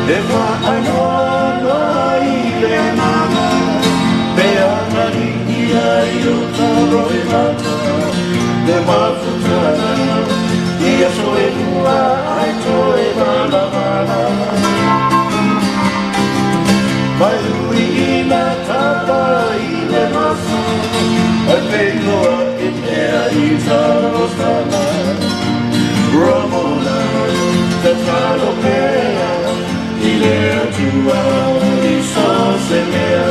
E faanoanoa i le agaga pe agalii ai o ta le mafutaga i aso e lua ai toe valavala. Mai ui ina tapa i le maso, ai peiloa e mea i talosaga. Ramona, tatalo pea i le Atua i so se mea.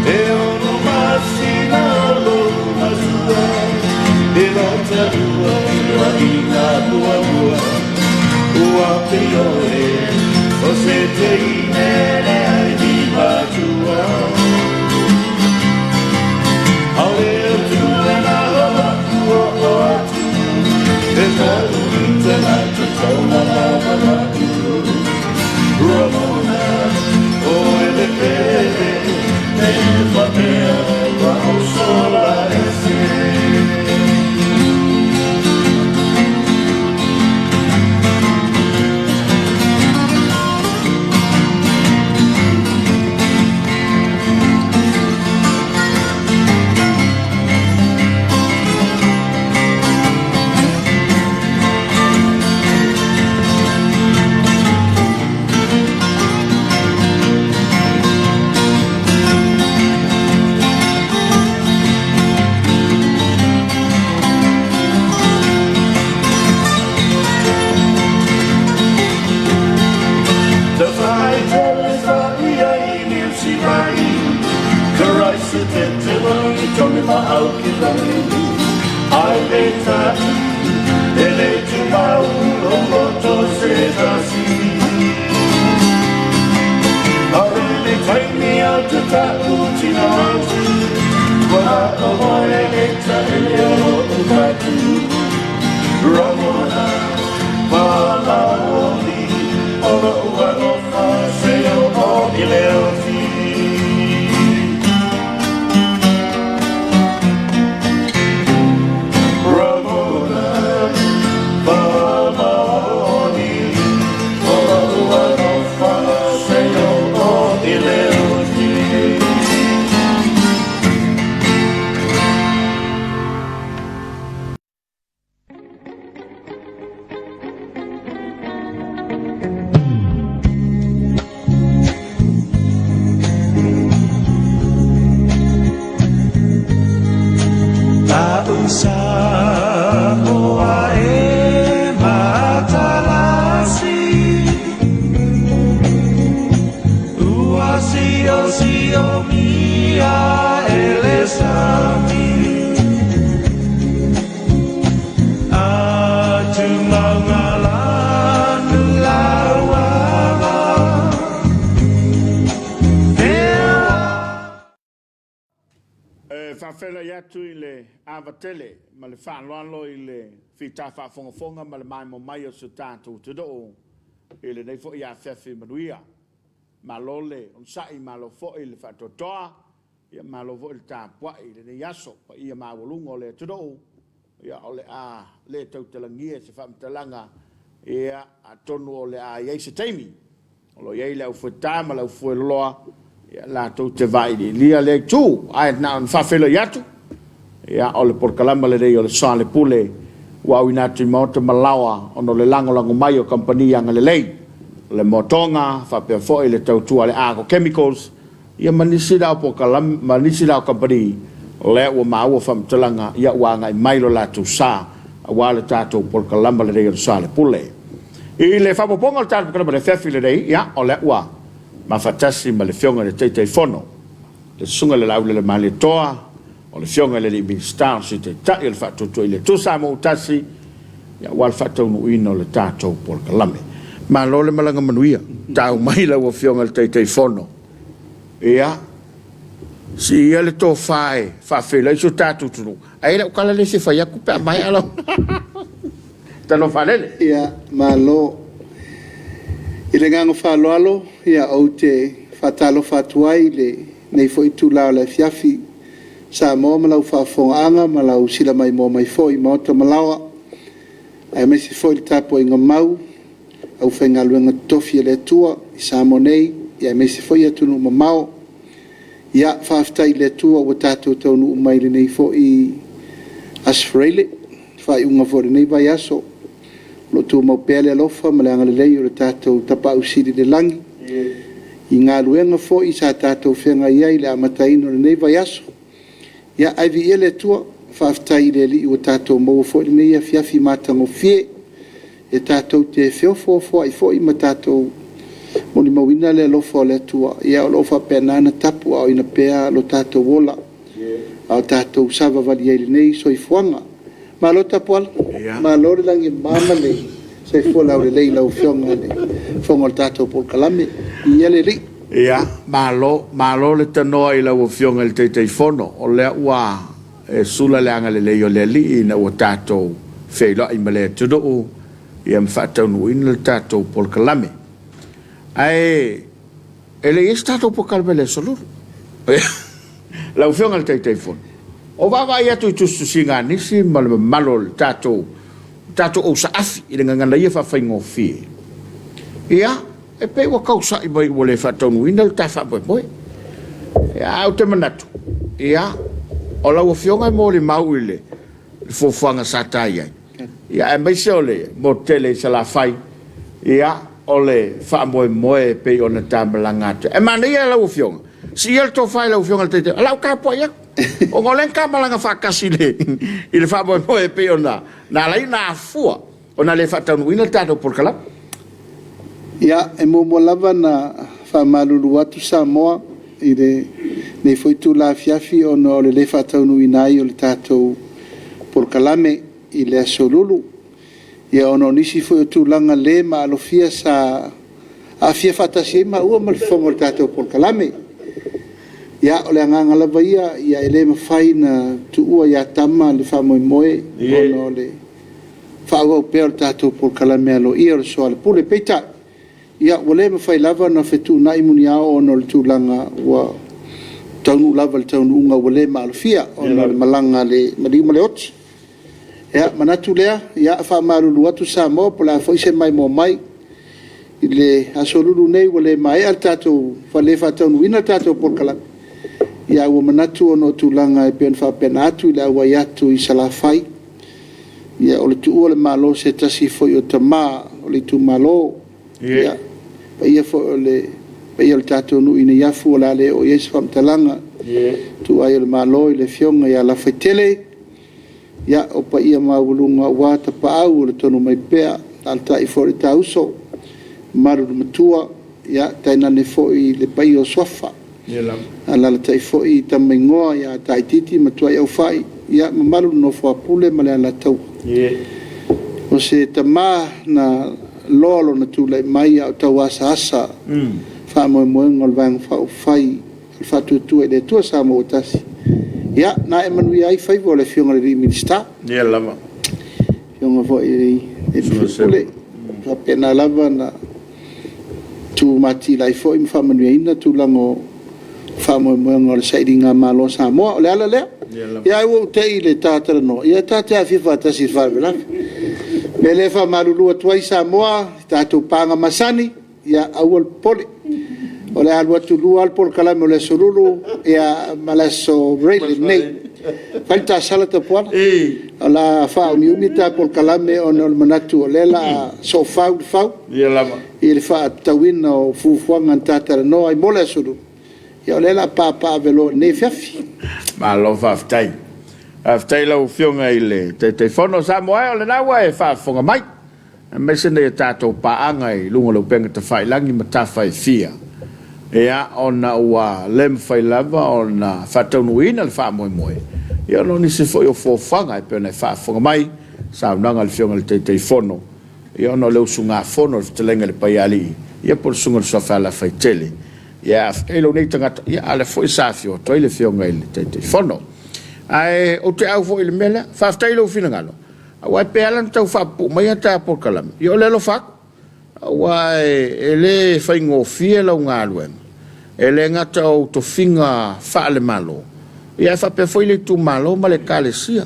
E ono masina lo masua, e lo talua i lua ina muamua. Ua pioe o se teine le ai ni matua. Aole o tua na o aku o o atu, e talu i te lata tauna lava latu. Ramona, o ele pele, me whapea wa o sola ese. Te whai te sa ia i niu si mai, Karaisa te te wangi tonu ma au ki rangi. Ai le tatu, e le tu mau o roto se tasi. Are le taimi au te tau tina atu, Kua o moe le taele o o tatu. Ramona, pāmaoni, o lo alofa se o o i leo ti. Ramona, pāmaoni, o lo alofa se o o i leo ti. Samoa e matalasi, ua sio sio mia ele sami. Atu maungalanu lauala. E faafeiloai atu i le ava tele ma le faaaloalo i le fita faafogafoga ma le maemo mai o si o tatou atunuu i lenei foi afiafi manuia. Malo le onosai, malo foi le faatoatoa, ia malo foi le tapuai i lenei aso. Paia maualuga o le atunuu, ia o le a le tautalagia se faamatalaga, ia atonu o le a i ai se taimi. O lo o i ai le aufueta ma le aufueloloa, ia latou te vailiilia lea itu. Ae na ona faafeiloai atu, ia o le polokalama lenei o le Soalepule ua auina atu i maota ma laoa ona o le lagolago mai o kamupani agalelei, o le Motoga, faapea foi le tautua a le Argo Chemicals, ia ma nisi la o polokalame, ma nisi la o kamupani lea ua maua faamatalaga, ia ua agai mai lo latou sa aua le tatou polokalama lenei o le Soalepule. I le faaopoopoga o le tatou polokalama i le afiafi lenei, ia o lea ua mafatasi ma le Afioga i le Taitaifono, le Susuga i le Laulele Malietoa, o le Afioga i le Alii Minisita, o le Sui Taitai o le Faatuatua i le Atua Samoa ua tasi, ia, aua le faataunuuina o le tatou polokalame. Malo le malaga manuia, tau mai lau Afioga i le Taitaifono. Ia, siia le tofa e faafeiloai si o tatou atunuu, ae lau tala le se fai atu pe a maea lau talofa lele. Ia, malo. I le agaga faaaloalo, ia, ou te faatalofa atu ai i lenei foi itula o le afiafi, Samoa ma lau faafofogaaga ma lau silamaimoa mai foi i maota ma laoa, aemaise foi le tapuaiga mau a le aufaigaluega totofi a le Atua i Samoa nei aemaise foi atunuu mamao. Ia, faafetai i le Atua ua tatou taunuu mai i lenei foi Aso Faraile, faaiuga foi o lenei vaiaso. O lo o tumau pea le alofa ma le agalelei o le tatou Tapaau Sili i le lagi i galuega foi sa tatou feagai ai i le amataina o lenei vaiaso. Ia, ae viia le Atua, faafetai i le Alii ua tatou maua foi lenei afiafi matagofie e tatou te feofoofoai foi ma tatou molimauina le alofa o le Atua o lo o faapena ona tapuaaoina pea lo tatou ola a o tatou savavali ai i lenei soifuaga. Malo Tapuala, malo le lagi e mama ma le soifua laulelei i lau Afioga i le fofoga o le tatou polokalame. Viia le Alii. Ia, malo, malo le tanoa i lau Afioga i le Taitaifono, o lea ua e sula le agalelei o le Alii ina ua tatou feiloai ma le atunuu ia ma faataunuuina le tatou polokalame. Ae e le i ai se tatou polokalame i le Aso Lulu. Lau Afioga i le Taitaifono, o vaavaai atu i tusitusiga a nisi ma le mamalu o le tatou, tatou ausaafi i le gagana ia faafaigofie, ia, e pei ua tausa'i mai ua le faataunuuina le ta faamoemoe. Ia, ae ou te manatu, ia, o lau Afioga e molimau i le fuafuaga sa ta i ai, ia, aemaise o le motu tele i Salafai, ia, o le faamoemoe e pei ona ta malaga atu ai. Ae manaia lau Afioga, siia le tofa i lau Afioga i le Taitai, o le a ou tapuai atu, ona o lea na ta malaga faatasi i le faamoemoe e pei ona na ala ai ona afua ona le faataunuuina le tatou polokalame. Ia, e muamua lava ona faamalulu atu Samoa i lenei foi itula afiafi ona o le le faataunuuina ai o le tatou polokalame i le Aso Lulu, ia ona o nisi foi o tulaga le maalofia sa aafia faatasi ai maua ma le fofoga o le tatou polokalame. Ia, o le agaga lava ia, ia e le mafai ona tuua ia tama le faamoemoe ona o le faaauau pea o le tatou polokalame aloaia o le soalepule. Peitai, ia ua le mafai lava ona fetuunai muniao ona o le tulaga ua taunuu lava i le taunuuga ua le maalofia ona o le malaga a le maliu ma le oti. Ia, manatu lea, ia faamalulu atu Samoa po o le a foi se maimoa mai i le Aso Lulu nei ua le maea le tatou, ua le faataunuuina le tatou polokalame, ae ua manatu ona o tulaga e pei ona faapena atu i le auai atu i Salafai, ia o le tuua o le Malo e se tasi foi o tama o le itumalo. Ia, paia foi o le paia o le tatou nuu i Neiafu o le a le oo i ai se faamatalaga, tuua ai o le Malo i le Afioga ia Lafaitele, ia, o paia maualuga aua tapaau o le Tonumaipea, alaalatai foi le taa uso, mamalu i le matua, ia tainane foi le paia o Suafa, alaalatai foi Tama Igoa ia Taitiiti ma Tuaiaufai, ia mamalu le nofo a Pule ma le Alataua. O se tama na loa lona tulai mai a o tauasaasa faamoemoega o le Vaega Faaupufai o le Faatuatua i le Atua Samoa ua Tasi, ia na ae manuia ai faiva o le Afioga i le Minisita. Afioga foi i le sui usufono, faapena lava ona tumatila ai foi ma faamanuiaina tulaga o faamoemoega o le sailigamalo a Samoa. O le ala lea, ia ae ua ou te i i le ta talanoa, ia ta te aafia faatasi i le faalavelave. O le mea lea e faamalulu atu ai Samoa i tatou paga masani, ia aua le popole, o le a alu atu lua lava le polokalame o le Aso Lulu ma le Aso Faraile nei. Fai le ta sala Tapuala, o le a faaumiumi le ta polokalame ona o le manatu o lea o le a soofau le fau i le faatatauina o fuafuaga na ta talanoa ai mo le Aso Lulu, ia o lea o le a papaaveloa i lenei afiafi. Malo faafetai. Faafetai i lau Afioga i le Taitaifono. Samoa e, o lena ua e faafofoga mai. aemaise nai a tatou paaga i luga o le upega tafailagi ma tafa e fia, ia, ona ua le mafai lava ona faataunuuina le faamoemoe, ia ona o nisi foi o fuafuaga e pei ona e faafofoga mai, saunoaga a le Afioga i le Taitaifono, ia ona o le usugafono a le Fetalaiga i le Paialii, ia po o le Susuga i le Suafa Alafaitele, ia e aafia ai lou nei tagata, ia a o lea foi sa afio atu ai le Afioga i le Taitaifono. Ae ou te au foi i le mea lea, faafetai i lou finagalo. Aua e pei lava ona tau faapupuu mai a ta polokalame, ia o le alofa atu, aua e le faigofie lau galuega. E le gata o ou tofiga faale-Malo, ia ae faapea foi le itumalo ma le Ekalesia.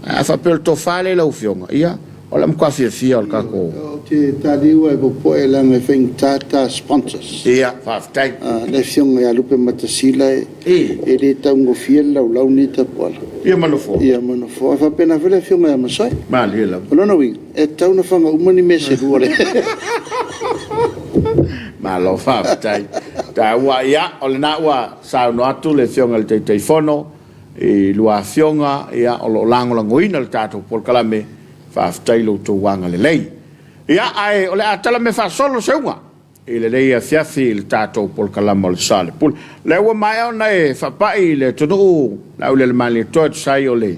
A faapea o le tofa lea i lau Afioga, ia, o le a matua fiafia o le tatou. Ou te taliu ae popoe leaga e faigata ta sponsors. Ia, faafetai. Le Afioga ia Lupematasila e le taugofie le laulau lenei Tapuala. Ia ma Nofoa. Ia ma Nofoa. E faapena foi le Afioga ia Masoe. Malie lava. O lona uiga, e tatau ona faga uma ni mea se lua. Malo faafetai. Taua, ia, o lena ua saunoa atu le Afioga i le Taitaifono i lua afioga, ia, o lo o lagolagoina le tatou polokalame. Faafetai i lo outou agalelei. Ia, ae o le a tala mea faasolo Seuga i lenei afiafi i le tatou polokalama o le Saleupule. O lea ua maea ona e faapai i le atunuu Laaulialemalietoa e tusa ai o le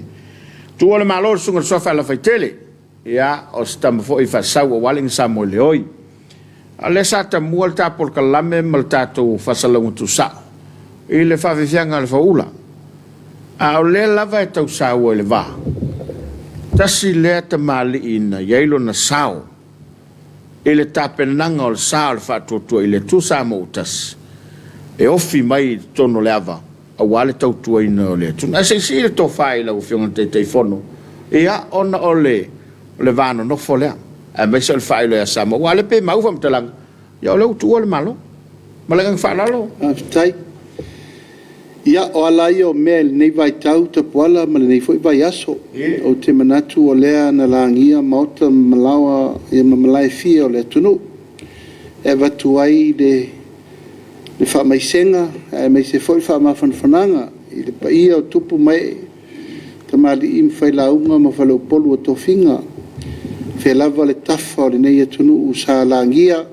tu o le Malo i le Susuga i le Suafa Alafaitele. Ia, o se tama foi faasau aua le Samoeleoi. A o lea sa tamua le ta polokalame ma le tatou faasalauga tuusao i le faafiafiaga a le Fauula. A o lea lava e tau saua i le va, tasi lea tamalii na i ai lona sao i le tapenaga o le sa o le faatuatua i le Atua Samoa ua tasi, e ofi mai i totonu o le ava aua le tautuaina o le atunuu. Ae se i sii le tofa i lau Afioga i le Taitaifono, ia, ona o le, o le va nonofo lea, aemaise o le faailoa ia Samoa, aua o lea e pei e mau faamatalaga, ia o lea ua tuua le Malo. Ma le agaga faaaloalo. Faafetai. Ia, o ala ia o mea i lenei vaitau Tapuala ma lenei foi vaiaso. Ou te manatu o lea na lagia maota ma malaoa ma malae e fia o le atunuu e avatu ai le faamaisega aemaise foi le faamafanafanaga i le paia o tupu ma ee, tamalii ma failauga ma faleupolu o tofiga, o fea lava le tafa o lenei atunuu sa lagia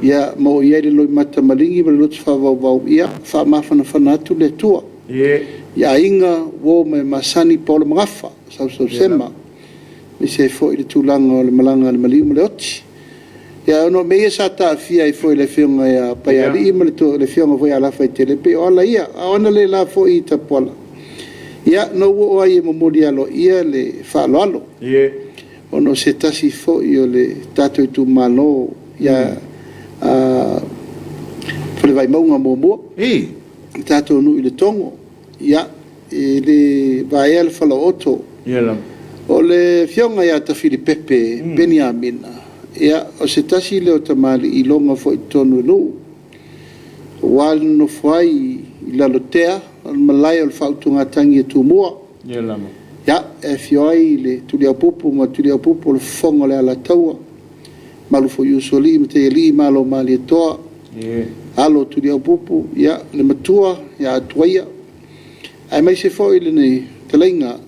ia ma oo i ai le loimata maligi ma le loto faavauvau, ia faamafanafana atu le Atua i aiga, uo ma e masani, paolo ma gafa, sausausema, aemaise ai foi le tulaga o le malaga a le maliu ma le oti. Ia ona o mea ia sa taafia ai foi e le Afioga ia Paialii ma le Afioga foi ia Lafaitele, e pei o ala ia, a o analeila foi i Tapuala, ia na ou oo ai e momoli aloaia le faaaloalo, ona o se tasi foi o le tatou itumalo ia Falevaimauga 1, le tatou nuu i Letogo, ia, e le vaea le falaooto. O le Afioga ia Tafilipepe Peniamina, ia, o se tasi lea o tamalii iloga foi i totonu o nuu, aua le nonofo ai i Lalotea, o le malae o le faautugatagi a Tumua. Ia, e afio ai le Tuliaupupu ma le Tuliaupupu o le Fofoga o le Alataua, mamalu foi i Usoalii ma Taialii, Malo o Malietoa, alo o Tuliaupupu, ia, le matua ia Atuaia, aemaise foi le fetalaiga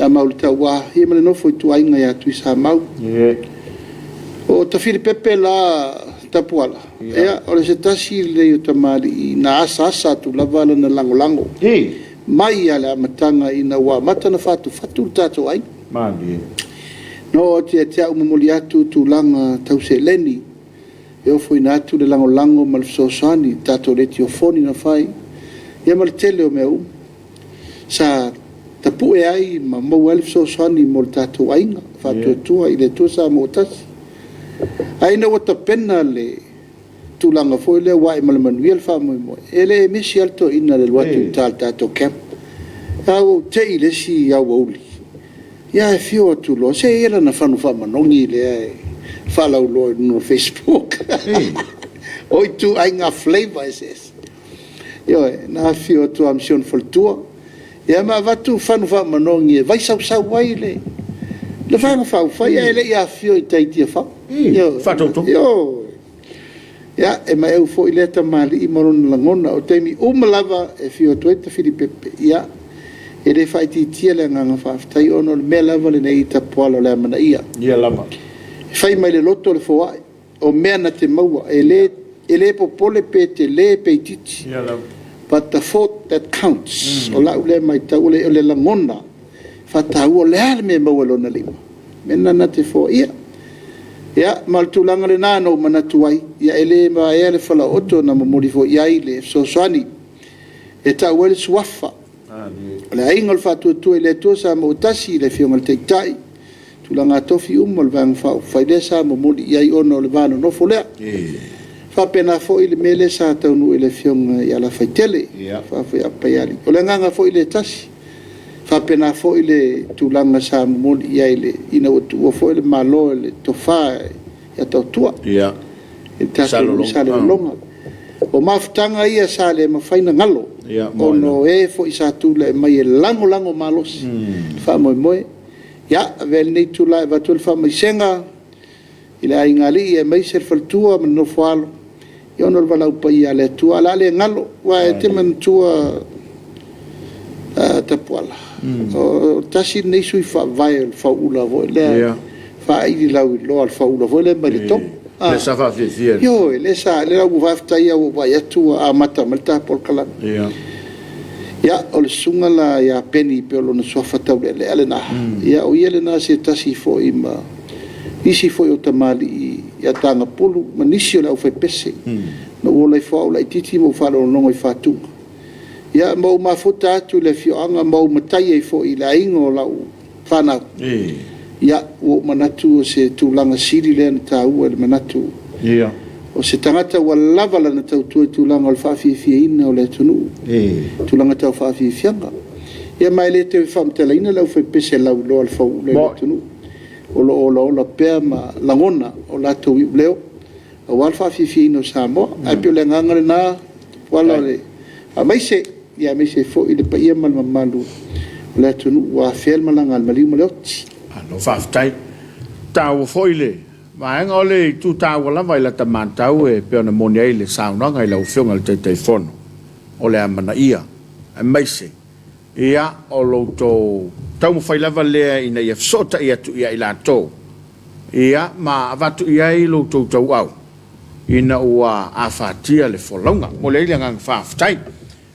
ia Mauletaua ia ma le nofo ituaiga ia Tuisamau. O Tafilipepe la Tapuala, ia, o le se tasi lenei o tamalii na asaasa atu lava lana lagolago mai lava i le amataga ina ua amata ona fatufatu le tatou aiga. Na oo atu ia te au momoli atu tulaga tau seleni e ofoina atu le lagolago ma le fesoasoani i le tatou letiofoni na fai, ia ma le tele o mea uma sa tapue ai ma maua ai le fesoasoani mo le tatou aiga faatuatua i le Atua Samoa ua tasi. Ae ina ua tapena le tulaga foi lea ua ae ma le manuia le faamoemoe, e le misi lava le toeaina i le alu atu i uta i le tatou camp. Ae ua ou te i i le isi aoauli, ia ae afio atu loa, se e i ai lana fagu faamanogi lea e faalauiloa i luga o Facebook. O ituaiga flavour eseese. Ioe, na afifio atu lava ma si ona faletua, ia ma avatu fagu faamanogi e vaisausau ai le Vaega Faaupufai ae le i afifio i tai i Tiafau. Ioe. Faatautoga. Ioe. Ia, e maeu foi lea tamalii ma lona lagona. O taimi uma lava e afio atu ai Tafilipepe, ia, e le faaitiitia le agaga faafetai ona o le mea lava lenei Tapuala o le amanaia. Ia lava. E fai mai le loto le foai, o mea na te maua, e le, e le popole pe tele pe itiiti. Ia lava. But the thought that counts. O lau lea matau, o le, o le lagona faataua, o le a le mea e maua i lona lima. Mea lena na te foaia. Ia, ma o le tulaga lena na ou manatu ai, ia e le vaea le falaooto na momoli foi i ai le fesoasoani e tau ai le suafa o le Aiga o le Faatuatua i le Atua Samoa ua Tasi, le Afioga i le Taitai, tulaga tofi uma o le Vaega Faaupufai lea sa momoli i ai ona o le va nonofo lea. Faapena foi le mea lea sa taunuu i le Afioga ia Lafaitele, Faafoi Paialii. O le agaga foi lea e tasi. Faapena foi le tulaga sa momoli i ai ina ua tuua foi le Malo e le Tofa ia Tautua i le tatou nuu i Salelologa. O mafutaga ia sa le mafai ona galo, ona o e foi sa tulai mai e lagolago malosi le faamoemoe. Ia, avea lenei itula e avatu ai le faamaisega i le aigaalii aemaise le faletua ma le nofoaalo ona o le valaau paia a le Atua. Ae o le a le galo, aua e te manatua Tapuala, o le tasi lenei sui faavae o le fauula foi lea, faaili lauiloa a le faula foi lea mai le Togo. Lea sa faafiafia. Ioe, lea sa, lea ua faafetai lava ua ou vaai atu ua amata mai le ta polokalame. Ia, o le susuga la ia Peni pei o lona suafa taulealea lena, ia o ia lena o se tasi foi ma nisi foi o tamalii ia Tagapulu ma nisi o le aufaipese. Na ou ola ifo lava ou laitiiti ma ou faalogologo i Fatuga. Ia ma ou mafuta atu i le afioaga ma ou matai ai foi i le aiga o lau fanau. Ia, ua ou manatu o se tulaga sili lea ona taua i le manatu o se tagata ua lava lana tautua i tulaga o le faafiafiaina o le atunuu, tulaga tau faafiafiaga. Ia ma e le toe faamatalaina le aufaipese lauiloa a le fauula i le atunuu, o lo o olaola pea ma lagona o latou iuleo aua le faafiafiaina o Samoa. Ae pei o le agaga lena, Tuala, o le faamaise, aemaise ai foi le paia ma le mamalu o le atunuu ua afea le malaga a le maliu ma le oti. Malo faafetai. E taua foi le vaega. O le itu taua lava i lata matau e pei ona moni ai le saunoaga i lau Afioga i le Taitaifono, o le amanaia aemaise ia o lo outou taumafai lava lea ina ia fesootai atu ia i latou ia ma avatu i ai lo outou tauau ina ua afatia le folauga. Momoli ai le agaga faafetai.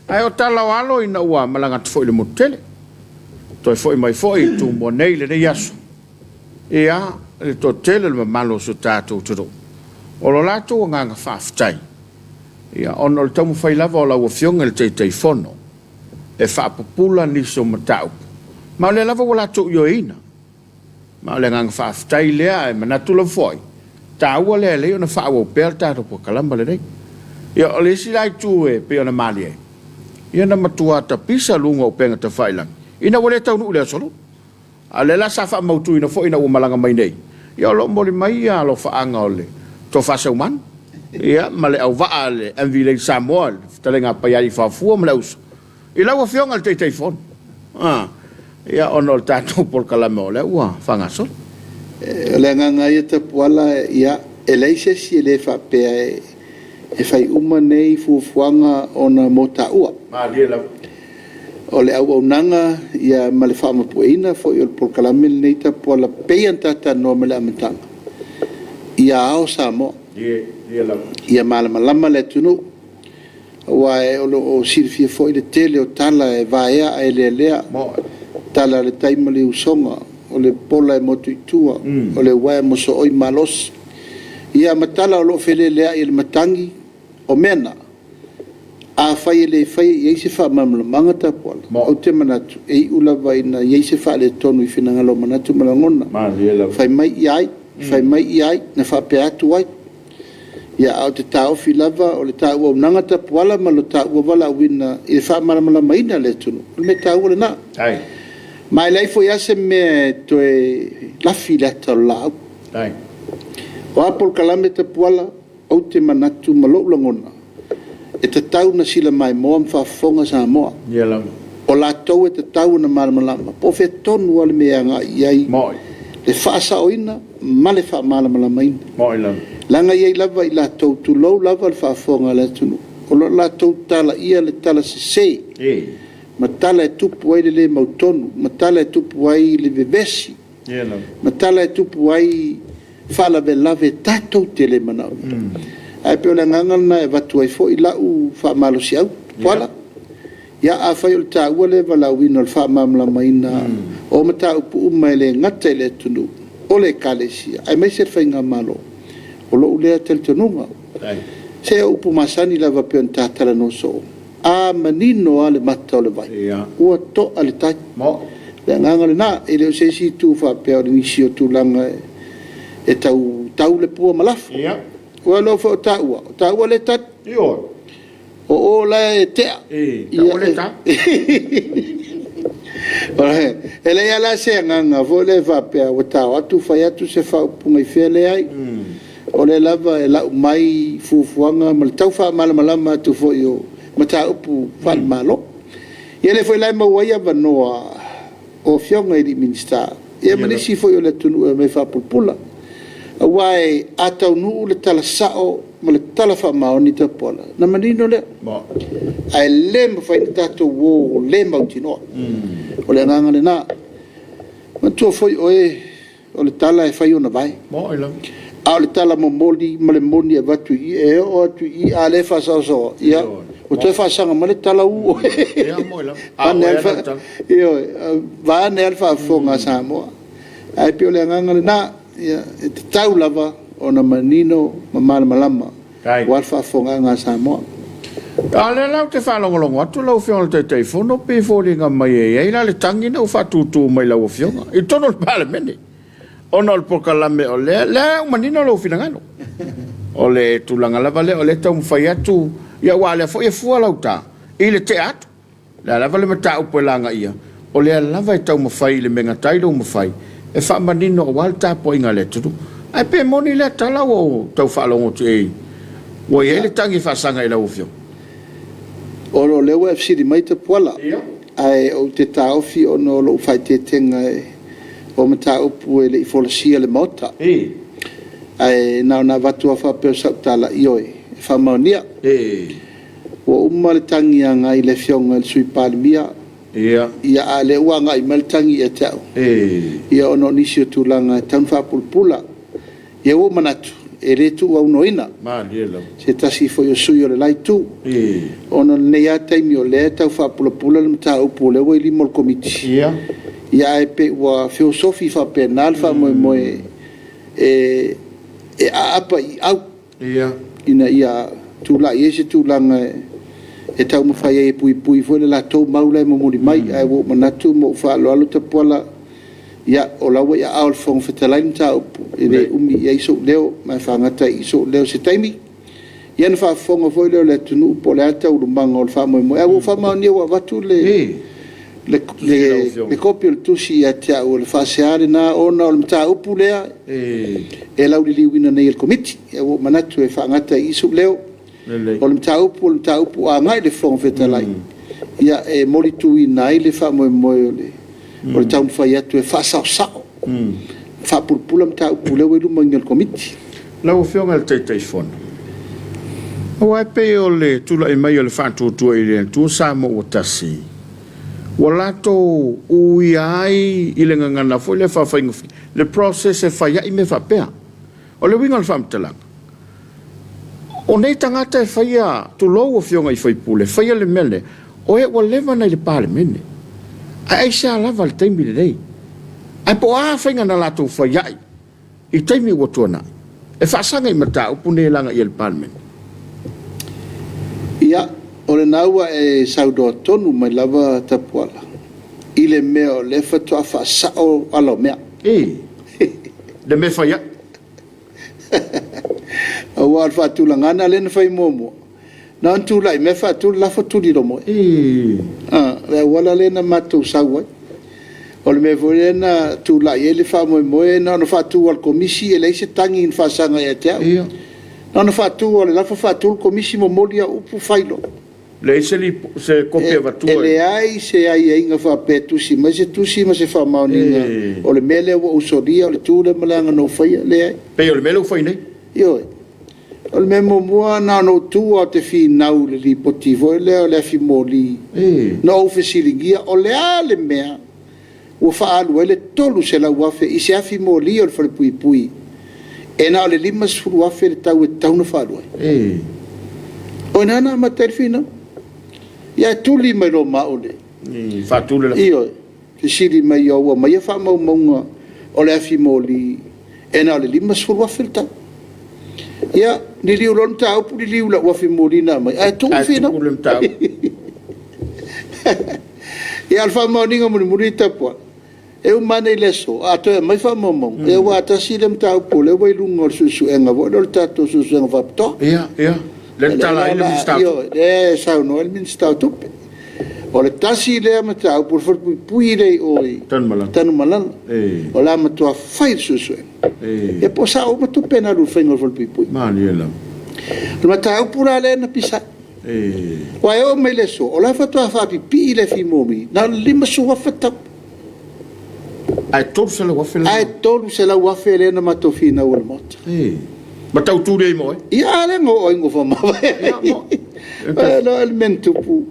Ae o tala o alo ina ua malaga atu foi i le motu tele, toe foi mai foi i Tumua nei i lenei aso, ia, le toatele o le mamalu o si o tatou atunuu, o lo latou agaga faafetai, ia, ona o le taumafai lava o lau Afioga i le Taitaifono e faapupula nisi o mataupu, ma o lea lava ua latou ioeina. Ma o le agaga faafetai lea, ae manatu lava foi, taua lea e lelei ona faaauau pea le tatou polokalama lenei. Ia, o le isi la itu e pei ona malie, ia na matua tapisa luga o upega tafailagi ina ua le taunuu i le Aso Lulu. A o lea la sa faamautuina foi ina ua malaga mai nei, ia o lo o momoli mai ia alofaaga o le Tofa Seumanu, ia, ma le auvaa a le MV Lady Samoa, le fetalaiga a Paialii Faofua ma le auso, I lau Afioga i le Taitaifono, ia, ona o le tatou polokalame o lea ua faagasolo. O le agaga lava ia Tapuala, ia, e leai se isi e le faapea e fai uma nei fuafuaga ona mo taua. Malie lava. O le auaunaga ia ma le faamapueina foi o le polokalame lenei Tapuala pei ona ta talanoa mai le amataga, ia ao Samoa. Malie lava. Ia malamalama le atunuu. Aua o lo o silafia foi le tele o tala e vaea ae lealea, tala a le tai ma le usoga, o le pola e motu i tua, o le uaea mosooi malosi. Ia ma tala o lo o feleleai e le matagi, o mea na, afai e le faia i ai se faamalamalamaga Tapuala, ou te manatu e iu lava ina i ai se faaletonu i finagalo o manatu ma lagona. Fai mai i ai, fai mai i ai, na faapea atu ai. Ia, a o te taofi lava o le taua auaunaga Tapuala ma lo taua valaauina i le faamalamalamaina o le atunuu, o le mea taua lena. Ma e leai foi lava se mea e toe lafi i le ata o le laau. O a polokalame Tapuala, ou te manatu ma lou lagona, e tatau ona sila maimoa ma faafofoga Samoa. O latou e tatau ona malamalama po o fea tonu lava le mea e agai i ai le faasaoina ma le faamalamalamaina. Leaga e i ai lava i latou, tulou lava le faafofoga a le atunuu, o lo o latou talaia le tala sese ma tala e tupu ai le le mautonu, ma tala e tupu ai le vevesi, ma tala e tupu ai faalavelave tatou te le manaomia. Ae pei o le agaga lena e avatu ai foi lau faamalosiau, Tuala. Ia, afai o le taua lea valaauina o le faamalamalamaina o mataupu uma e le gata i le atunuu, o le Ekalesia, aemaise le faigamalo, o lou lea talitonuga. Se o upu masani lava pei ona ta talanoa soo, a manino lava le mata o le vai, ua to'a le tai. O le agaga lena, e le o se isi itu faapea o nisi o tulaga e tau tau le pua ma lafo. Aua o lou foi o taua, o taua lea e tali. Ioe. O o la e tea. E, taua lea e ta. E leai lava la se agaga foi lea faapea ua tao atu fai atu se faaupuga i fea, leai. O lea lava e lau mai fuafuaga ma le tau faamalamalama atu foi o mataupu faale-Malo. Ia lea foi la e maua ai avanoa o afioga i Minisita ia ma nisi foi o le atunuu e omai e faapulapula. Aua a taunuu le tala sao ma le tala faamaoni Tapuala, ona manino lea. Ae le mafai ona tatou o le mautinoa. O le agaga lena. Manatua foi oe, o le tala e fai ona vae. A o le tala momoli ma le moni e avatu i i, e oo atu i i, a le faasaosaoa, ia, ua toe faasaga mai le tala uu oe. Ioe, vaeane lava le faafofoga a Samoa. Ae pei o le agaga lena, ia, e tatau lava ona manino ma malamalama aua le faafofogaaga a Samoa. A o lea la ou te faalogologo atu lau Afioga i le Taitaifono, pei e foliga mai e i ai la le tagi lea ua faatutu mai i lau Afioga i totonu o le Palemene ona o le polokalame o lea lea ua manino lou finagalo. O le tulaga lava lea o lea e taumafai atu, ia aua o lea foi e fua lau ta i le tea atu. O le a lava le mataupu e lagaia, o lea lava e taumafai i le mea e gata ai lou mafai e faamanino aua le tapuaiga a le atunuu. Ae pe moni lea tala ua ou tau faalogo atu i ai ua i ai le tagi e faasaga i lau Afioga? O lea ua e fesili mai Tapuala, ae ou te taofi ona o lou faaeteetega o mataupu e le i folasia i le Maota. Ae na ona avatu lava faapea o sau tala, ioe, e faamaonia. Ua uma le tagi agai i le Afioga i le Sui Palemia, ia, a o lea ua agai mai le tagi ia te au, ia, ona o nisi o tulaga e tatau ona faapulapula. Ia ua ou manatu, e le tuuaunoaina se tasi foi o sui usufono o le la Itu, ona o lenei lava taimi o lea e tau faapulapula le mataupu o lea ua i lima o le Komiti, ia ae pei ua feosofi faapena le faamoemoe e aapa i au ina ia tulai ai se tulaga e taumafai ai e puipui foi le latou mau la e momoli mai. Ae ua ou manatu ma ou faaaloalo Tapuala, ia, o la ua i aao o le Fofoga Fetalai le mataupu, e le umi i ai sou leo, ma e faagata ai i i sou leo i se taimi, ia ona faafofoga foi lea o le atunuu po o le a taualumaga o le faamoemoe. Ae ua ou faamaonia ua avatu le kopi o le tusi ia te au, o le faasea lena ona o le mataupu lea e lauliliuina nei e le Komiti. Ua ou manatu e faagata ai i i sou leo. O le mataupu o le mataupu ua agai i le Fofoga Fetalai, ia, e molituina ai le faamoemoe o le taumafai atu e faasaosao, faapulapula mataupu o lea ua i luma nei o le Komiti. Lau Afioga i le Taitaifono, aua e pei o le tulai mai o le Faatuatua i le Atua Samoa ua Tasi, ua latou uia ai i le gagana foi lea faafaigofie, le process e fai ai mea faapea. O le uiga o le faamatalaga, o nei tagata e faia, tulou afioga i sui usufono, faia le mea lea, o e ua leva ona i le Palemene. Ae aisea lava le taimi lenei? Ae po o a faiga na latou fai ai i taimi ua tuanai, e faasaga i mataupu nei e lagaia i le Palemene? Ia, o lena ua e saunoa tonu mai lava Tapuala i le mea o lea faatoa faasao ala o mea. I le mea fai ai. Aua o le faatulagaga lea na fai muamua, na ona tulai mai faatu le lafo tuli loa ma oe. Le auala lea na matou sau ai. O le mea foi lea na tulai ai le faamoemoe, na ona faatu lava o le komisi e leai se tagi na faasaga ia te au. Na ona faatu lava o le lafo faatu le komisi momoli au upu fai loa. Leai se kopi avatua. E leai se aiaiga faapea e tusi mai se tusi ma se faamaoniga o le mea lea ua ou solia, o le tu lea ma le aga na ou faia. Leai. Pei o le mea lea ua fai nei. Ioe. O le mea muamua na ona ou tu lava ou te finau i le lipoti foi lea o le afi moli. Na ou fesiligia o le a le mea ua faaalu ai le $300,000 i se afi moli o le falepuipui e na o le $50,000 le tau e tatau ona faaalu ai. O i ina na amata ai le finau. Ia ae tuli mai loa ma au le... Faatu le lafo. Ioe. Fesili mai, ua aumaia faamaumauga o le afi moli e na o le $50,000 le tau. Ia, liliu loa le mataupu, liliu i lau afi moli na aumai, ae tuu le finau. Ia, o le faamaoniga mulimuli tapuai. E uma ane i le aso, a toe aumai faamaumauga, ia aua tasi lea mataupu o lea ua i luga o le suesuega foi lea o le tatou suesuega faapitoa. Ia, ia. Lea na tala ai le Minisita o Tupe. Ioe, lea e saunoa ai le Minisita o Tupe. O le tasi lea mataupu o le falepuipui lea i o i Tanumalala. Tanumalala. E. O le a matua fai le suesuega. E. Ia po o sao uma tupe na alu i le faiga o le falepuipui. Malie lava. O le mataupu la lea na pisa ai. E. Aua e oo mai i le aso, o la e faatoa faapipii le afi moli, na o le $50,000 tau. Ae $300,000 la. Ae $300,000 lea na matou finau ai i le Maota. E. Matautu lea i moe. Ia, a lea na oo ai ina faamavae. Ia, mo. E le o le mea na tupu,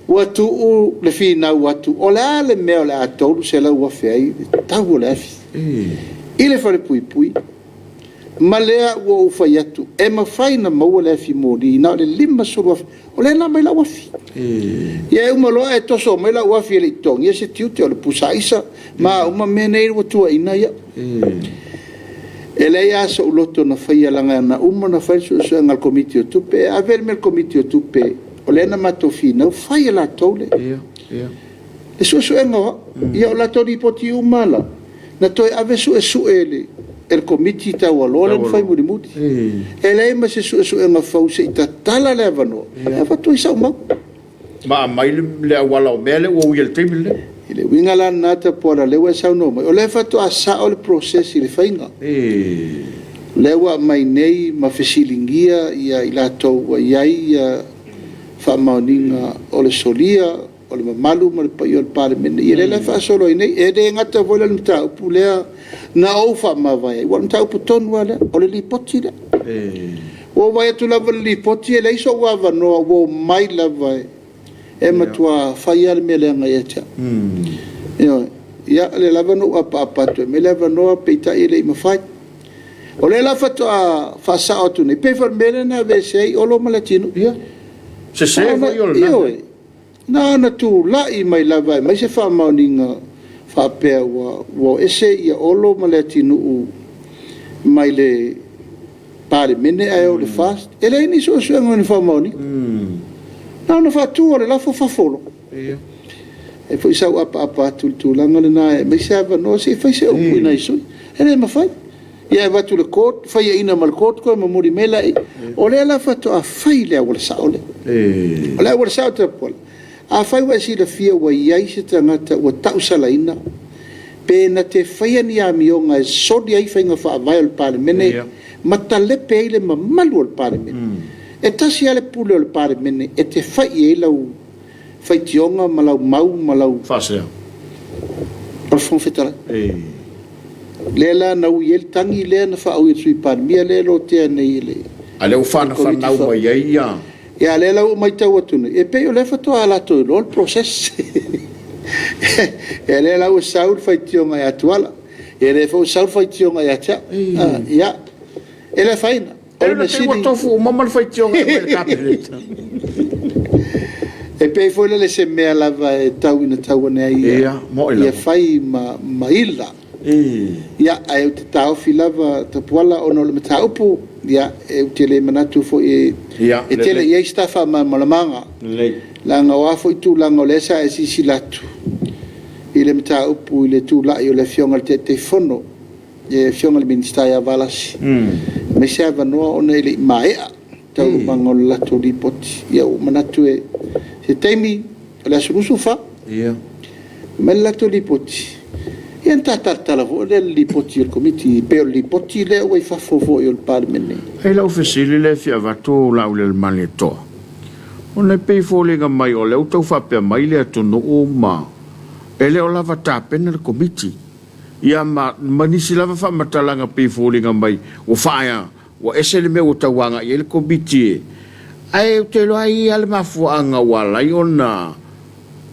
ua tuu le finau atu, o le a le mea o le a $300,000 ai le tau o le afi i le falepuipui, ma lea ua ou fai atu, e mafai ona maua le afi moli na o le $50,000, o lea na aumai lau afi. Ia e uma loa ae toso mai lau afi e le i totogia se tiute, o le pusa aisa ma a uma mea nei ua tuuaiina ai au. E leai lava sou loto na faia, leaga na uma ona fai le suesuega a le Komiti o Tupe. E ave le mea i le Komiti o Tupe, o lea na matou finau, fai e latou le suesuega o au. Ia o latou lipoti uma lava la, na toe ave suesue e le Komiti Taualoa lea na fai mulimuli. E leai ma se suesuega fou se i tatala le avanoa e avatu ai sau mau. Ma aumai le auala o mea lea ua uia i le taimi lenei. I le uiga la lena Tapuala, o lea ua e saunoa mai, o lea faatoa sao le process i le faiga. O lea ua aumai nei ma fesiligia i latou ua i ai faamaoniga o le solia o le mamalu ma le paia o le Palemene. Ia lea la e faasolo ai nei. E le gata foi la i le mataupu lea na ou faamavae ai, aua o le mataupu tonu lava lea, o le lipoti lea. Ua ou vaai atu lava i le lipoti e leai sou avanoa, ua omai lava e matua fai lava le mea leaga ia te au. Ioe. Ia, o lea lava na ou apaapa atu e aumai le avanoa, peitai e le i mafai. O lea la faatoa faasao atu nei, pei foi o le mea lea na aveese ai Olo ma Leatinuu. Ia. Sese foi o lena. Ioe. Na ona tulai mai lava e aumai se faamaoniga faapea ua o ese Olo ma Leatinuu mai le Palemene ae o i le FAST. E leai ni suesuega o ni faamaoniga. Na ona faatu o le lafo fafo loa. E foi sau apaapa atu i le tulaga lena e aumai se avanoa se i fai se upu i nai sui usufono. E le mafai. Ia e avatu i le court, faiaina ma le court toe momoli mai laia. O lea la faatoa fai le auala sao lea. O le auala sao Tapuala, afai ua e silafia ua i ai se tagata ua tausalaina, pe na te faia ni amioga e soli ai faiga faavae o le Palemene ma talepe ai le mamalu o le Palemene. E tasi lava le pule o le Palemene e te fai i ai lau faitioga ma lau mau ma lau Faasea. O le Fofoga Fetalai. Lea la na ui ai le tagi lea na faaui e le Sui Palemia lea e lotea nei e le A lea ua fanafanau mai ai ia. Ia, lea la ua matau atu nei, e pei o lea faatoa latou iloa le process. Ia, lea la ua sau le faitioga ia Tuala, ia lea foi ua sau le faitioga ia te au. Ia, e le afaina. O le mea sili. Ua tofu uma ma le faitioga e aumai i le Kapeneta. E pei foi lele se mea lava e tau ina tau ane ai ia fai ma ila. Ia, ae ou te taofi lava Tapuala ona o le mataupu, ia, ou te le manatu foi e tele i ai se ta faamalamalamaga. Leaga o a foi tulaga o lea sa e silasila atu i le mataupu i le tulai o le Afioga i le Taitaifono, le Afioga i le Minisita ia Valasi, aemaise avanoa ona e le i maea taualumaga o le latou lipoti. Ia ua ou manatu e se taimi, o le aso 24, aumai le latou lipoti, ia ona ta talatala foi lea i le lipoti a le Komiti, pei o le lipoti lea ua i fafo foi o le Palemene. E i lau fesili lea e fia avatu Laaulialemalietoa, ona e pei e foliga mai o lea ua tau faapea mai le atunuu ma e le o lava tapena le Komiti, ia ma nisi lava faamatalaga pei e foliga mai ua faaea Ua ese le mea ua tau agai ai le Komiti e, ae ou te iloa e i ai lava le mafuaaga ua ala ai ona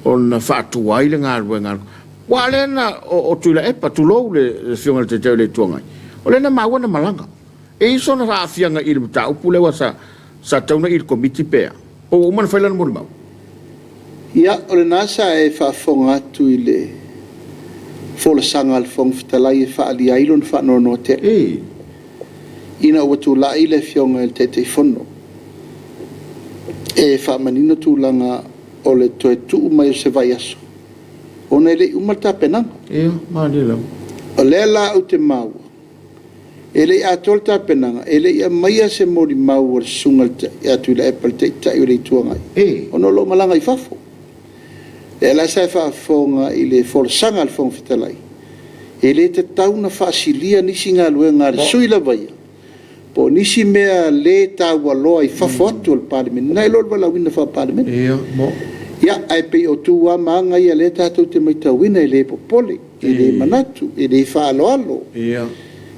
ona faatu ai le galuega a le Aua o lea na, o Tuilaepa, tulou le Afioga i le Taitai o le Itu Agai, o lea na maua na malaga. E i ai sona aafiaga i le mataupu lea sa sa tatau ona i le Komiti pe a? Po ua uma ona fai lana molimau? Ia, o lena sa e faafofoga atu i le folasaga a le Fofoga Fetalai e faaalia ai lona faanoanoa tele. Ina ua tulai le Afioga i le Taitaifono e faamanino tulaga o le toe tuu mai o se vaiaso Ona e le i uma le tapenaga. Ia, malie lava. O lea la ou te maua, e le i atoa le tapenaga, e le i aumaia se molimau a le Susuga ia Tuilaepa le Taitai o le Itu Agai, ona o lo o malaga i fafo. O lea la sa e faafofoga i le folasaga a le Fofoga Fetalai, e le tatau ona faasilia nisi galuega a le sui usufono lava ia, po o nisi mea le taualoa i fafo atu o le Palemene, nai lo le valaauina faa-Palemene. Ia, ae pei o tu lava ma aga ia o lea tatou te matauina, e le popole, e le manatu, e le faaaloalo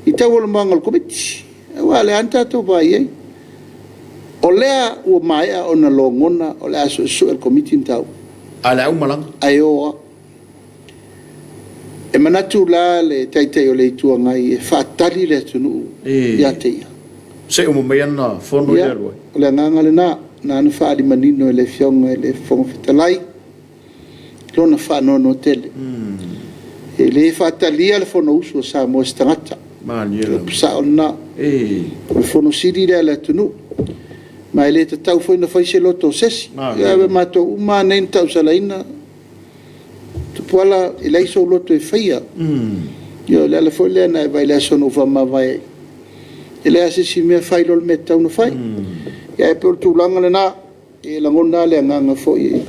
i taualumaga o le Komiti. Aua o lea lava na tatou vaai i ai, o lea ua maea ona logona o le a suesue e le Komiti le mataupu. A o le a uma lana. Ae o lava. E manatu la le Taitai o le Itu Agai e faatali le atunuu ia te ia. Se i uma mai ana fono ia e alu ai. O le agaga lena, na ona faaali manino e le Afioga i le Fofoga Fetalai lona faanoanoa tele. E le faatalia le Fonousu a Samoa e se tagata. O le upu sao lena. O le Fono sili lea a le atunuu, ma e le tatau foi ona fai se loto o se isi. Ia o matou uma lava nei na tausalaina, Tupuola, e leai sou loto e faia. Ia o le ala foi lea na e vaai i le aso na ou faamavae ai. E leai lava se isi mea, fai loa le mea e tatau ona fai. Ia ae pei o le tulaga lena, e lagona lava le agaga foi e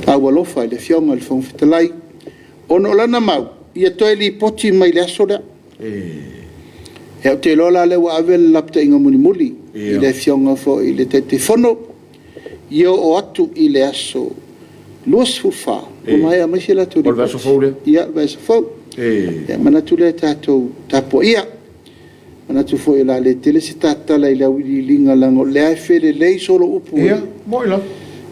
aualofa i le Afioga i le Fofoga Fetalai, ona o lana mau, ia toe lipoti mai i le aso lea. Ia ou te iloa la o lea ua ave le lapataiga mulimuli i le Afioga foi i le Taitaifono, ia oo atu i le aso 24 ua maea mai se latou lipoti. O le vaiaso fou lea? Ia, le vaiaso fou. Ia manatu lea tatou tapuaia. E manatu foi o le a le tele se ta tala i le auiliiliga leaga o lea e felelei solo upu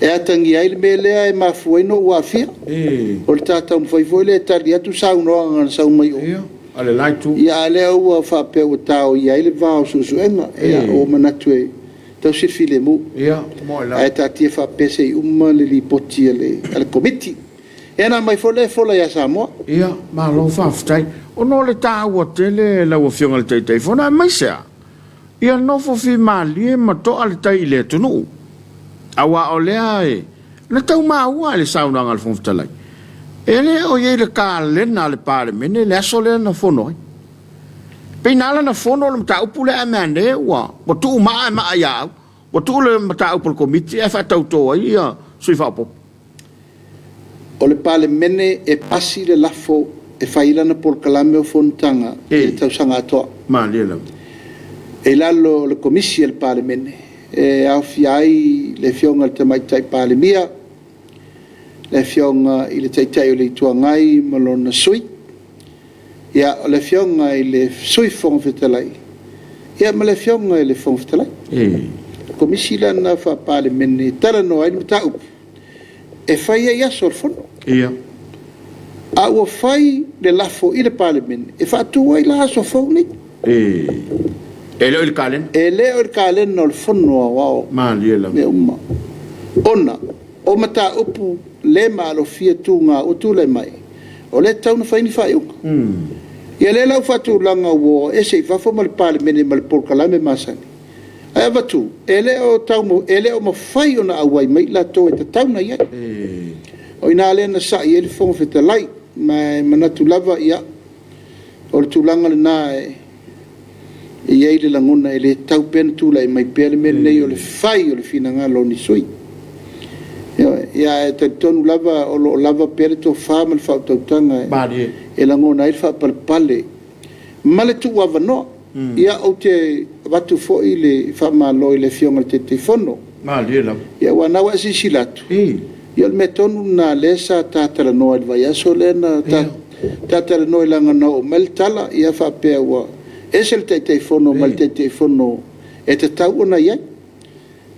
e atagia ai le mea lea e mafua ai ona ou aafia. O le ta taumafai foi lea e tali atu saunoaga na sau mai o, a le la itu. Ia a o lea ua faapea ua taoia ai le va o suesuega. Ia ua ou manatu e tausi le filemu, ae taatia faapea se i uma le lipoti a le Komiti. Ia ona aumai foi lea e fola ia Samoa. Ia, malo faafetai. Ona o le taua tele lau Afioga i le Taitaifono, aemaise lava ia nofo fimalie ma toa le tai i le atunuu. Aua o lea e, na tau maua i le saunoaga a le Fofoga Fetalai, e le o i ai i le kalena a le Palemene le aso lea na fono ai. Pei na ala ona fono le mataupu lea ae meaane ua tuu maa e maa ia au, ua tuu le mataupu a le Komiti ae faatauto ai sui faaopoopo. O le Palemene e pasi le lafo e fai ai lana polokalame o fonotaga i le tausaga atoa. Malie lava. E i lalo o le Komisi a le Palemene e aofia ai le Afioga i le Tamaitai Palemia, le Afioga i le Taitai o le Itu Agai ma lona Sui, ia, o le Afioga i le Sui Fofoga Fetalai, ia ma le Afioga i le Fofoga Fetalai. O le Komisi la lena Faa-Palemene e talanoa ai le mataupu e fai ai aso o le Fono. A ua fai le lafo i le Palemene e faatu ai la aso fou nei. E le o i le kalena. E le o i le kalena o le Fono Aoao. Malie lava. Mea uma. Ona o mataupu le maalofia tuga ua tulai mai, o lea e tatau ona fai ni faaiuga. Ia lea la ua faatulaga ua o ese i fafo ma le Palemene ma le polokalame masani, ae avatu, e le o tau, e le o mafai ona auai mai i latou e tatau ona i ai. O i ina lea na sai ai le Fofoga Fetalai, ma e manatu lava, ia, o le tulaga lena e i ai le lagona e le tatau pea ona tulai mai pea le mea lenei o le fai o le finagalo o ni sui usufono. Ioe. Ia ae talitonu lava o lo o lava pea le tofa ma le faautautaga e lagona ai le faapalepale ma le tuuavanoa. Ia ou te avatu foi le faamalo i le Afioga i le Taitaifono. Malie lava. Ia aua o lena ua e silasila atu, ia o le mea tonu lena lea sa ta talanoa i le vaiaso lea na ta talanoa ai leaga na oo mai le tala ia faapea ua ese le Taitaifono ma le Taitaifono e tatau ona i ai.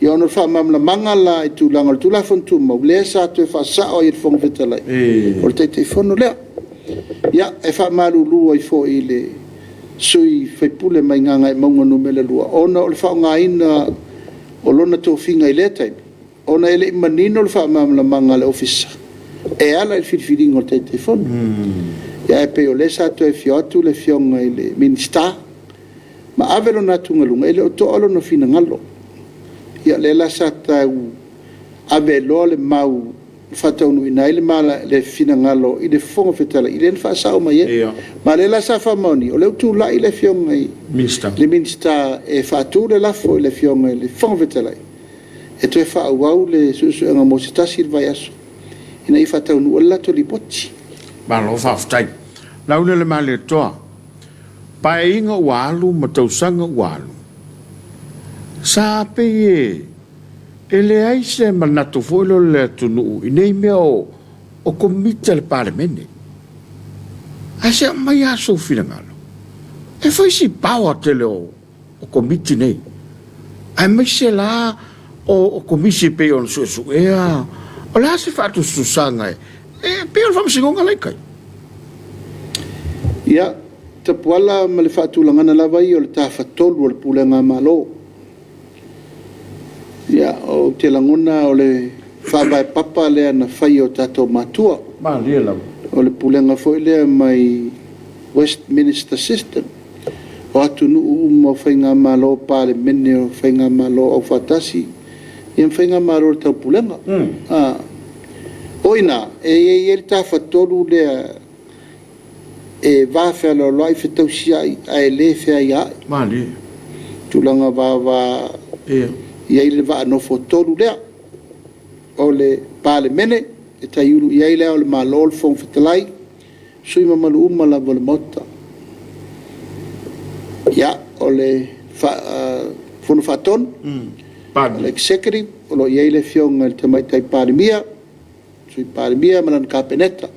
Ia ona o le faamalamalamaga la i tulaga o le Tulafono Tumau, lea sa toe faasao ai e le Fofoga Fetalai, o le Taitaifono lea. Ia, e faamalulu ai foi i le sui usufono mai Gagaemauga Nu.2, ona o le faaaogaina o lona tofiga i lea taimi, ona e le i manino le faamalamalamaga a le Ofisa e ala i le filifiliga o le Taitaifono. Ia ae pei o lea sa toe afio atu le Afioga i le Minisita ma ave lona atugaluga, e le o toa lona finagalo. Ia o lea la sa tau ave loa le mau na faataunuuina ai le mala, le finagalo i le Fofoga Fetalai, lea na faasao mai ai. Ma o lea la sa faamaonia, o lea ua tulai le Afioga i le Minisita e faatu le lafo i le Afioga i le Fofoga Fetalai, e toe faaauau le suesuega mo se tasi le vaiaso ina ia faataunuu ai le latou lipoti. Malo faafetai. Laaulialemalietoa, Paeaiga ua alu ma tausaga ua alu, sa pei e e leai se manatu foi lea o le atunuu i nei mea o Komiti a le Palemene. Ae se aumai lava sou finagalo, e fai si power tele o Komiti nei, aemaise la o Komisi e pei ona suesuea, o le a se faatusatusaga e pei o le Faamasinoga la e i tai? Ia, Tapuala ma le faatulagana lava ia o le Tafatolu o le Pulega a Malo. Ia, ou te lagona o le faavae papa lea na fai e o tatou matua. Malie lava. O le pulega foi lea mai Westminster System, o atunuu uma o faigamalo Palemene, o faigamalo aufaatasi, ia ma faigamalo o le taupulega. O i ina, e i ai le tafatolu lea e va fealoaloai, fetausiai ae le feaiaai. Malie. Tulaga vava i ai le vaa nofotolu lea o le Palemene e taiulu i ai Le Ao o le Malo, le Fofoga Fetalai, sui usufono mamalu uma lava o le Maota. Ia, o le Fono Faatonu, o le Executive, o lo o i ai le Afioga i le Tamaitai Palemia, Sui Palemia ma lana Kapeneta.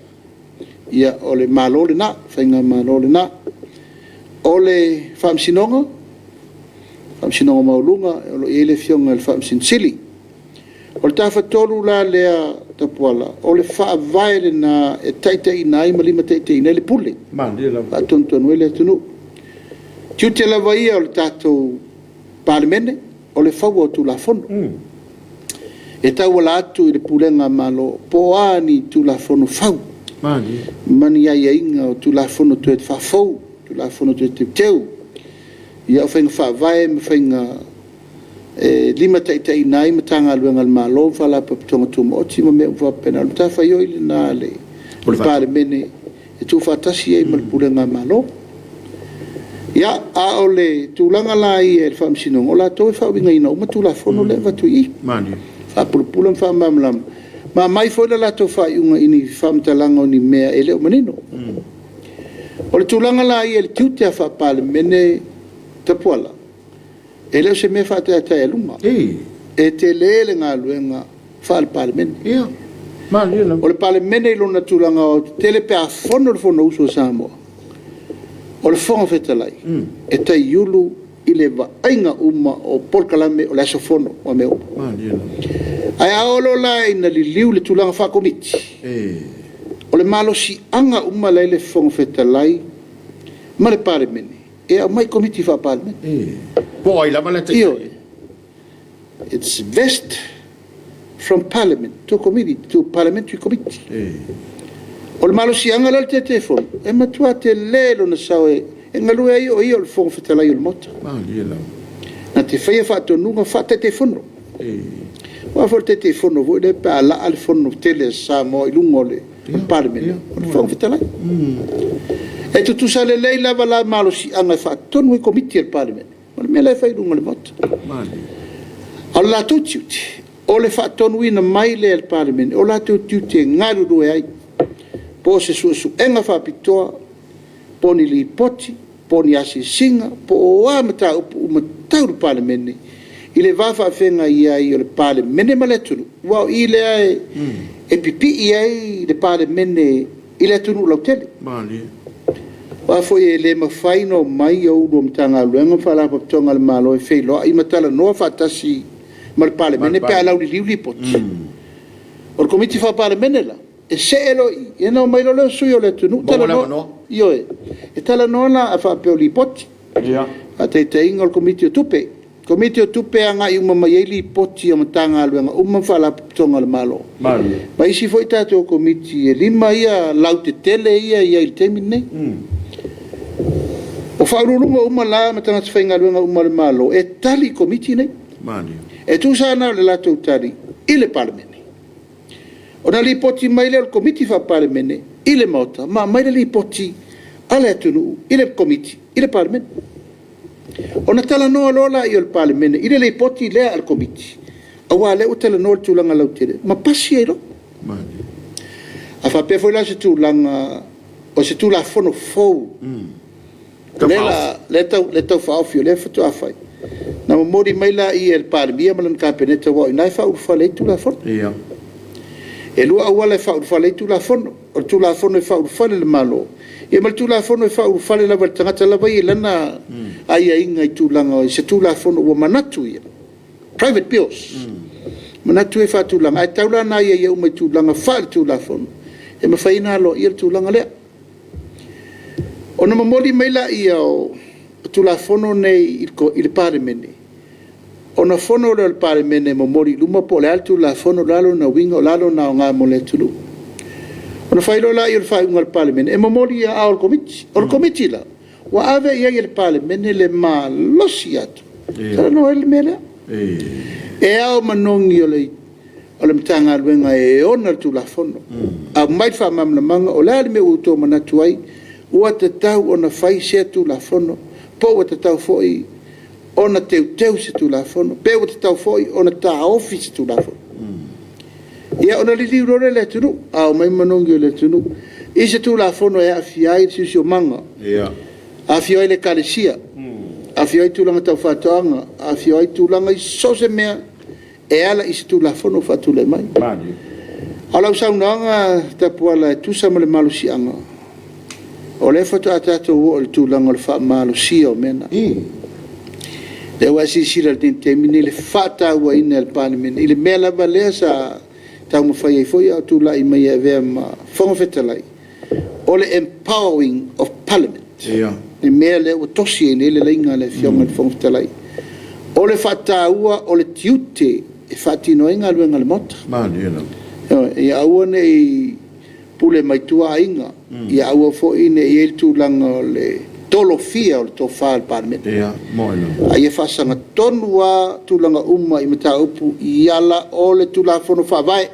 Ia, o le Malo lena, faigamalo lena. O le Faamasinoga, Faamasinoga Maualuga, o lo o i ai le Afioga i le Faamasino Sili. O le Tafatolu la lea Tapuala, o le faavae lena e taitaiina ai ma limataitaiina ai le pule, faatonutonu ai le atunuu. O tiute lava ia o le tatou Palemene, o le fauina o Tulafono. E tauala atu i le pulega a Malo, po o a ni Tulafono fau ma ni aiaiga o Tulafono toe faafou, Tulafono toe teuteu. Ia o faiga faavae ma faiga e limataitaiina ai Matagaluega a le Malo ma Faalapotopotoga Tumaoti ma mea uma faapena. O le matafaioi lena a le Palemene e tuufaatasi ai ma le Pulega a Malo. Ia, a o le tulaga la ia i le Faamasinoga, o latou e faauigaina uma Tulafono lea e avatu i i, faapulapula ma faamalamalama, ma aumai foi le latou faaiuga i ni faamatalaga o ni mea e le o manino. O le tulaga la ia i le tiute faa-Palemene Tapuala, e le o se mea faataetaealuga, e tele le galuega faale-Palemene. O le Palemene i lona tulaga aoaotetele pe a fono le Fonousu a Samoa, o le Fofoga Fetalai e taiulu i le vaaiga uma o polokalame o le aso fono ma mea uma. Ae a oo loa la ina liliu i le tulaga faa-Komiti, o le malosiaga uma la e i le Fofoga Fetalai ma le Palemene e aumai i Komiti faa-Palemene. Po o ai lava le Taitai. Ioe. It's vest from Parliament to committee, to parliamentary committee. O le malosiaga lea o le Taitaifono, e matua tele lona sao e galue ai o ia o le Fofoga Fetalai o le Maota. Na te faia faatonuga faa-Taitaifono. Aua foi o le Taitaifono foi lea pe a laa le fono tele a Samoa i luga o le Palemene, o le Fofoga Fetalai. E tutusa lelei lava la malosiaga e faatonu ai Komiti a le Palemene ma le mea la e fai i luga o le Maota. A o le latou tiute, o le faatonuina mai lea e le Palemene o latou tiute e galulue ai, po o se suesuega faapitoa, po o ni lipoti, po o ni asiasiga, po o a mataupu uma tau le Palemene i le va faafeagai ai o le Palemene ma le atunuu, aua o i lea e pipii ai le Palemene i le atunuu lautele. Aua foi e le mafai ona omai Ofisa Sili o Pulega o Matagaluega ma Faalapotopotoga a le Malo e feiloai ma talanoa faatasi ma le Palemene pe a lauliliu lipoti. O le Komiti Faa-Palemene la, e see loa i i, ona omai loa lea o sui o le atunuu talanoa. Ioe. E talanoa la a faapea o lipoti. Faataitaiga o le Komiti o Tupe. Komiti o Tupe e agai uma mai ai lipoti a Matagaluega uma ma Faalapotopotoga a le Malo. Ma isi foi tatou Komiti e 5 ia lautetele ia e i ai i le taimi lenei. O Faauluuluga uma la ma tagata faigaluega uma a le Malo e tali i Komiti nei. E tusa la o le latou tali i le Palemene. Ona lipoti mai lea o le Komiti Faa-Palemene i le Maota ma aumai le lipoti a le atunuu i le Komiti i le Palemene. Ona talanoa loa lea o le Palemene i le lipoti lea a le Komiti, aua o lea ua talanoa i le tulaga lautele ma pasi ai loa. A faapea foi la o se tulaga o se Tulafono fou lea e tau faaofi o lea faatoa fai, ona momoli mai lea e le Palemia ma lana Kapeneta aua o i ina e faaulufale ai Tulafono. E 2 auala e faaulufale ai Tulafono, o le Tulafono e faaulufale i le Malo, ia ma le Tulafono e faaulufale lava i le tagata lava ia i lana aiaiga i tulaga o se Tulafono ua manatu ia, private Bills, manatu ia e faatulaga, ae tatau la ona aiaia uma i tulaga faale-Tulafono e mafai ona aloaia le tulaga lea. Ona momoli mai lea o Tulafono nei i le Palemene, ona fono lea o le Palemene e momoli i luma po o le a le Tulafono, o le a lona uiga, o le a lona aoga mo le atunuu. Ona fai loa lea o le faaiuga a le Palemene e momoli i aao o le Komiti. O le Komiti la, ua ave i ai e le Palemene le malosi atoa e talanoa ai le mea lea. E ao manogi o le Matagaluega e ona le Tulafono, aumai le faamalamalamaga o le a le mea ua outou manatu ai ua tatau ona fai sea Tulafono, po ua tatau foi ona teuteu se Tulafono, pe ua tatau foi ona taofi se Tulafono. Ia ona liliu loa lea e le atunuu, a omai manogi o le atunuu i se Tulafono e aafia ai le siosiomaga, aafia ai le Ekalesia, aafia ai tulaga tau faatoaga, aafia ai tulaga i so o se mea e ala i se Tulafono ua faatulai mai. A o lau saunoaga Tapuala e tusa ma le malosiaga, o lea faatoa tatou oo i le tulaga o le faamalosia o mea na. Lea ua e silasila i lenei taimi lenei i le faatauaina e le Palemene i le mea lava lea sa taumafai ai foi a o tulai mai e avea ma Fofoga Fetalai, o le empowering of Parliament. Le mea lea ua tosi ai nei le laina a le Afioga i le Fofoga Fetalai, o le faataua o le tiute e faatino ai galuega a le Maota. Ia aua ne i pule mai tua aiga, ia aua foi ne i i ai le tulaga o le tolofia o le tofa a le Palemene. A ia faasagatonu lava tulaga uma i mataupu i ala o le Tulafono Faavae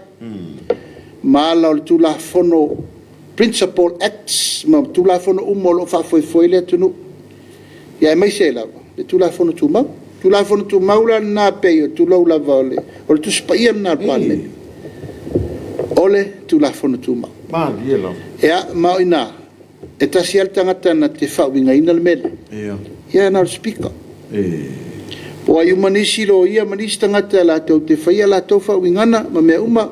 ma ala o le Tulafono Principal Acts ma Tulafono uma o lo o faafoefoe ai le atunuu, aemaise ai lava le Tulafono Tumau. O le Tulafono Tumau la lena pei, tulou lava, o le Tusi Paia lena a le Palemene, o le Tulafono Tumau. Ia, ma o i ina, e tasi lava le tagata na te faauigaina le mea lea, ia na o le Speaker. Po o ai uma nisi loia ma nisi tagata latou te faia a latou faauigaga ma mea uma,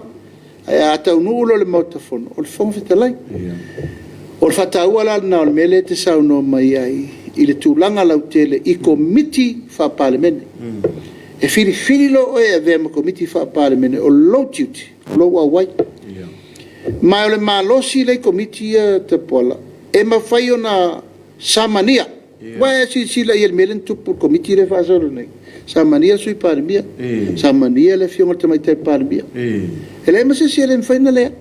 ae a taunuu loa i le Maota Fono, o le Fofoga Fetalai. O le faataua la lena o le mea lea e te saunoa mai ai i le tulaga lautele i Komiti Faa-Palemene. E filifili loa oe e avea ma Komiti Faa-Palemene, o lou tiute, o lou auai. Ma o le malosi lea i Komiti ia Tapuala, e mafai ona samania. Ua e silasila i ai i le mea lea na tupu i le Komiti lea e faasolo nei, samania le Sui Palemia, samania le Afioga i le Tamaitai Palemia. E leai ma se isi e le mafai ona leai.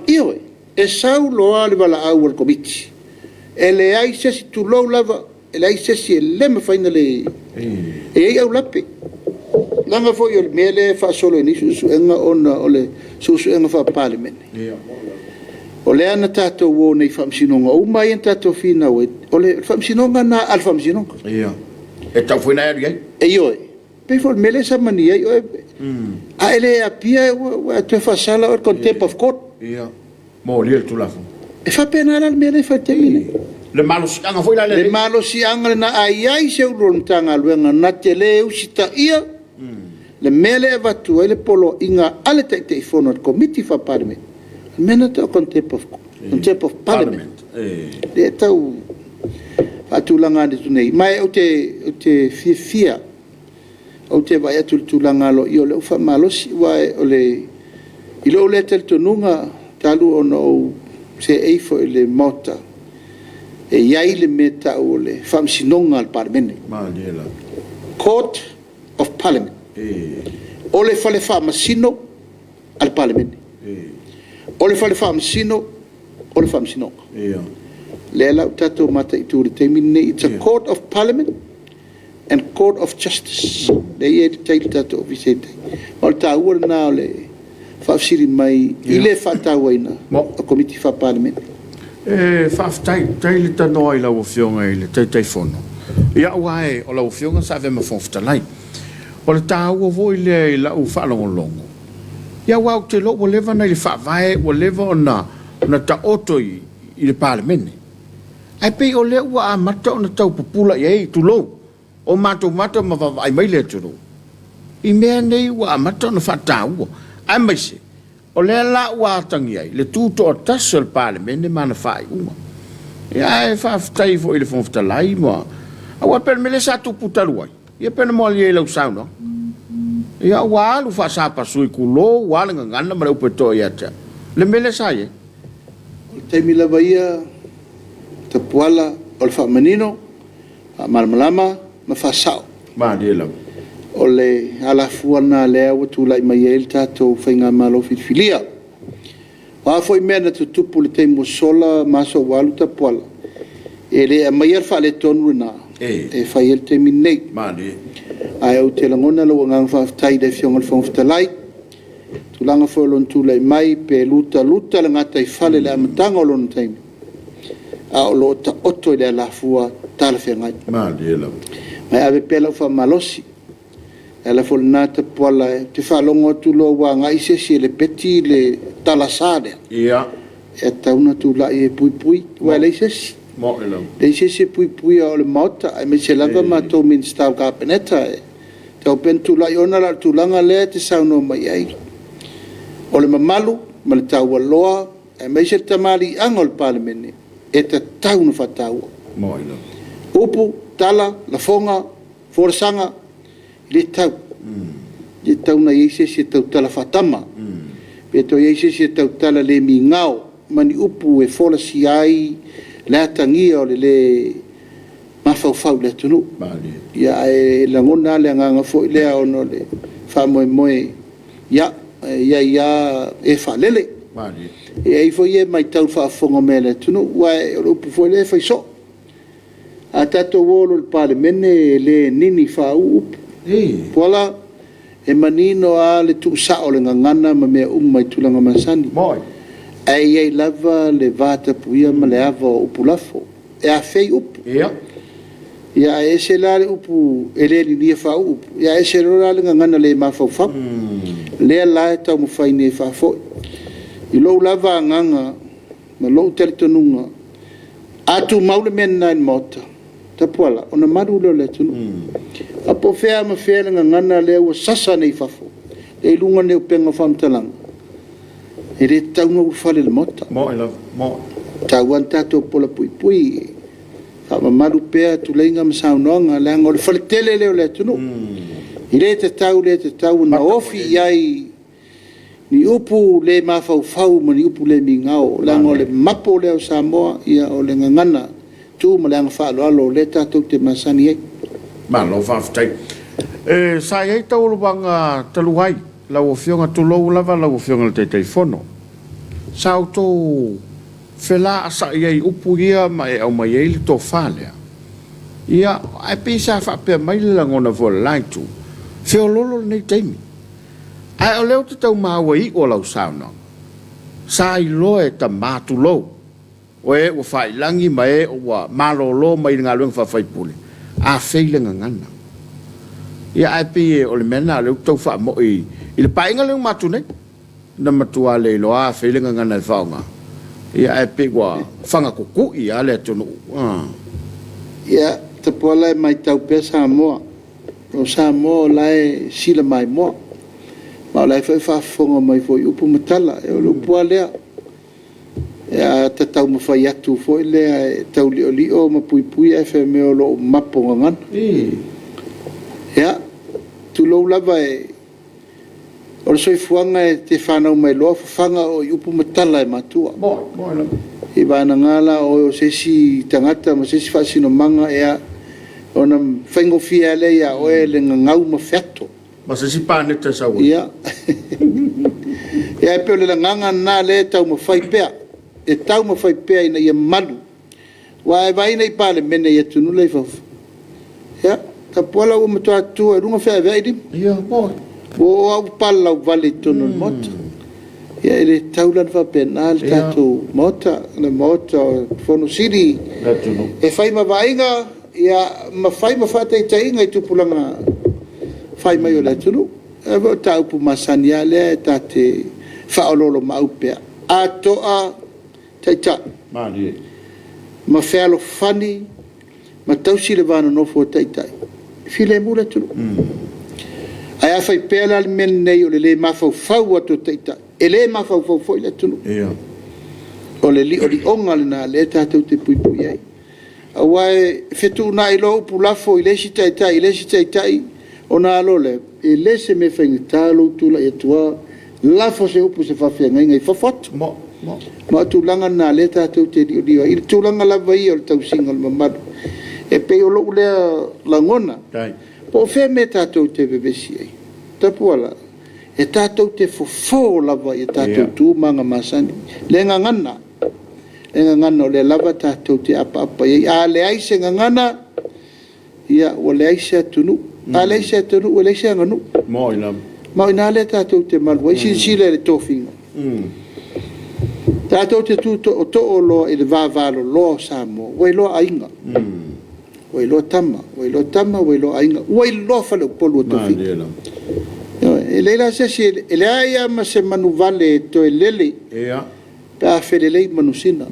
Ioe, e sau loa le valaau a le Komiti, e leai se isi, tulou lava, e leai se isi e le mafai ona le... E i ai aulape. Leaga foi o le mea lea e faasolo ai nei suesuega ona o le suesuega faa-Palemene. O lea na tatou o nei i faamasinoga, o uma ia na tatou finau ai, o le faamasinoga lena a le faamasinoga. E tatau foi ona e alu i ai. Ioe. E pei foi o le mea lea e samania ai oe. A e le apea ua e toe faasala oe i le contempt of court. Ia, molia le Tulafono. E faapena la le mea lea e fai i le taimi lenei. Le malosiaga foi la lea. Le malosiaga lena, a i ai se Ofisa Sili o le Matagaluega na te le usitaia le mea lea e avatu ai le poloaiga a le Taitaifono a le Komiti Faa-Palemene, o le mea lena e tau o le contempt of, contempt of Parliament. Lea e tau faatulaga atu nei, ma ou te fiafia, ou te vaai atu i le tulaga aloaia o lea ua faamalosi, aua o le, i lou lea talitonuga talu ona ou seei foi i le Maota, e i ai le mea e tau o le Faamasinoga a le Palemene, Court of Parliament. O le fale faamasino a le Palemene. O le fale faamasino o le Faamasinoga. Lea la ua tatou mataitu i le taimi lenei, it's a Court of Parliament and Court of Justice. Lea e i ai le tatou Ofisa i tai. Ma o le taua lena o le faafesili mai i le faatauaina o Komiti Faa-Palemene. E faafetai tai le tanoa i lau Afioga i le Taitaifono. Ia aua e o lau Afioga sa avea ma Fofoga Fetalai. O le taua foi lea i lau faalogologo, ia aua ou te iloa ua leva ona i le Faavae, ua leva ona taoto i le Palemene. Ae pei o lea ua amata ona tau pupula i ai, tulou, o matou mata ma vaavaai mai le atunuu i mea nei ua amata ona faataua, aemaise o lea la ua atagia ai le tutoatasi o le Palemene ma ana faaiuga. Ia ae faafetai foi i le Fofoga Fetalai ma aua pei o le mea lea sa tupu talu ai, ia pei ona molia i lau saunoaga. Ia ua alu faasapasui tulou lava le gagana ma le upu e toa ia te au, le mea lea sa i ai. O le taimi lava ia, Tapuala, o le faamanino, faamalamalama ma faasao. Malie lava. O le alafua lena lea ua tulai mai ai le tatou faigamalo filifilia. O a foi mea na tutupu i le taimi ua sola ma aso ua alu Tapuala, e le aumaia le faaletonu lena e fai ai le taimi lenei. Malie. Ae ou te lagona lou agaga faafetai i le Afioga i le Fofoga Fetalai, tulaga foi o lona tulai mai, pe lutaluta le gataifale i le amataga o lona taimi, a o lo o taoto i le alafua talafeagai. Malie lava. Ma e ave pea lau faamalosi. E ala foi i lena Tapuala, ou te faalogo atu loa ua agai se isi e lepeti le talasa lea. Ia. E tatau ona tulai e puipui, aua e leai se isi. Moi lava. E leai se isi e puipuia o le Maota, aemaise lava matou Minisita o le Kapeneta. E tatau pea ona tulai, ona la o le tulaga lea e te saunoa mai ai. O le mamalu ma le taualoa aemaise le tamaliiaga o le Palemene, e tatau ona faataua. Moi lava. Upu, tala, lafoga, folasaga, e le tatau. E le tatau ona i ai se isi e tautala faatama, pe toe i ai se isi e tautala le migao ma ni upu e folasia ai le atagia o le le mafaufau i le atunuu. Ia, ae lagona lava le agaga foi lea ona o le faamoemoe, ia, e i ai lava e faalele. E i ai foi e matau i le faafofoga mai a le atunuu, aua o le upu foi lea e fai soo. A tatou o loa i le Palemene e le nini faauu upu. Tuala, e manino lava le tuusao o le gagana ma mea uma i tulaga masani. Ae i ai lava le vatapuia ma le ava o upu lafo, e afei upu. Ia ae ese la le upu e le ninia faauu, ia ae ese loa la le gagana le mafaufau. Lea la e taumafai nei e faafoi. I lou lava agaga ma lou talitonuga, a tumau le mea lena i le Maota, Tapuala, ona malu lea o le atunuu. A po o fea lava ma fea le gagana lea ua sasa nei i fafo, lea e i luga nei o upega o faamatalaga, e le tatau ona ulufale i le Maota. Moi lava, moi. E tatau lava ona tatou polapuipui, faamamalu pea tuleiga ma saunoaga, leaga o le faletele lea o le atunuu. E le tatau, le tatau ona ofi i ai ni upu le mafaufau ma ni upu le migao, leaga o le mapo lea o Samoa, ia o le gagana tu ma le aga faaaloalo o lea tatou te masani ai. Malo faafetai. E, sa i ai taualumaga talu ai lau Afioga, tulou lava lau Afioga i le Taitaifono, sa outou felaasa'i ai i upu ia ma e aumai ai le tofa lea. Ia, ae pei sa faapea mai le lagona foi o le la itu, feoloolo lenei taimi. Ae o lea ou te tau maua i iu o lau saunoaga, sa iloa e tama, tulou, o e ua faailagi ma e ua malolo mai le galuega faafaipule, a fei le gagana. Ia, ae pei o le mea lena o lea ou te tau faamoi i le paeaiga lea ua matou nei, na matua le iloa a fei le gagana e faaaoga. Ia, ae pei ua fagatutu'i lava le atunuu. Ia, Tapuala e matau pea Samoa. O Samoa o la e sila maimoa, ma o la e foi e faafofoga mai foi i upu ma tala. O le upu lava lea, a ta taumafai atu foi lea e tauliolio ma puipui ae fai mai o lo o mapo gagana. Ia, tulou lava, o le soifuaga e te fanau mai loa fafaga oe i upu ma tala e matua. Seivagana la o oe o se isi tagata ma se isi faasinomaga, ia, ona faigofie lava lea ia oe le gagau ma feato. Ma se isi paneta e sau ai. Ia. Ia, e pei o le lagaga lena lea e taumafai pea, e taumafai pea ina ia malu. Aua e vaai nei i Palemene i atunuu la i fafo, ia, Tapuala ua matua tutu lava i luga feaveai lima. Ia, moi. Ua oo lava ua palalauvale i totonu o le Maota. Ia e le tatau la ona faapena le tatou Maota, le Maota o le Fono Sili e fai ma vaaiga ma fai ma faataitaiga i tupulaga fai mai o le atunuu. O le mataupu masani lava lea ta te faaoloolomaau pea, a toa taitai ma fealofani ma tausi le va nonofo a taitai, e filemu le atunuu. Ae a fai pea la le mea lenei o le le mafaufau atu o taitai, e le mafaufau foi le atunuu. O le liolioga lena o lea tatou te puipui ai. Aua e fetuunai loa upu lafo i le isi taitai i le isi taitai, ona a loa lea, e le o se mea faigata lou tulai atu lava lafo se upu i se faafeagaiga i fafo atu. Ma o tulaga na o lea tatou te liolio ai, i le tulaga lava ia o le tausiga o le mamalu. E pei o lou lea lagona, po o fea le mea tatou te vevesi ai. Tapuala, e tatou te fofo lava i a tatou tu ma aga masani. Le gagana, le gagana o lea lava tatou te apaapa i ai. A leai se gagana, ia ua leai se atunuu. A leai se atunuu e leai se aganuu. Ma o i ina lea tatou te malu ai. Silasila i le tofiga, tatou te tu tootoo loa i le vavaloloa o Samoa, ua iloa aiga, ua iloa tama, ua iloa tama ua iloa aiga, ua iloa faleupolu o tofiga. Ioe. E leai la se isi, e leai lava ma se manuvale e toe lele pe a felelei manusina.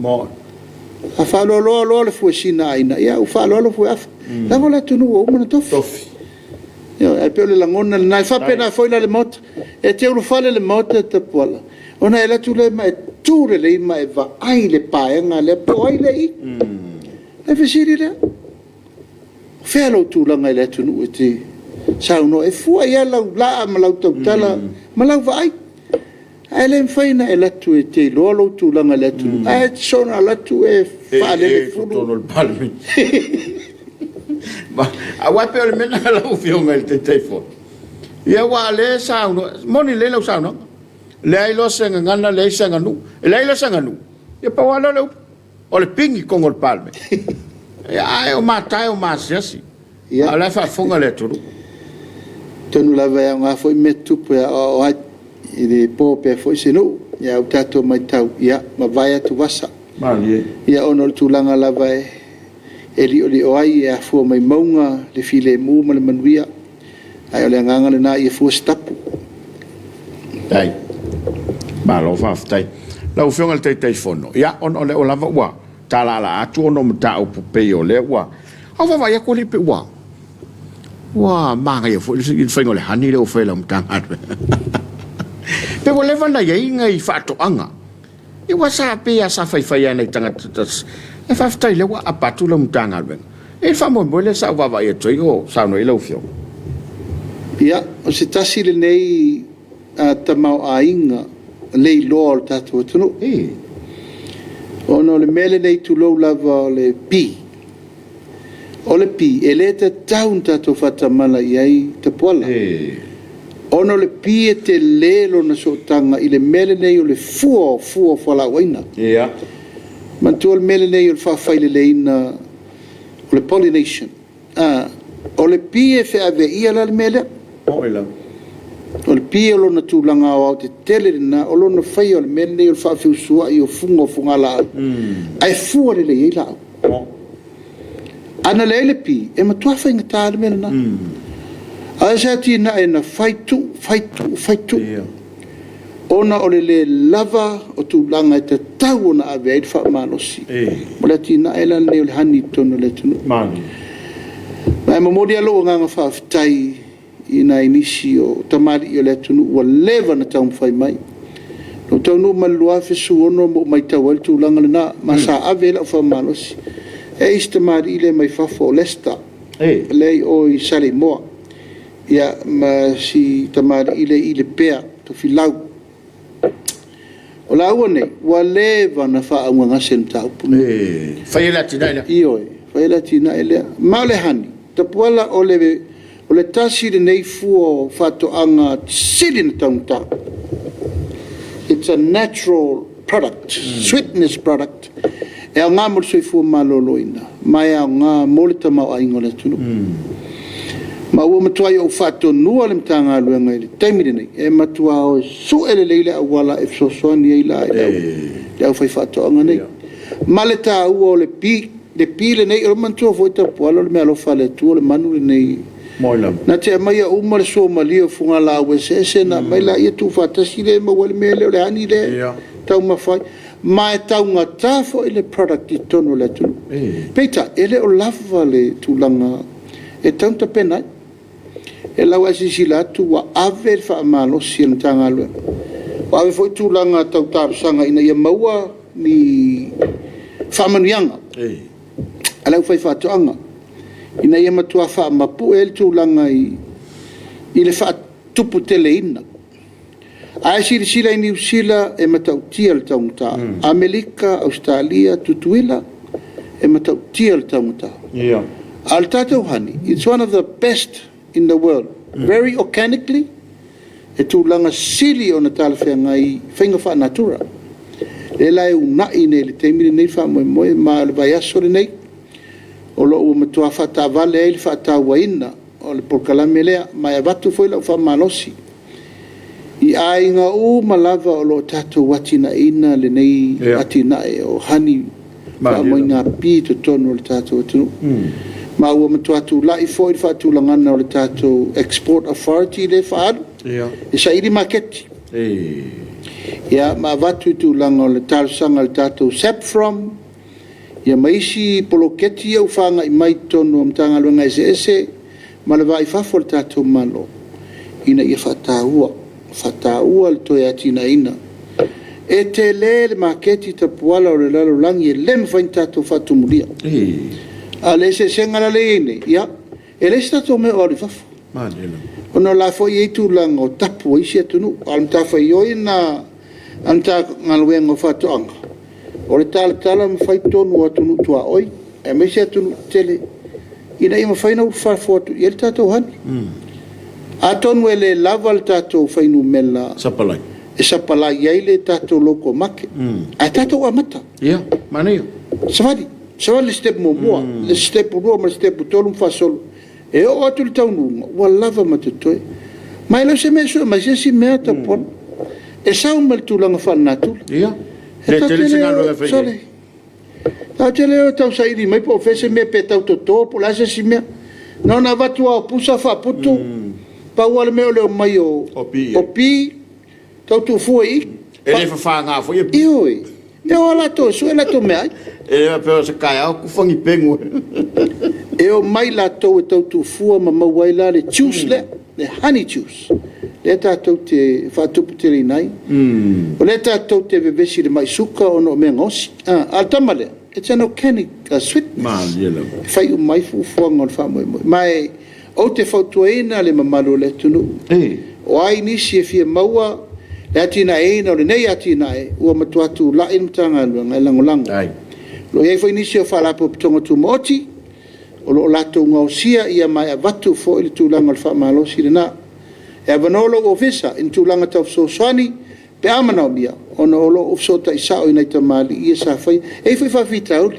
A faaloaloa loa le fuesina a Aina, ia ua faaaloalo fueafu, leaga o le atunuu ua uma ona tofi. Ioe, ae pei o le lagona lena, e faapena foi la i le Maota. E te ulufale i le Maota Tapuala, ona e alu atu lea ma e tu lelei ma e vaai i le paega lea po o ai lea e i i. Ona fesili lea, o fea lou tulaga i le atunuu e te saunoa ai? E fua i ai lau laa ma lau tautala ma lau vaai. Ae le mafai ona e alu atu e te iloa lou tulaga i le atunuu, ae te soona alu atu e faalelefulu. Totonu o le Palemene. Aua e pei o le mea lena lau Afioga i le Taitaifono. Ia aua o lea e saunoa, e moni lelei lau saunoaga. Leai loa se gagana, leai se aganuu. E leai la se aganuu, ia pau lava lea o le upu, o le pigi i totonu o le Palemene. Ia, ae o mata e o maasiasi, a o la e faafofoga le atunuu. Atonu lava e aoga foi mea tutupu e aoao ai, e le po pea foi se nuu. Ae ua tatou matau, ia mavae atuvasa. Malie. Ia ona o le tulaga lava e liolio ai, e afua mai mauga le filemu ma le manuia. Ae o le agaga lena ia fua se tapu. Faafetai. Malo faafetai. Lau Afioga i le Taitaifono, ia ona o lea lava ua talaalaa atu ona o mataupu pei o lea ua... A ou vaavaai atu alii pei ua ua manaia foi le faiga o le honey lea ua fai e lau Matagaluega. Pe ua leva ona i ai nai faatoaga. Ia ua sa pei lava sa faifai lava nai tagata tasi. Ae faafetai o lea ua aapa atu lau Matagaluega. E i ai le faamoemoe lea sa ou vaavaai atu ai o saunoa i ai lau Afioga. Ia, o se tasi lenei tamaoaiga leiloa o le tatou atunuu. Ona o le mea lenei tulou lava o le pi. O le pi, e le tatau ona tatou faatamala i ai Tapuala. Ona o le pi e tele lona sootaga i le mea lenei o le fua o fua o fualaau aina. Manatua le mea lenei o le faafaileleina o le pollination. O le pi e feaveaia la le mea lea. O le pi o lona tulaga aoaotetele lena, o lona faia o le mea lenei o le faafeusuai o fuga o fugalaau, ae fua lelei ai laau. A na leai le pi, e matua faigata le mea lena. Ae o se atinae na fai tuu, fai tuu, fai tuu, ona o le le lava o tulaga e tatau ona ave ai le faamalosi. O le atinae la lenei o le honey i totonu o le atunuu. Ma e momoli lava lou agaga faafetai i nai nisi o tamalii o le atunuu ua leva ona taumafai mai. Na ou taunuu mai i le 2016 ma ou matau ai le tulaga lena, ma sa ave i ai lau faamalosi. E i ai si tamalii lea mai fafo o Lester, lea e i o i Saleimoa, ia ma si tamalii lea i Lepea Tofilau. O laua nei, ua leva ona faaaaogagase i le mataupu lenei. Faia le atinae lea. Ioe, faia le atinae lea. Ma o le honey, Tapuala, o le tasi lenei fua o faatoaga sili ona taugata. It's a natural product, sweetness product, e aoga mo le soifua maloloina, ma e aoga mo le tamaoaiga o le atunuu. Ma ua matuai ou faatonua le Matagaluega i le taimi lenei, e matua o e sue lelei le auala e fesoasoani ai la i le aufaifaatoaga nei. Ma le taua o le pi, le pi lenei, e manatua foi Tapuala o le meaalofa a le Atua le manu lenei. Na te aumaia uma le suamalie o fugalaau eseese ona aumai lea tuufaatasi lea maua ai le mea lea o le honey lea e taumafa ai. Ma e taugata foi le product i totonu o le atunuu. Peitai, e le o lava le tulaga e tatau ona tapena ai. E lau lava silasila atu ua ave le faamalosi a le Matagaluega, ua ave foi tulaga tau talosaga ina ia maua ni faamanuiaga a le aufaifaatoaga ina ia matua faamapue ai le tulaga i le faatuputeleina. A e silasila i Niu Sila, e matautia le taugata. Amerika, Ausetalia, Tutuila, e matautia le taugata. A o le tatou honey, it's one of the best in the world, very organically, e tulaga sili ona talafeagai i faiga faanatura. Lea la e uunai nei i le taimi lenei le faamoemoe, ma o le vaiaso lenei o lo o ua matua faataavale ai le faatauaina o le polokalame lea, ma e avatu foi lau faamalosi i aiga uma lava o lo o tatou atinaeina lenei atinae o honey faamauina pi i totonu o le tatou atunuu. Ma ua matua tulai foi le faatulagaga o le tatou Export Authority lea e faaalu e saili maketi. Ia, ma avatu i tulaga o le talosaga i le tatou SAFPROM, ia ma isi poloketi ia ua faagai mai i totonu o Matagaluega eseese ma le va i fafo o le tatou Malo, ina ia faataua, faataua le toe atinaeina. E tele le maketi Tapuala o le lalolagi e le mafai ona tatou faatumulia. A o le eseesega la lea e i ai nei, ia, e leai se tatou mea o alu i fafo, ona o la e foi e i ai tulaga o tapu a isi atunuu. A o le matafaioi lena a le Matagaluega o Faatoaga, o le talatala ma fai tonu o atunuu tuaoi, aemaise atunuu tetele, ina ia mafai ona ulufafo atu i ai le tatou honey. Atonu e le lava le tatou fuainumera e sapalai ai le tatou local market, ae tatou amata. Ia, manaia. Savali, savali i le sitepu muamua, le sitepu 2 ma le sitepu 3 ma faasolo. E oo atu i le taunuuga, ua lava ma totoe. Ma e le o se mea e sue mai se isi mea Tapuala. E sau mai le tulaga faalenatura. Ia, le tele se galuega e fai i ai. Tatou te le o tau saili mai po o fea se mea pe tau toto po o le a se isi mea. Na ona avatu lava o pusa faaputu, pau lava le mea o le omai o pi, tau tuufua i i. E le fafaga foi pi. Ioe. E o lava latou e sue a latou meaai. E le faapea o se taeao tufa ni pegu. E omai latou e tau tuufua ma maua ai la le juice lea, le honey juice, lea tatou te faatuputeleina ai. O lea tatou te vevesi i le mai suka ona o mea gaosi. A o le tama lea, it's an organic sweetness. E fai uma ai fuafuaga o le faamoemoe. Ma e ou te fautuaina le mamalu o le atunuu, o ai nisi e fia maua le atinaeina o lenei atinae, ua matua tulai le Matagaluega e lagolago. O lo o i ai foi nisi o Faalapotopotoga Tumaoti o lo o latou gaosia ma e avatu foi le tulaga o le faamalosi lena. E avanoa lou ofisa i ni tulaga tau fesoasoani pe a manaomia, ona o lo o ou fesootai sao i nai tamalii ia sa faia. E i ai foi faafitauli,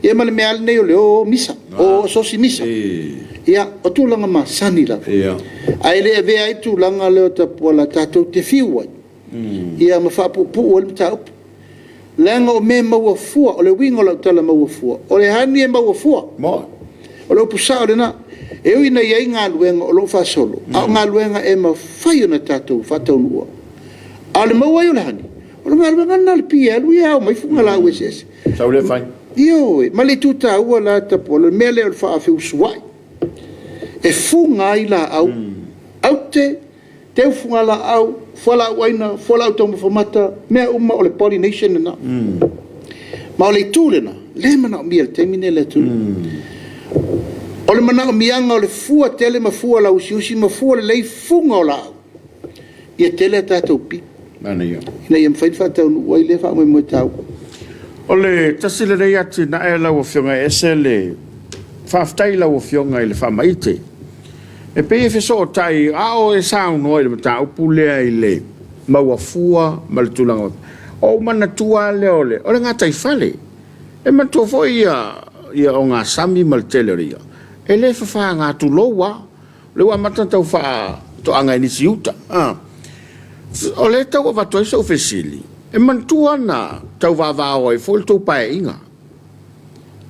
ia ma le mea lava lenei o le o o misa, o o asosi misa. Ia, o tulaga masani lava, ae le avea ai le tulaga lea o Tapuala tatou te fiu ai ia ma faapuupuu ai le mataupu. Leaga o mea e maua fua, o le uiga o lau tala maua fua, o le honey e maua fua. O le upu sao lena. E ui ina i ai galuega o lo o faasolo, a o galuega e mafai ona tatou faataunuua. A o le maua ai o le honey, o le galuega lena a le pi e alu ia ao mai fugalaau eseese. Sau lea fai. Ioe, ma le itu taua la Tapuala, o le mea lea o le faafeusuai, e fuga ai laau, aute, teu fugalaau, fualaau aina, fualaau taumafa mata, mea uma o le pollination lena. Ma o le itu lena, lea e manaomia i le taimi lenei e le atunuu. O le manaomiaga o le fua tele ma fua lauusiusi ma fua lelei fuga o laau, ia tele a tatou pi, ina ia mafai ona faataunuu ai lea faamoemoe taua. O le tasi lenei atinae lau Afioga e ese le faafetai i lau Afioga i le faamaite. E pei e fesootai a o e saunoa i le mataupu lea i le mauafua ma le tulaga. Ou manatua lava lea o le, o le gataifale. E manatua foi ia, ia ogasami ma le tele o le ia. E le fafaga tulou lava. Lea ua amata ona tau faatoaga i nisi uta. O lea e tau avatu ai sou fesili, e manatua na tau vavao ai foi le tou paeaiga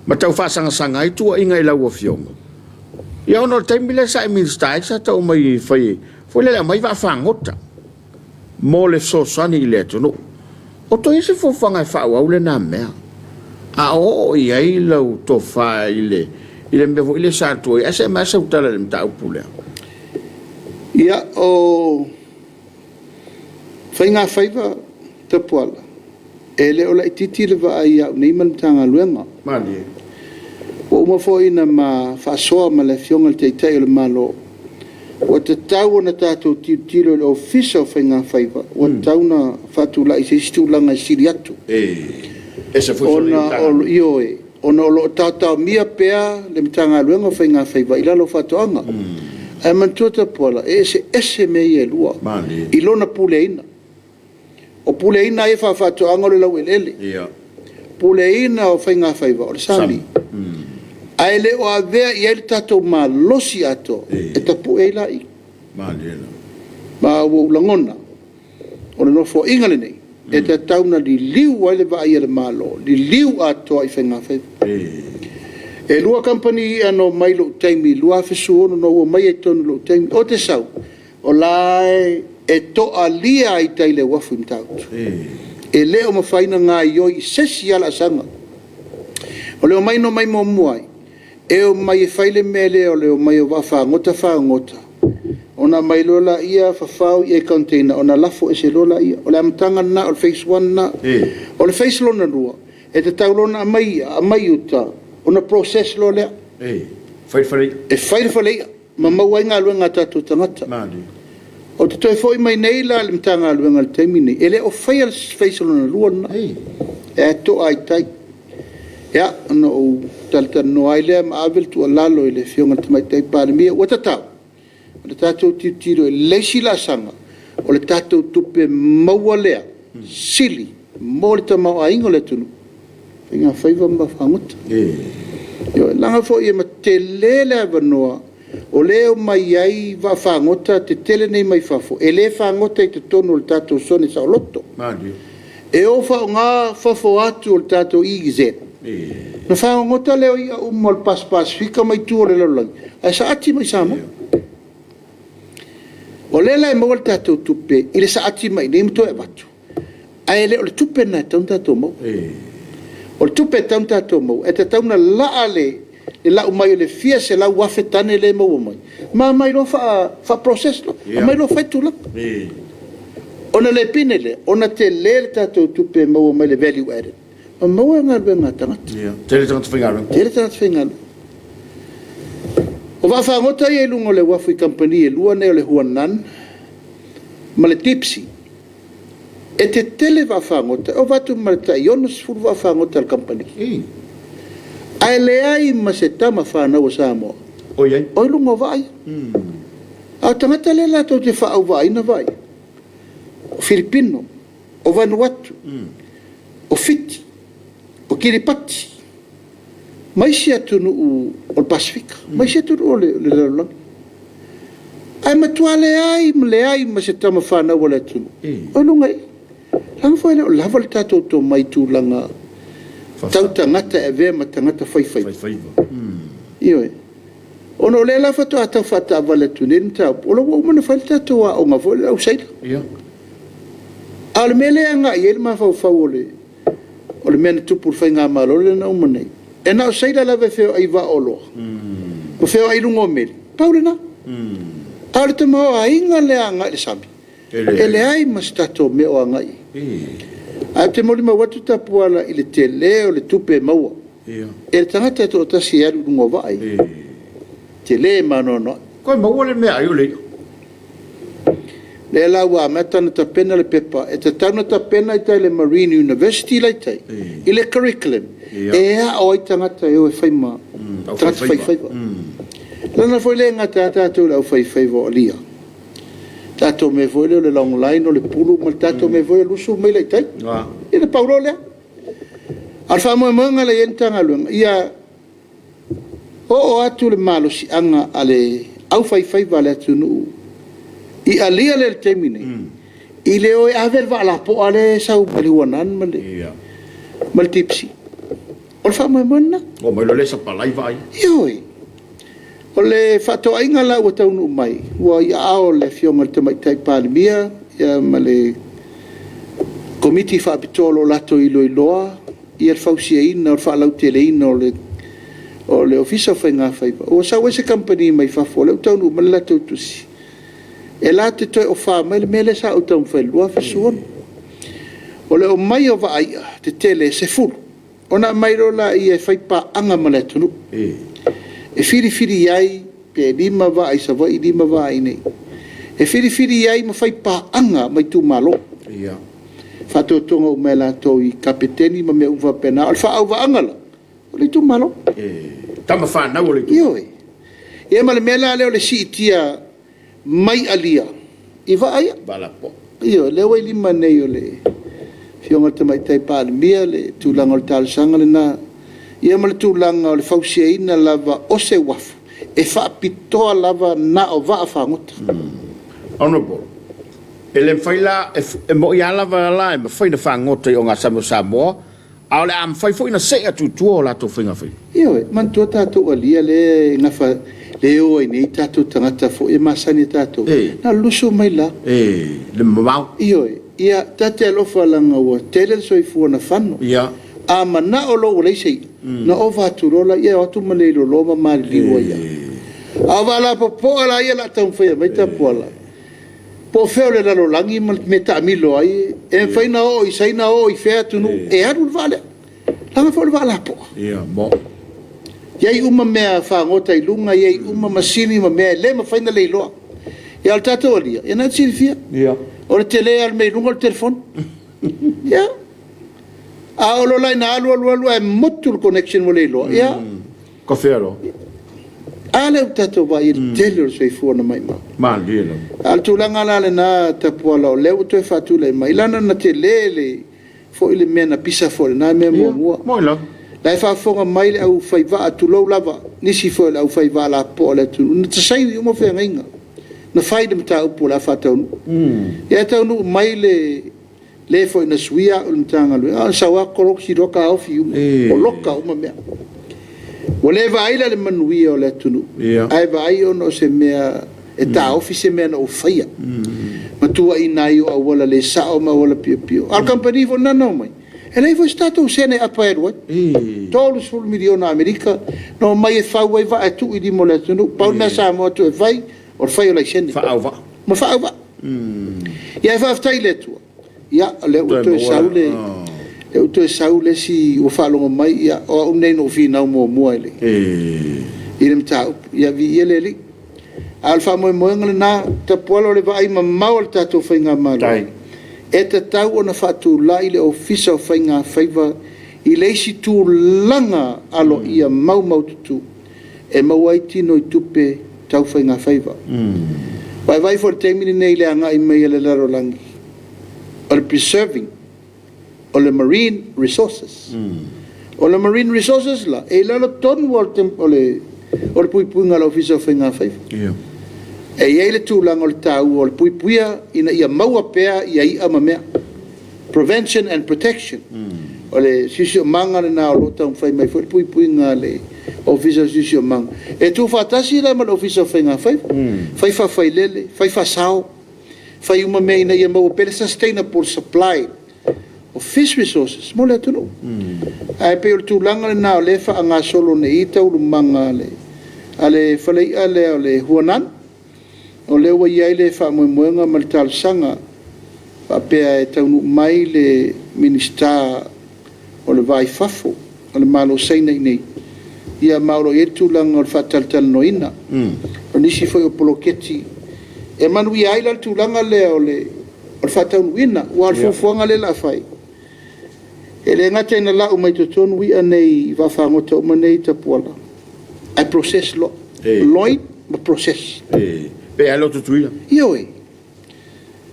ma tau faasagasaga ai tuuaiga i lau Afioga. Ia ona o le taimi lea sa e Minisita ai sa tau mai e fai foi lele aumai vaafagota mo le fesoasoani i le atunuu. O toe i ai se fuafuaga e faaauau lena mea, a o oo i ai lau tofa i le i le mea foi lea sa tuai ai. Ae se i aumai lava sau tala i le mataupu lea. Ia, o faigafaiva Tapuala, e le o laitiiti le vaai ia au nei ma le Matagaluega. Malie. Ua uma foi ona ma faasoa ma le Afioga i le Taitai o le Malo, ua tatau ona tatou tilotilo i le Ofisa o Faigafaiva, ua tatau ona faatulai i se isi tulaga e sili atu. E ese foi sona Ona o, ioe, ona o lo o taotaomia pea le Matagaluega o Faigafaiva i lalo o Faatoaga. Ae manatua Tapuala, e eseese mea ia e lua i lona puleaina. O puleaina ia faa-faatoaga o le laueleele, puleaina o faigafaiva o le sami. Ae le o avea i ai le tatou malosi atoa e tapue ai la i. Ma ua ou lagona, o le Nofoaiga lenei, e tatau ona liliu ai le vaai a le Malo, liliu atoa i faigafaiva. E 2 kamupani i'a na omai i lou taimi i le 2016 na ou omai ai i totonu i lou taimi. Ou te sau, o la e toalia lava i tai i le uafu i Matautu. E le o mafai ona gaoioi i se isi lava laasaga. O le omai na omai muamua ai, e omai e fai le mea lea o le omai o vaafagota fagogota, ona aumai loa lea fafao i'a i container ona lafo ese loa lea. O le amataga lena, o le phase 1 lena. O le phase lona lua, e tatau loa ona aumai i'a, aumai i uta, ona process loa lea. E fai le fale i'a ma maua ai galuega a tatou tagata. Ou te toe foi mai nei la i le Matagaluega i le taimi lenei, e le o faia le phase lona lua lena, e toa i tai. Ia, ona ou talatalanoa ai lea ma ave le tuualalo i le Afioga i le Tamaitai Palemia, ua tatau ona tatou tilotilo i le isi laasaga o le tatou tupe maua lea sili mo le tamaoaiga o le atunuu, faigafaiva ma vaafagota. Ioe, leaga foi e tele le avanoa o lea e omai ai vaafagota tetele nei mai fafo, e le fagota i totonu o le tatou sone saoloto. E o faaaoga fafo atu o le tatou EEZ, ona fagogota lea o i'a uma o le Pasifika ma itu o le lalolagi, ae saati mai i Samoa. O lea la e maua le tatou tupe i le saati mai i inei ma toe avatu, ae le o le tupe lena e tatau ona tatou maua. O le tupe e tatau ona tatou maua, e tatau ona laa le lau mai o le fia 100,000 tane lea e maua mai, ma aumai loa faa-process loa, aumai loa fai tulaga. Ona le pine lea, ona tele le tatou tupe e maua mai le value added, ma maua galuega a tagata. Tele tagata faigaluega. Tele tagata faigaluega. O vaafagota ia i luga o le uafu i kamupani e lua nei o le Huanan ma le Deep Sea, e tetele vaafagota, e ova atu ma le tai 60 vaafagota a le kamupani. Ae leai ma se tama fanau a Samoa o i ai o i luga o vaa ia. A o tagata lea latou te faaauvaaina vaa ia, o Filipino, o Vanuatu, o Fiti, o Kiripati, ma isi atunuu o le Pasefika, ma isi atunuu o le lalolagi. Ae matua leai ma leai ma se tama fanau a le atunuu o i luga i i. Leaga foi e le o lava le tatou tomai i tulaga tau tagata e avea ma tagata faifaiva. Ioe. Ona o lea la faatoa tau faataavale atu nei le mataupu, o la ua uma ona fai le tatou aoga foi lea le au sailor. A o le mea lea e agai i ai le mafaufau o le mea na tupu i le faigamalo lea na uma nei, e na o seila lava e feoai i vaa o oloa, ma feoai i luga o meli, pau lena. A o le tamaoaiga lea agai i le sami, e leai ma se tatou mea o agai i ai. Ae ou te molimau atu Tapuala i le tele o le tupe e maua e le tagata e toatasi e alu i luga o vaa ia. Tele ma anoanoai. Toe maua le meaai o le i'a. Lea la ua amata ona tapena le pepa e tatau ona tapena i tai i le Marine University la i tai i le curriculum e ao ai tagata e o e fai ma tagata faifaiva. Leaga foi le gata lava tatou i le aufaifaiva o alia, tatou mea foi lea o le long line o le pulu ma le tatou mea foi lea o le lusu ma maila i tai. Ia na pau loa lea. A o le faamoemoega lea e i ai le Matagaluega, ia oo atu le malosiaga a le aufaifaiva a le atunuu i alia lea i le taimi nei, i le o e ave le vaa lapoa lea e sau mai le Huanan ma le, ma le Deep Sea. O le faamoemoe lena. Ua omai loa le sapalai vaa ia. Ioe. O le faatoaiga la ua taunuu mai, ua i aao o le Afioga i le Tamaitai Palemia ma le Komiti Faapitoa o lo o latou iloiloa le fausiaina o le faalauteleina o le Ofisa o Faigafaiva. Ua sau ai se kamupani mai fafo o lea ua taunuu mai le latou tusi, e latou te toe offer mai le mea lea sa ou taumafai i le 2016. O le omai o vaa i'a tetele e 10, ona aumai loa lea e faipaaga ma le atunuu, e filifili ai pe 5 vaa i Savaii, 5 vaa i inei, e filifili ai ma faipaaga ma itumalo. Faatotoga uma e latou i kapeteni ma mea uma faapena. O le faaauvaaga la, o le itumalo. Tama fanau a le itumalo. Ioe. Ia ma le mea la lea o le siitia mai alia i vaa ia. Vaa lapopoa. Ioe, lea ua i lima nei o le Afioga i le Tamaitai Palemia le tulaga o le talosaga lena, ia ma le tulaga o le fausiaina lava o se uafu e faapitoa lava na o vaafagota. Honourable, e le mafai la, e moni a lava la e mafai ona fagota i ogasami o Samoa, a o le a mafai foi ona see atu i tua o latou faigafaiva. Ioe, manatua tatou alia lea e gafa, lea e o ai nei tatou tagata foi e masani e tatou, na o le lusu mai la. Le mamao. Ioe, ia ta te alofa leaga ua tele le soifua na fano. A manao loa ua leai se i'a, ona ova atu loa lea, o atu ma le loloa ma maliliu ai lava. A o vaa lapopoa la ia o le a taumafai e aumai Tapuala, po o fea o le lalolagi ma le mea e taamilo ai, e mafai ona oo i Saina oo i fea atunuu, e alu le vaa lea. Leaga foi o le vaa lapoa. E i ai uma mea fagota i luga, e i ai uma masini ma mea e le mafai ona leiloa. Ia a o le tatou alia, ia lena e te silafia, o le tele lava o le mea i luga o le telefoni. Ia, a oo loa la ina alu alu alu ae motu le connection ua le iloa, ia. Ka fea loa? A lea ua tatou vaai i le tele o le soifua na maumau. Malie lava. A o le tulaga la lena Tapuala, o lea ua toe faatulai mai, leaga na tele le foi le mea na pisa foi i lena mea muamua. Moi lava. La e faafofoga mai le aufaivaa, tulou lava, nisi foi o le aufaivaa lapopoa o le atunuu, na saini uma feagaiga, na fai le mataupu o le a faataunuu. Ia ae taunuu mai le le foi na suia au i le Matagaluega, na sau lava kolosi loa taofi uma, poloka uma mea. Ua le vaai la i le manuia o le atunuu, ae vaai ona o se mea e taofi se mea na ou faia, ma tuuaiina ai o auala le sao ma auala piopio. A o le kamupani foi lena na omai, e leai foi se tatou sene e apa e alu ai. $30 miliona Amerika na omai e fau ai vaa e tuu i lima o le atunuu. Pau le mea a Samoa e toe fai, o le fai o laisene. Faaauvaa. Ma faaauvaa. Ia ae faafetai i le Atua, ia o lea ua toe sau le, lea ua toe sau le isi ua faalogo mai, ia o au lenei na ou finau muamua i le, i le mataupu. Ia viia le Alii. A o le faamoemoega lena, Tapuala o le vaai mamao a le tatou Faigamalo, e tatau ona faatulai le Ofisa o Faigafaiva i le isi tulaga aloaia maumaututu e maua ai tino i tupe tau faigafaiva. Aua e vaai foi i le taimi lenei i le agai mai a le lalolagi, o le preserving o le marine resources. O le marine resources la, e i lalo tonu lava o le puipuiga a le Ofisa o Faigafaiva. E i ai le tulaga o le taua o le puipuia ina ia maua pea i'a ma mea. Prevention and protection. O le siosiomaga lena o lo o taumafai mai foi le puipuiga a le Ofisa o le Siosiomaga, e tuufaatasi la ma le Ofisa o Faigafaiva, fai faafailele, fai faasao, fai uma mea ina ia maua pea le sustainable supply o fish resources mo le atunuu. Ae pei o le tulaga lena o lea e faagasolo nei taualumaga a le fale i'a lea o le Huanan, o lea ua i ai le faamoemoega ma le talosaga faapea e taunuu mai le Minisita o le Va i Fafo o le Malo o Saina i inei, ia ma o lo o i ai le tulaga o le faatalatalanoaina o nisi foi o poloketi e manuia ai la le tulaga lea o le faataunuuina. Aua o le fuafuaga lea o le a fai, e le gata ina lau mai totonu i'a nei i vaafagota uma nei i Tapuala, ae process loa, loin ma process. Pe a loto Tutuila. Ioe.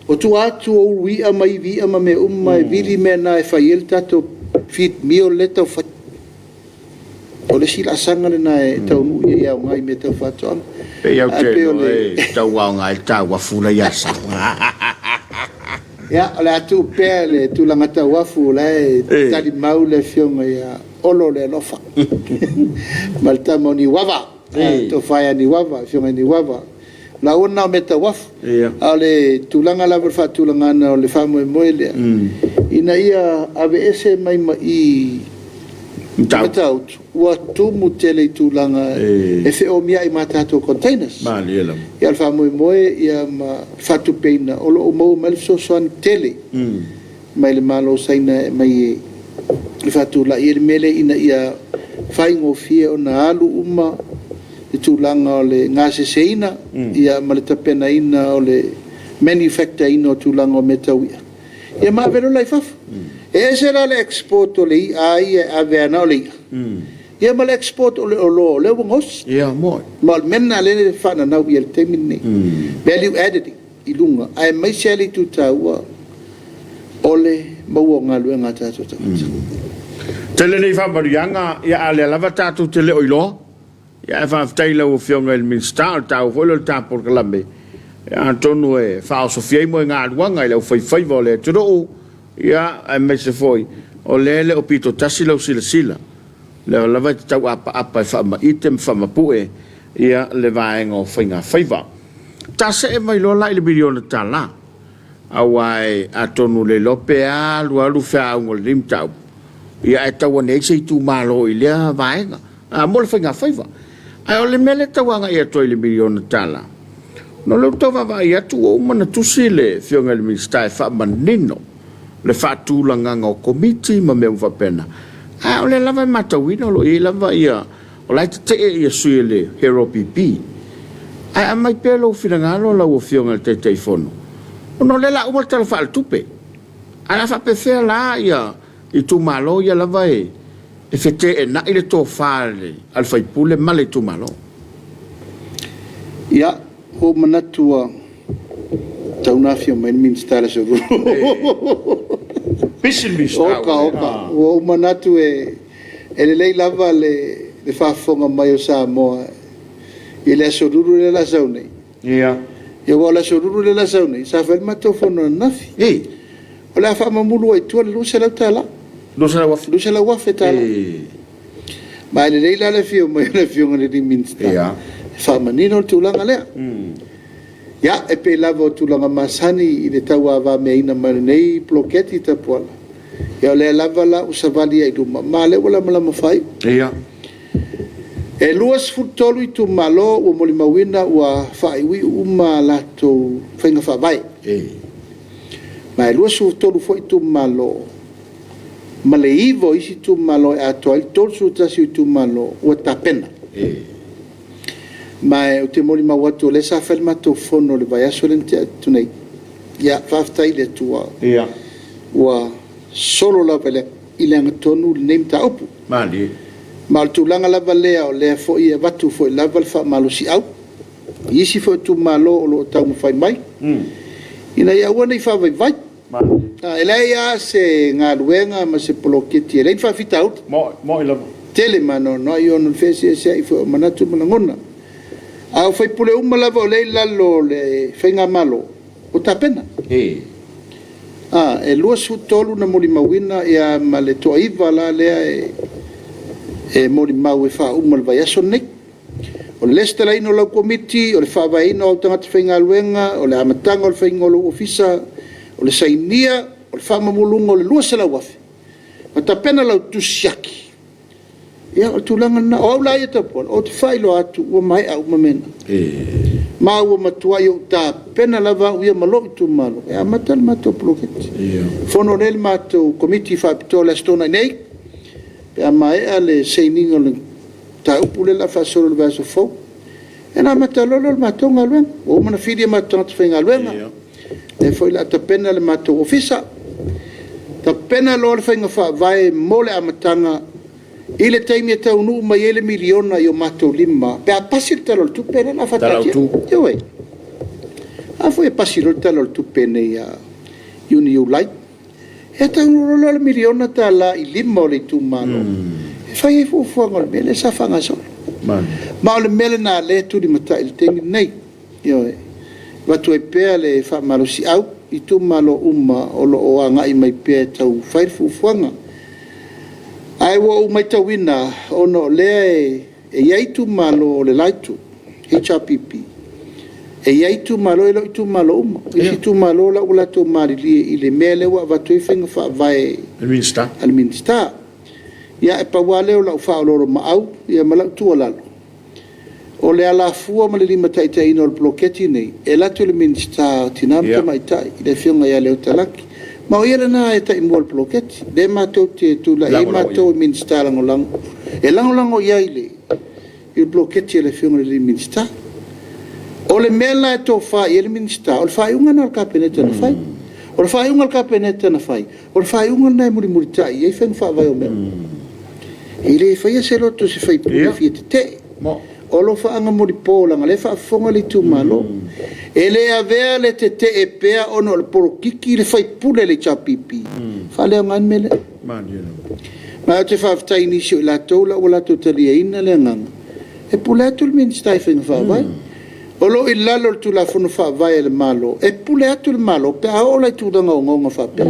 O tua atu o ulu i'a ma ivi i'a ma mea uma e vili mea na e fai ai le tatou feed meal lea e tau fai. O le isi laasaga lena e taunuu i ai e aoga i mea tau faatoaga. Pei au Ae te pei o iloa le e tau aoga ai le tauafu la i Asau. Ia, o le a tuu pea le tulaga tauafu o la e talimau le Afioga ia Olo le Alofa ma le tama o Niuava, le tofa ia Niuava, le Afioga ia Niuava. O laua na o mea tau uafu. A o le tulaga lava o le faatulagaga o le faamoemoe lea, ina ia aveese mai ma i i Matautu, ua tumu tele i tulaga e feomiai ma tatou containers. Malie lava. Ia o le faamoemoe ia ma le faatupeina, o lo o maua mai le fesoasoani tele mai le Malo o Saina e aumai e faatulai ai le mea lea ina ia faigofie ona alu uma le tulaga o le gaseseina ma le tapenaina o le manufacture ina o tulaga o mea tau i'a, ia ma ave loa la i fafo. E ese la le export o le i'a ia e ave lava na o le i'a, ia ma le export o le oloa o lea ua gaosi. Ia, moni. Ma o le mea lena lea e faananau i ai i le taimi lenei, value added i luga, aemaise lava le itu taua o le maua o galuega a tatou tagata. Tele nei faamanuiaga, ia a o lea lava tatou te le o iloa. Ia ae faafetai i lau Afioga i le Minisita, o le taua foi lea o le ta polokalame, ia atonu e faaosofia ai moegaluaga i le aufaifaiva o le atunuu, ia aemaise foi o lea e le o pito tasi lau silasila, o lea lava e te tau apaapa e faamaite ma faamapue ia le vaega o faigafaiva. Ta see mai loa la i le miliona tala, aua atonu le iloa pe alu alu feauga o lenei mataupu, ia ae tau ane ai se itumalo i lea vaega, mo le faigafaiva. Ae o le mea lea e tau agai atu ai i le miliona tala, ona o lea ou te tau vaavaai atu ua uma ona tusi le Afioga i le Minisita e faamanino le faatulagaga o Komiti ma mea uma faapena, ae o lea lava e matauina o lo o i ai lava ia O la e tetee ia sui o le Hero PP. Ae aumai pea lou finagalo lau Afioga i le Taitaifono, ona o lea o le a uma le Tala Faaletupe. Ae o le a faapefea la ia itumalo ia lava e feteenai le tofa a le sui usufono ma le itumalo? Ia, ua ou manatu ua tatau ona afio mai le Minisita i le aso Lua. Pisi le Minisita. Oka, oka. Ua ou manatu e E lelei lava le faafofoga mai o Samoa i le Aso Lulu lea o le a sau nei. Ia. Ia aua o le Aso Lulu lea o le a sau nei, sa fai le matou fono ananafi. I. O le a faamamulu ai i tua le $200. $200,000. $200,000. I. Ma e lelei la le afio mai o le Afioga i le Minisita. Ia. E faamanino le tulaga lea. Ia, e pei lava o tulaga masani i le tauavameaina mai o lenei poloketi Tapuala, ia o lea lava la ua savali ai i luma, ma o lea ua lamalama faaiu. Ia. E 23 itumalo ua molimauina ua faaiuiu uma a latou faiga faavae. Ma e 23 foi itumalo ma le 9 o isi itumalo e atoa ai le 31 o itumalo ua tapena. Ma ou te molimau atu o lea sa fai le matou fono i le vaiaso lea na tea atu nei. Ia, faafetai i le Atua. Ia. Ua solo lava i le agatonu lenei mataupu. Malie. Ma o le tulaga lava lea o lea foi e avatu foi lava le faamalosiau i isi foi itumalo o lo o taumafai mai, ina ia aua ne i faavaivai. E leai lava se galuega ma se poloketi e leai ni faafitauli. Moni lava. Tele ma anoanoai ona o le feeseeseai foi o manatu ma lagona. A o sui usufono uma lava o lea e i lalo o le faigamalo, ua tapena. E 23 na molimauina ma le toaiva la lea e molimau e faauma i le vaiaso lenei. O le lesitalaina o lau Komiti, o le faavaeina o au tagata faigaluega, o le amataga o le faiga o lou ofisa, o le sainia o le faamamuluga o le $200,000, ma tapena lau tusi siaki. Ia, o le tulaga lena. O au la ia Tapuala, ou te faailoa atu ua maea uma mea na. Ma ua matuai ou tapena lava au ia ma lou itumalo e amata le matou poloketi. Fono nei le matou Komiti Faapitoa i le Aso Toonai nei, pe a maea le sainiga o le mataupu lea o le a faasolo i le vaiaso fou, ia ona amata loa lea o le matou galuega. Ua uma ona fili a matou tagata faigaluega, o lea foi o le a tapena le matou ofisa, tapena loa le faiga faavae mo le amataga i le taimi e taunuu mai ai le miliona i o matou lima pe a pasi le Tala o le Tupe lea o le a faataatia. Ioe. A foi e pasi loa le Tala o le Tupe nei ia Iuni Iulai, e taunuu loa le miliona tala i lima o le itumalo. e fai ai fuafuaga o le mea lea sa faagasolo. Ma o le mea lena lea e tulimatai i le taimi lenei. Ioe. E avatu ai pea le faamalosiau i itumalo uma o lo o agai mai pea e tau fai le fuafuaga. Ae ua ou matauina ona o lea e i ai itumalo o le la itu, HRPP, e i ai itumalo, e le o itumalo uma. O isi itumalo la ua latou malilie i le mea lea ua avatu ai faiga faavae a le Minisita. Ia e pau lava lea o lau faaoloolomaau ma lau tuualalo, o le alafua ma le limataitaiina o le poloketi lenei, e alu atu i le Minisita o Tina ma Tamaitai, le Afioga ia Leota Laki. Ma o ia lena e taimua i le poloketi, lea matou te tulai ai matou o Minisita Lagolago e lagolago i ai i le poloketi a le Afioga i le Minisita. O le mea la e tofa i ai le Minisita, o le faaiuga lena a le Kapeneta na fai. O le faaiuga a le Kapeneta na fai, o le faaiuga lena e mulimulitai i ai faiga faavae o mea uma. E le faia se loto o se sui usufono e fia tetee. O alofaaga molipo leaga o lea e faafofoga le itumalo. E le avea le tetee pea ona o le polokiki le sui usufono o le HRPP, e faaleaogaina le mea lea. Ma ou te faafetai i nisi o i latou la ua latou taliaina le agaga, e pule atu le Minisita i faiga faavae. O lo o i lalo o le Tulafono Faavae a le Malo, e pule atu le Malo pe a oo la i tulaga ogaoga faapea.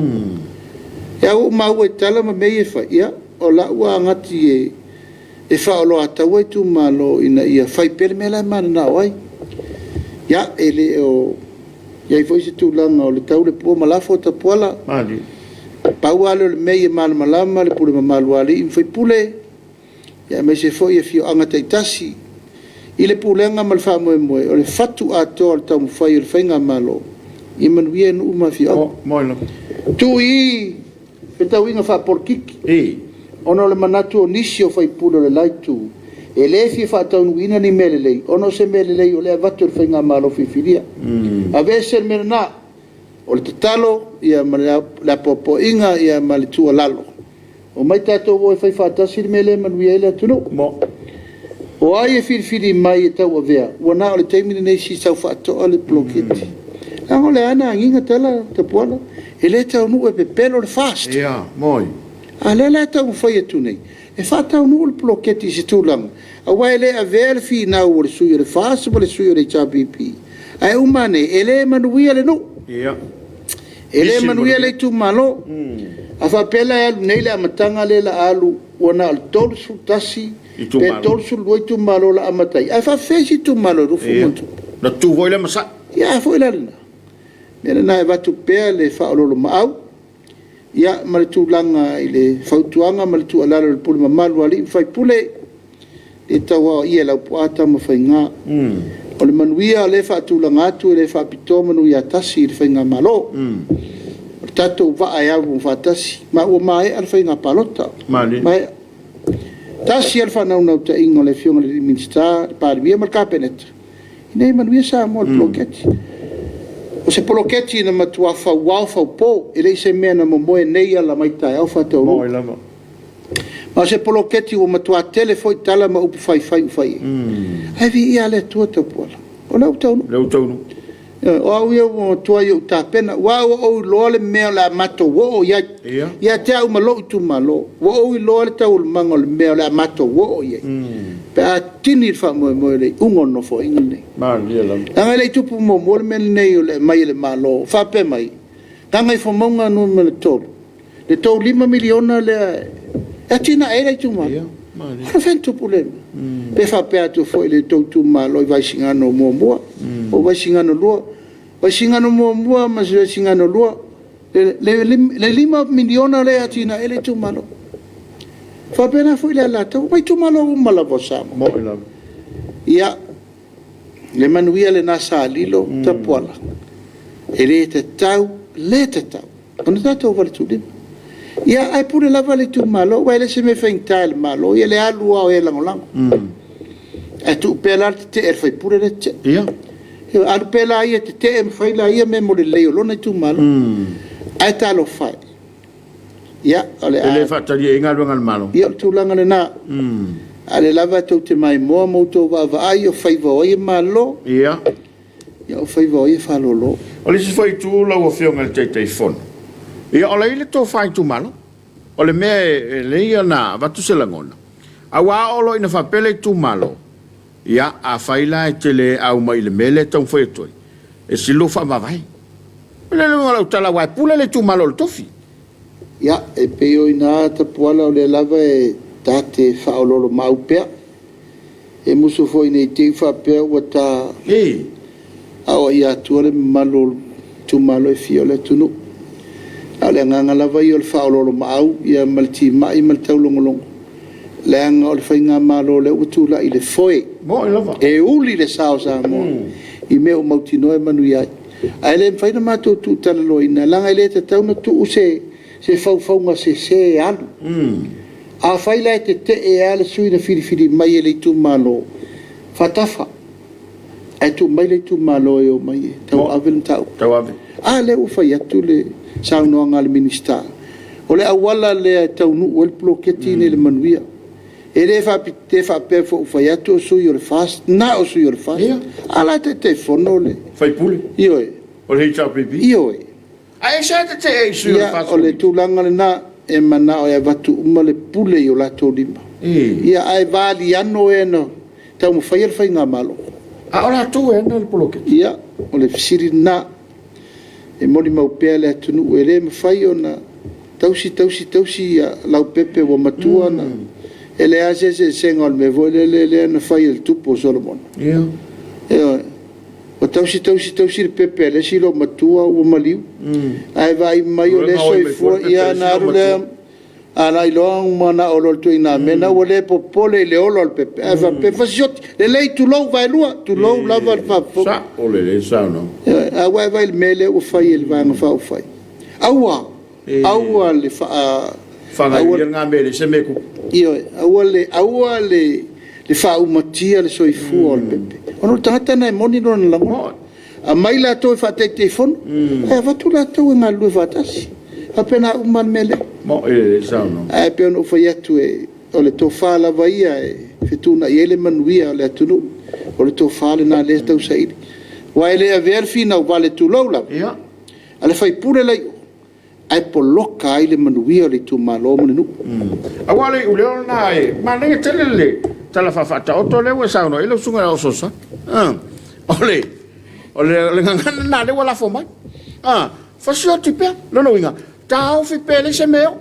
Ae ua ou maua i tala ma mea ia e fai, ia, o la ua gati e faaoloataua itumalo ina ia fai pea le mea la e mananao ai. Ia, e le o i ai foi se tulaga o le tau le pua ma lafo Tapuala. Pau lava lea o le mea ia malamalama le pule mamalu a alii ma faipule, aemaise foi afioaga taitasi i le pulega ma le faamoemoe, o le fatu atoa o le taumafai o le faigamalo, ia manuia nuu ma afioaga. Tuu i i fetauiga faapolokiki, ona o le manatu o nisi o sui usufono o le la Itu, e le fia faataunuuina ni mea lelei, ona o se mea lelei o lea e avatu e le faigamalo filifilia. Aveese le mea lena. O le tatalo ma le apoapoaiga ma le tuualalo, omai tatou o e fai faatasi le mea lea e manuia ai le atunuu. O ai e filifili mai e tauavea, ua na o le taimi lenei se i sau faatoa le poloketi. Leaga o lea lava na agiga tala Tapuala, e le taunuu e pepelo le FAST. A o lea la e taumafai atu nei e faataunuu le poloketi i se tulaga, aua e le avea le finau a le sui o le FAST ma le sui o le HRPP, ae uma ane e le manuia le nuu, e le manuia le itumalo. A faapea la e alu nei le amataga lea o le a alu ua na o le 31 pe 32 itumalo o le a amata ai, ae faapefea isi itumalo e 20+? Ona tutu foi lea ma sa'i. Ia, a foi la lena? O le mea lena e avatu pea le faaoloolomaau ma le tulaga i le fautuaga ma le tuualalo i le pule mamalu a alii ma faipule, e tau aoaia e Laupua Tamafaiga. O le manuia lea e faatulaga atu e le faapitoa manu ia tasi i le faigamalo. O le tatou vaa e amo faatasi, ma ua maea le faiga palota. Maea. Tasi lava le faanaunautaiga o le Afioga i le Minisita, le Palemia ma le Kapeneta, ina ia manuia Samoa i le poloketi. O se poloketi na matua fauao faupo, e le o se mea na momoe nei ala mai taeao faataunuu. Ma o se poloketi ua matua tele foi tala ma upu faifai ua fai i ai. Ae viia lava le Atua Tapuala, o lea ua taunuu. Lea ua taunuu. O au ia ua matuai ou tapena, aua ua ou iloa le mea o le a matou oo i ai. Ia te au ma lou itumalo, ua ou iloa le taualumaga o le mea o le a matou oo i ai, pe a tini le faamoemoe o le iuga o le Nofoaiga lenei. Leaga e le i tupu muamua le mea lenei o le aumai e le Malo, faapea mai, Gagaifomauga 3, le tou $5 miliona lea e atiae ai le itumalo. O fea na tupu lea mea? Pe faapea atu foi i le tou itumalo i Vaisigano 1 po o Vaisigano 2, Vaisigano 1 ma Vaisigano 2, le $5 miliona lea e atiae ai le itumalo. E faapena foi le Alataua, ma itumalo uma lava o Samoa. Ia, le manuia lena sa lilo Tapuala, e le tatau, le tatau ona tatou valetuulima. Ia, ae pule lava le itumalo, aua e le o se mea faigata i le Malo ia le alu lava o e lagolago. Ae tuu pea la le tetee a le sui usufono lea e tetee. Alu pea laia e tetee ma fai laia mea mo le lelei o lona itumalo. Ae talofa e, ia, o le E le faatalia i ai galuega a le Malo. Ia, o le tulaga lena. A o lea lava tou te maimoa ma outou vaavaai o faiva o ai e malo, ia o faiva o ai e faalolo. O le isi foi itu lau Afioga i le Taitaifono, ia o la e i ai le tofa itumalo. O le mea e lelei ona avatu se lagona, Aua a oo loa ina faapea le itumalo, ia, afai la e te le au mai i le mea lea e taumafai atu ai, e sili lou faamavae. O le uiga o lau tala, aua e pule le itumalo i le tofi. Ia, e pei o i ina Tapuala o lea lava e ta te faaoloolomaau pea. E musu foi ne i te i faapea ua ta aoaia atua le mamalu o itumalo e fia o le atunuu. A o le agaga lava ia o le faaoloolomaau ma le timai ma le taulogologo, leaga o le faigamalo o lea ua tulai i le foe, e uli le sa o Samoa i mea ua mautinoa e manuia ai. Ae le mafai ona matou tuutalaloaina, leaga e le tatau ona tuu se faufauga sese e alu. Afai la e tetee lava le sui usufono na filifili mai e le itumalo, faatafa, ae tuu mai le itumalo e omai e tauave le mataupu. A lea ua fai atu le saunoaga a le Minisita, o le auala lea e taunuu ai le poloketi lenei i le manuia. E le faapea foi ua fai atu o sui o le FAST, na o sui o le FAST, a o la e Taitaifono le Sui usufono? Ioe. O le HRPP? Ioe. Ae aisea e tetee ai i sui o le FAST? O le tulaga lena, e manao e avatu uma le pule i o latou lima, ae valiano e na taumafaia le faigamalo. A o latou e ana le poloketi? Ia, o le fesili lena. E molimau pea le atunuu, e le mafai ona tausi, tausi, tausi Laupepe ua matua ona... E leai lava se eseesega o le mea foi lele lea na fai e le tupu o Solomona. Ioe. Ua tausi, tausi, tausi le pepe a le isi loomatua ua maliu, ae vaai mai o lea e soifua, ia ona alu lea agai loa manao loa i le ituaiga mea lena, ua le popole i le ola o le pepe, ae faapea, fasioti, lelei tulou vaelua, tulou lava le faafofoga. Sao lelei le saunoaga. Ioe. A ua e vaai i le mea lea ua fai e le Vaega Faaupufai? Aua, aua le faa... Faagaioia lena mea e leai se mea e tupu. Ioe, aua le, aua le faaumatia le soifua o le pepe, ona o le tagata lena e moni lona lagona. Aumai latou e faa-Taitaifono, ae avatu latou e galulue faatasi. E faapena uma lava le mea lea. Moni lelei le saunoaga. Ae pei ona ou fai atu, o le tofa lava ia e fetuunai ai le manuia o le atunuu. O le tofa lena o lea e tausaili. Aua e le avea le finau vale, tulou lava, a le sui usufono la e i o, ae poloka ai le manuia o le itumalo ma le nuu. Aua o le iuleo lena e manaia tele le tala faafaataoto lea ua e saunoa i ai lau susuga i le Aoao Fesoasoani. O le gagana lena lea ua lafo mai. Fasioti pea, lona uiga, taofi pea e leai se mea e oo.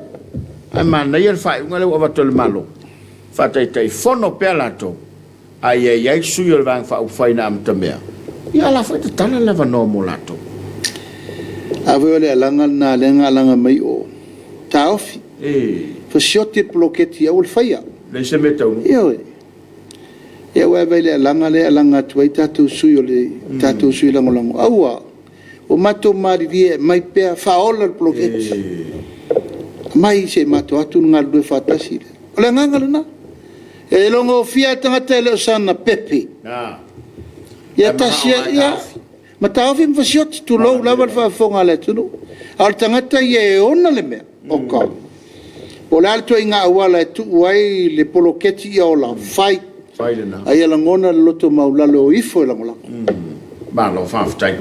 Ae manaia le faaiuga lea ua avatu e le Malo, faataitaifono pea latou, a ia i ai sui o le Vaega Faaupufai na amatamea, ia o la foi e tatala le avanoa mo latou. A foi o le alaga lena lea na alaga mai o taofi, fasioti le poloketi aua le faia. Leai se mea e taunuu. Ioe. Ia ua e vaai i le alaga lea e alaga atu ai tatou sui o le tatou sui lagolago, aua ua matou malilie e aumai pea, faaola le poloketi. Aumai se i matou o atu galulue faatasi. O le agaga lena. E logofia lava le tagata e le o sana pepe. Ia tasi ia, ma taofi ma fasioti, tulou lava le faafofoga a le atunuu. A o le tagata ia e ona le mea, oka. Po o le a le ituaiga auala e tuu ai le poloketi ia ola, fai. Fai lena. A ia lagona le loto maualalo e o ifo e lagolago. Malo faafetai.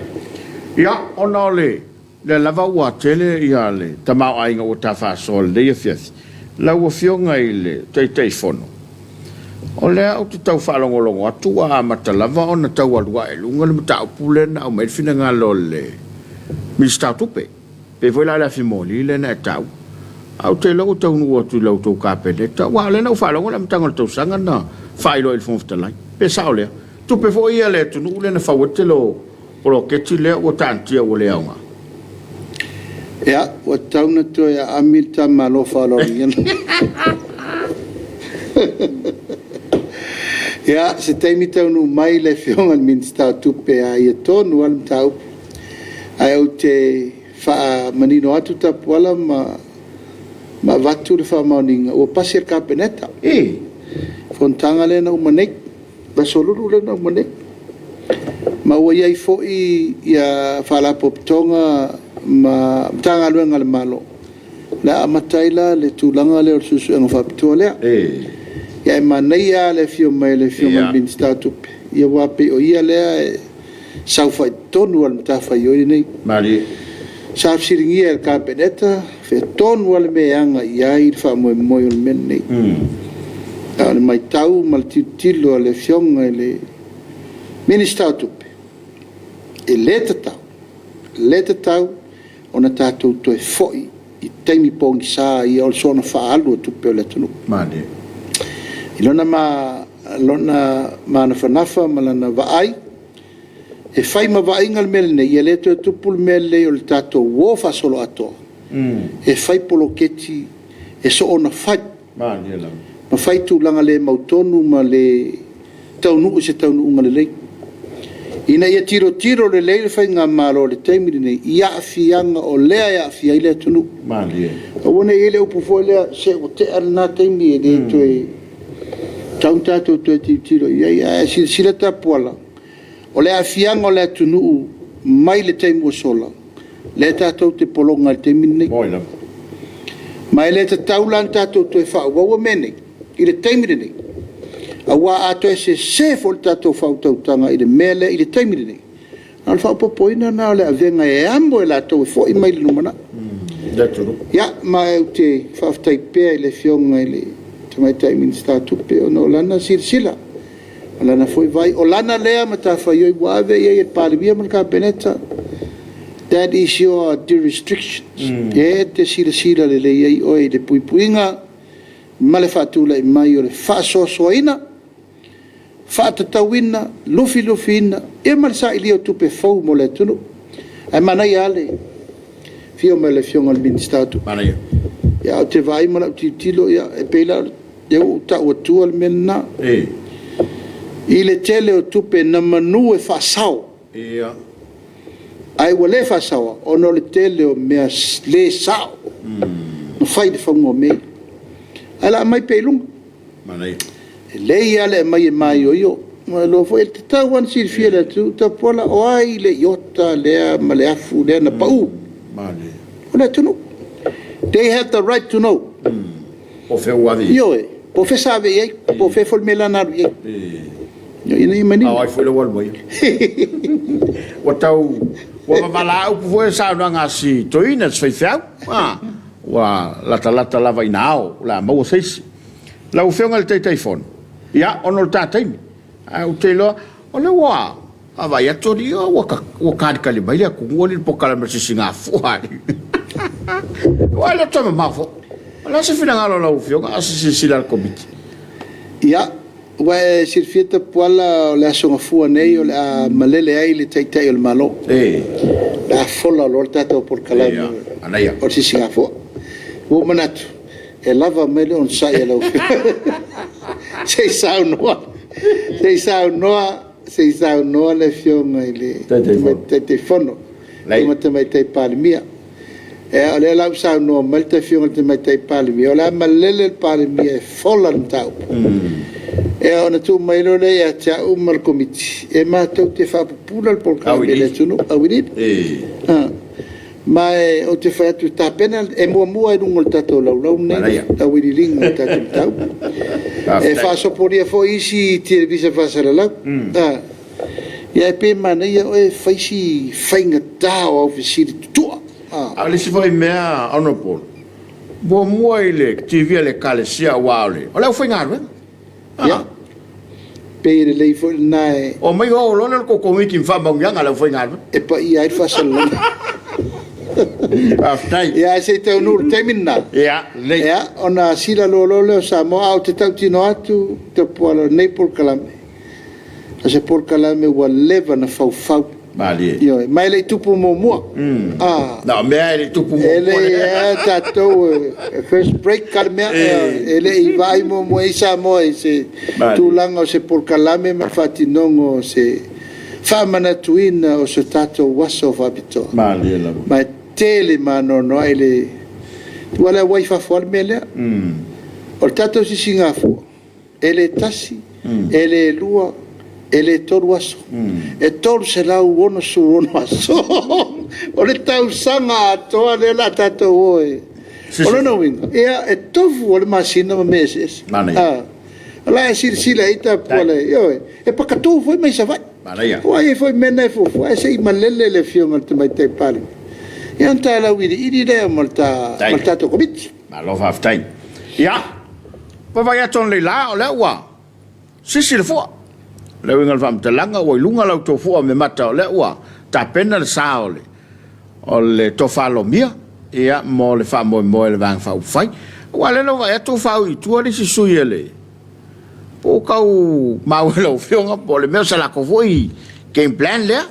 Ia, ona o le lea lava ua tele ia le tamaoaiga ua ta faasoa i lenei afiafi, lau Afioga i le Taitaifono, o lea ou te tau faalogologo atu ua amata lava ona tau alu ae i luga le mataupu lea na aumai ai le finagalo o le Minisita o Tupe. Pei foi la o le afi moli lea na e taua. Ae ou te iloa ua taunuu atu i la outou Kapeneta, aua o lea na ou faalogo i le amataga o le tausaga na faailoa i le Fofoga Fetalai. Pe sao lea? Tupe foi ia a le atunuu lea na fau ai le tele o poloketi lea ua taatia ua le aoga. Ia, ua tatau ona toe aami le ta Malo faaaloalo. Ia, se taimi taunuu mai le Afioga i le Minisita o Tupe a ia tonu lava le mataupu. Ae ou te faamanino atu Tapuala ma avatu le faamaoniga ua pasi e le Kapeneta. I. Fonotaga lea na uma nei, le Aso Lulu lea na uma nei. Ma ua i ai foi Faalapotopotoga ma Matagaluega a le Malo o le a amata ai la le tulaga lea o le suesuega faapitoa lea. Ia e manaia lava le afio mai o le Afioga i le Minisita o Tupe, aua e pei o ia lea e saofai tonu lava i le matafaioi lenei. Malie. Sa fesiligia e le Kapeneta, fea tonu lava le mea e aga i ai le faamoemoe o le mea lenei. A o le matau ma le tilotilo a le Afioga i le Minisita o Tupe, e le tatau, le tatau ona tatou toe foi i taimi pogisa ia o le soona faaalu o tupe a le atunuu. I lona manafanafa ma lana vaai, e fai ma vaaiga le mea lenei, ia le toe tupu le mea lenei o le tatou o faasoloatoa e fai poloketi e soona fai ma fai tulaga le mautonu ma le taunuu i se taunuuga lelei. Ina ia tilotilo lelei le Faigamalo i le taimi lenei i aafiaga o lea e aafia ai le atunuu. Aua ne i i ai le upu foi lea, se ua tea lena taimi e le toe tatau ona tatou toe tilotilo i ai. Ae silasila Tapuala, o le aafiaga o le atunuu mai le taimi ua sola, lea tatou te pologa ai i le taimi lenei. Ma e le tatau la ona tatou toe faaauaua mea nei i le taimi lenei, aua a toe sese foi le tatou faautautaga i le mea lea i le taimi lenei, o le faaopoopoina lena o le avega e amo e latou e foi mai i le lumanai. Ia, ma ou te faafetai pea i le Afioga i le Tamaitai Minisita o Tupe ona o lana silasila, o lana foi vaai, o lana lea matafaioi ua ave i ai e le Palemia ma le Kapeneta, that is your jurisdiction, e te silasila lelei ai oe i le puipuiga ma le faatulai mai o le faasoasoaina, faatatauina, lufilufiina, ia ma le sailia o tupe fou mo le atunuu. Ae manaia lava le afio mai o le Afioga i le Minisita o Tupe. Ia ou te vaai ma lau tilotilo, e pei la o lea ua ou tau atua le mea lena. I le tele o tupe na manu e faasao, ae ua le faasaoa ona o le tele o mea le sao na fai i le fauga o mea ia. Ae o le a aumai pea i luga. E lelei lava le aumai e maioio. Ua iloa foi e tatau lava ona silafia e le atunuu, Tapuala, o ai le iota lea ma le afu lea na pau? O le atunuu. They have the right to know. Po o fea ua ave i ai. Ioe, po o fea sa ave i ai, po o fea foi le mea la na alu i ai. Ina ia manino. A o ai foi la ua alu ai? Ua tau, ua vavalaau upu foi le saunoaga a si toeaina, si faifeau. Ua latalata lava ina ao, o le a maua se isi. Lau Afioga i le Taitaifono, ia, ona o le ta taimi, ae ou te iloa, o lea ua vaavaai atu alii, ua kalikali mai le atunuu alii i le polokalame o le Sisigafua alii. Aua e le o toe mamao foi. O le a se finagalo o lau Afioga a o se silasila a le Komiti? Ia, ua e silafia Tapuala o le Aso Gafua nei o le a malele ai le Taitai o le Malo. O le a fola loa le tatou polokalame o le Sisigafua. Ua ou manatu, e lava mai le onosai a lau Afioga se i saunoa, se i saunoa, se i saunoa le Afioga i le Taitaifono ma le Tamaitai Palemia. O lea la ua saunoa mai le Afioga i le Tamaitai Palemia, o le a malele le Palemia e fola le mataupu. Ona tuu mai loa lea ia te au ma le Komiti e matou te faapupula le polokalame i le atunuu auiliili. Ma ou te fai atu, tapena, e muamua i luga o le tatou laulau lenei le auiliiliga o le tatou mataupu. E faasopolia foi isi televisa faasalalau. Ia ae pei e manaia oe e fai si faigata o au fesili tutua. A o le isi foi mea Honourable, muamua i le TV a le Ekalesia aua o le aufaigaluega. Ia, pei e lelei foi lena e... Omai o loa lea o le tou Komiti ma faamanuiaga a le aufaigaluega. E paia ai le faasalalauga. Faafetai. Ia, ae se i taunuu i le taimi lena. Ia, lelei. Ia, ona sila loa lea o Samoa, ae ou te tautino atu Tapuala, o lenei polokalame, O se polokalame ua leva ona faufau. Malie. Ioe, ma e le i tupu muamua. Na o mea e le i tupu muamua. E le i tatou first break a le mea. E le i vaai muamua i ai Samoa i se tulaga o se polokalame ma le faatinoga o se faamanatuina o se tatou aso faapitoa. Malie lava. Ma e tele ma anoanoai le... Aua o lea ua i fafo lava le mea lea. O le tatou sisigafua, E le tasi, e le lua, e le tolu aso, e 366 aso. O le tausaga atoa lea o le a tatou o e... O lona uiga, ia, e tofu lava le masina ma mea eseese. O la e silasila i ai Tapuala, ioe, e pakatu foi mai Savaii. Aua e i ai foi mea na e fuafua, ae se i malele le Afioga i le Tamaitai Palemia, ia ona ta lauiliili lea ma le tatou Komiti. Malo faafetai. Ia. Vaavaai atu ananei la, o lea ua sisi le fua. O le uiga o le faamatalaga, ua i luga la outou fua memata, o lea ua tapena le sa o le o le tofa lomia ia, mo le faamoemoe o le Vaega Faaupufai. Aua o lea na ou vaai atu ua faaui i tua le isi sui a le po o tau maua i lau Afioga po o le mea o se latou foi game plan lea.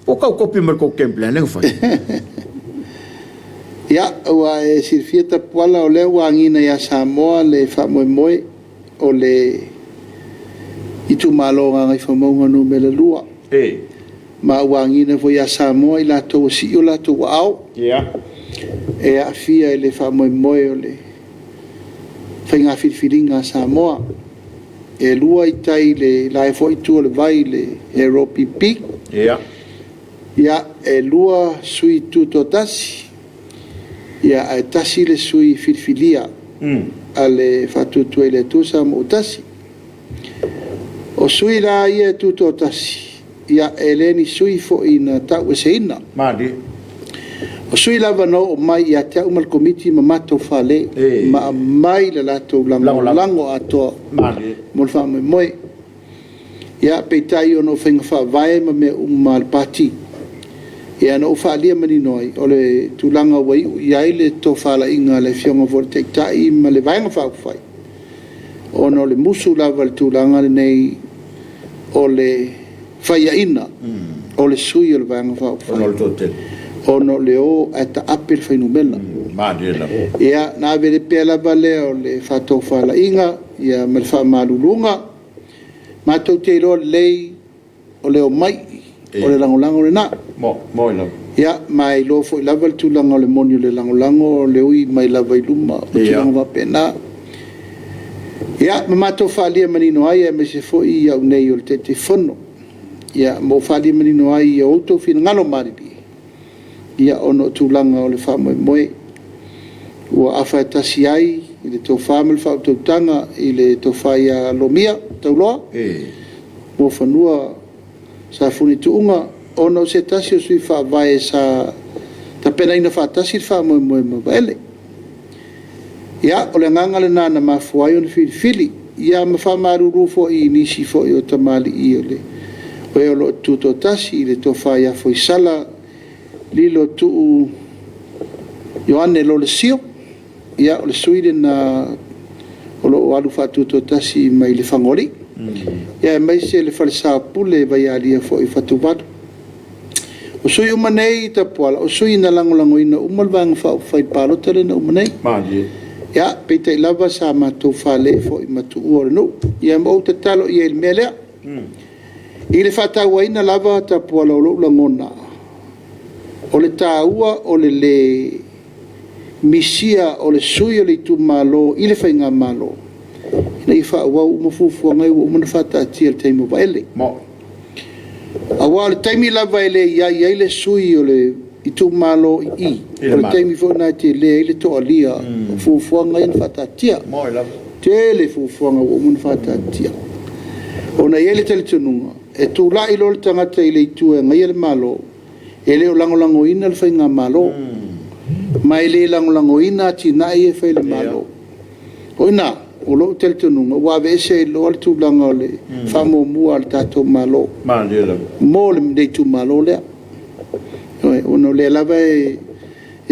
Po o tau kopi mai le tou game plan lea na fai. Ia, ua e silafia Tapuala o lea ua agiga ia Samoa le faamoemoe o le itumalo o Gagaifomauga Nu.2. Ma ua agiga foi ia Samoa i latou ua sii o latou aao e aafia i le faamoemoe o le faiga filifiliga a Samoa. E lua ita i le la foi itu o le vai i le LPP. Ia, e lua sui tutoatasi, ia, ae tasi le sui filifilia a le Faatuatua i le Atua Samoa ua Tasi. O sui la ia e tutoatasi, ia, e le ni sui foi na taueseina. O sui lava na oo mai ia te au ma le Komiti ma matou fale, ma aumai le latou lagolago atoa mo le faamoemoe. Ia, peitai ona o faiga faavae ma mea uma a le Pati, ia na ou faaalia manino ai, o le tulaga ua iu i ai le tofalaiga a le Afioga foi i le Taitai ma le Vaega Faaupufai, ona o le musu lava i le tulaga lenei o le faiaina o le sui o le Vaega Faaupufai, ona o le o ae taape le fuainumera. Ia, na ave pea lava lea o le faatofalaiga ma le faamaluluga. Matou te iloa lelei o le omai o le lagolago lena. Ia, ma e iloa foi lava le tulaga o le moni o le lagolago, o le ui mai lava i luma, o tulaga faapena. Ia, ma matou faaalia manino ai, aemaise foi au nei o le Taitaifono, ia, ma ou faaalia manino ai i o outou finagalo malilie, ia, ona o tulaga o le faamoemoe ua afa tasi ai i le tofa ma le faautautaga i le tofa ia Lomia Tauloa, Muafanua Safune Tuuga, ona o se tasi o sui faavae sa tapenaina faatasi le faamoemoe ma Vaele. Ia, o le agaga lena na mafua ai ona filifili, ia ma faamalulu foi i nisi foi o tamalii o e o lo o tutoatasi i le tofa ia Foisala Lilo Tuu Ioane Lolesio, ia o le sui lena o lo o alu faatutoatasi mai Lefagaoalii, ia aemaise le falesa o Pule Vaialia foi i Fatuvalu. O sui uma nei Tapuala, o sui na lagolagoina uma le Vaega Faaupufai i le palota lea na uma nei. Ia, peitai lava sa matou fale foi ma tuua o le nuu. Ia ma ou tatalo i ai i le mea lea. I le faatauaina lava Tapuala o lou lagona, o le taua o le le misia o le sui o le itumalo i le faigamalo, ina ia faaauau uma fuafuaga ia ua uma ona faataatia i le taimi o Vaele. Aua o le taimi lava e le i ai ai le sui o le itumalo i i, o le taimi foi lena e tele ai le toalia o fuafuaga ia na faataatia. Tele fuafuaga ua uma ona faataatia. Ona e i ai le talitonuga, e tulai loa le tagata i le itu e agaia le Malo, e le o lagolagoina le faigamalo, ma e le lagolagoina atinae ia e fai e le Malo. O i ina, o lou talitonuga, ua aveese ai loa le tulaga o le faamuamua a le tatou Malo mo le itumalo lea. Ona o lea lava e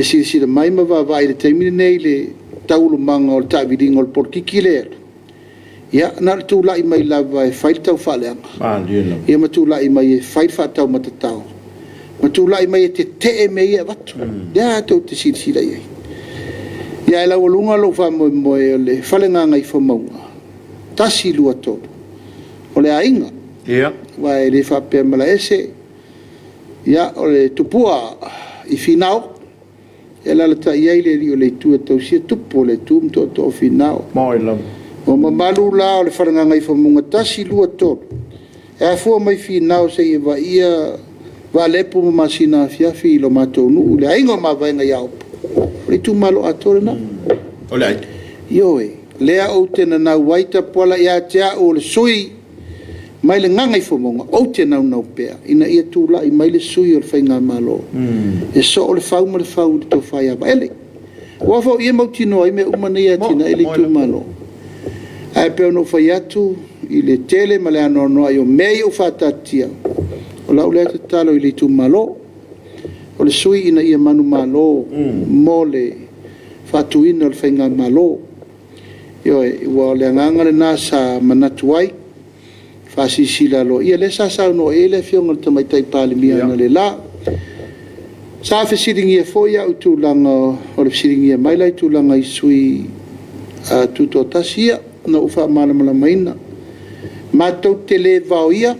silasila mai ma vaavaai i le taimi lenei i le taualumaga o le taaviliga o le polokiki lea, ia na o le tulai mai lava e fai le taufaaleaga, ia ma tulai mai e fai le faataumatatao, ma tulai mai e tetee mea ia e avatu. O lea tou te silasila i ai. Ia ae laualuga lou faamoemoe o le Fale Gagaifomauga 1, 2, 3, o le aiga. Aua e le faapea malaese, ia, o le tupua i Finao, e alaalatai ai le alii o le itu e tausia tupu o le itu ma tootoo o Finao. O mamalu la o le Fale Gagaifomauga 1, 2, 3, e afua mai Finao seia vaaia Vaalepu ma Masina afiafi i lo matou nuu, le aiga o Mavaega ia Opo, o le itumalo atoa lena. O le aiga. Ioe, lea ou te nanau ai Tapuala ia te au o le sui mai le Gagaifomauga, ou te naunau pea ina ia tulai mai le sui o le faigamalo e soo le fau ma le fau i le tofa ia Vaele. Aua foi o i e mautinoa ai mea uma nei e atinae le itumalo. Ae pei ona ou fai atu i le tele ma le anoanoai o mea ia ua faataatitia, o lau lea tatalo i le itumalo, o le sui ina ia manumalo mo le faatuina o le faigamalo. Ioe, aua o le agaga lena sa manatu ai, faasilasila aloaia, lea sa saunoa i ai le Afioga i le Tamaitai Palemia analeila. Sa fesiligia foi au i tulaga o le fesiligia mai la i tulaga i sui tutoatasi ia, na ou faamalamalamaina. Matou te le vaoia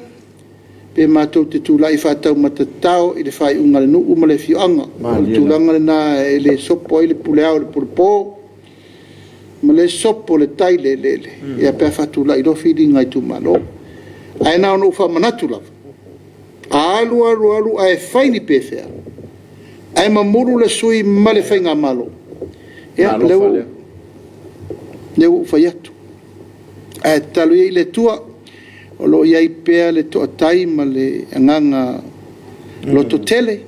pe matou te tulai faataumatatao i le faaiuga a le nuu ma le afioaga. O le tulaga lena e le sopo ai le pule ao i le pule po, ma le sopo le tai i le eleele pe a faatulai loa filiga a itumalo. Ae na ona ou faamanatu lava, a alu alu alu ae fai ni pefea, ae mamulu le sui usufono ma le faigamalo, ia, lea ua ou fai atu, ae tatalo ia i le Atua, o lo o i ai pea le toatai ma le agaga lototele,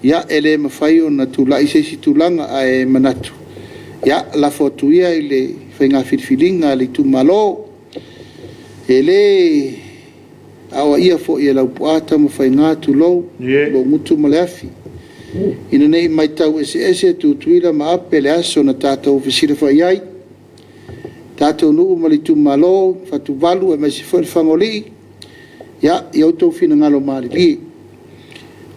e le mafai ona tulai se isi tulaga, ae manatu, ia lafo atu ia i le faiga filifiliga a le itumalo. E le aoaia foi e Laupua Tamafaiga tulou, lou gutu ma le afi, ina ne i matau eseese Tutuila ma Ape i le aso na tatou fesilafai ai, tatou nuu ma le itumalo, Fatuvalu aemaise foi le Lefagaoalii, ia outou finagalo malilie.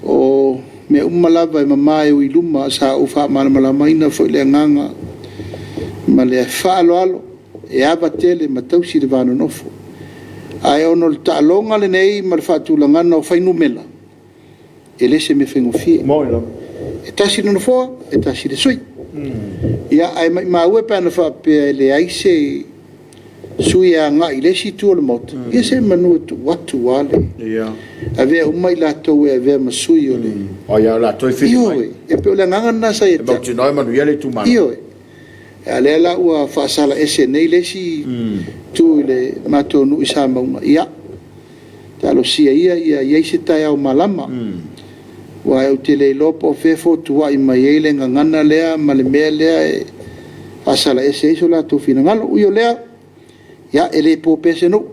O mea uma lava e mama e ui i luma, sa ou faamalamalamaina foi le agaga ma le faaaloalo, e ava tele ma tausi le va nonofo. Ae ona o le taaloga lenei ma le faatulagaga o fuainumera, e le o se mea faigofie. E tasi le nofoa, e tasi le sui usufono. Ae maumau e pe ana faapea e leai se sui e agai i le isi itu o le Maota, ia semeamanu e tuu atu lava le... avea uma i latou e avea ma sui o le... Ioe, e pei o le agaga lena sa ia te au. E manuia le itumalo. Ioe. A o lea la ua faasala ese nei le isi itu i le matou nuu i Samauga, ia talosia ia ia i ai se taeao malama, aua ou te le iloa po o fea e fotuai mai ai le gagana lea ma le mea lea e faasala ese ai so latou finagalo. Ui o lea, ia e le po pea se nuu,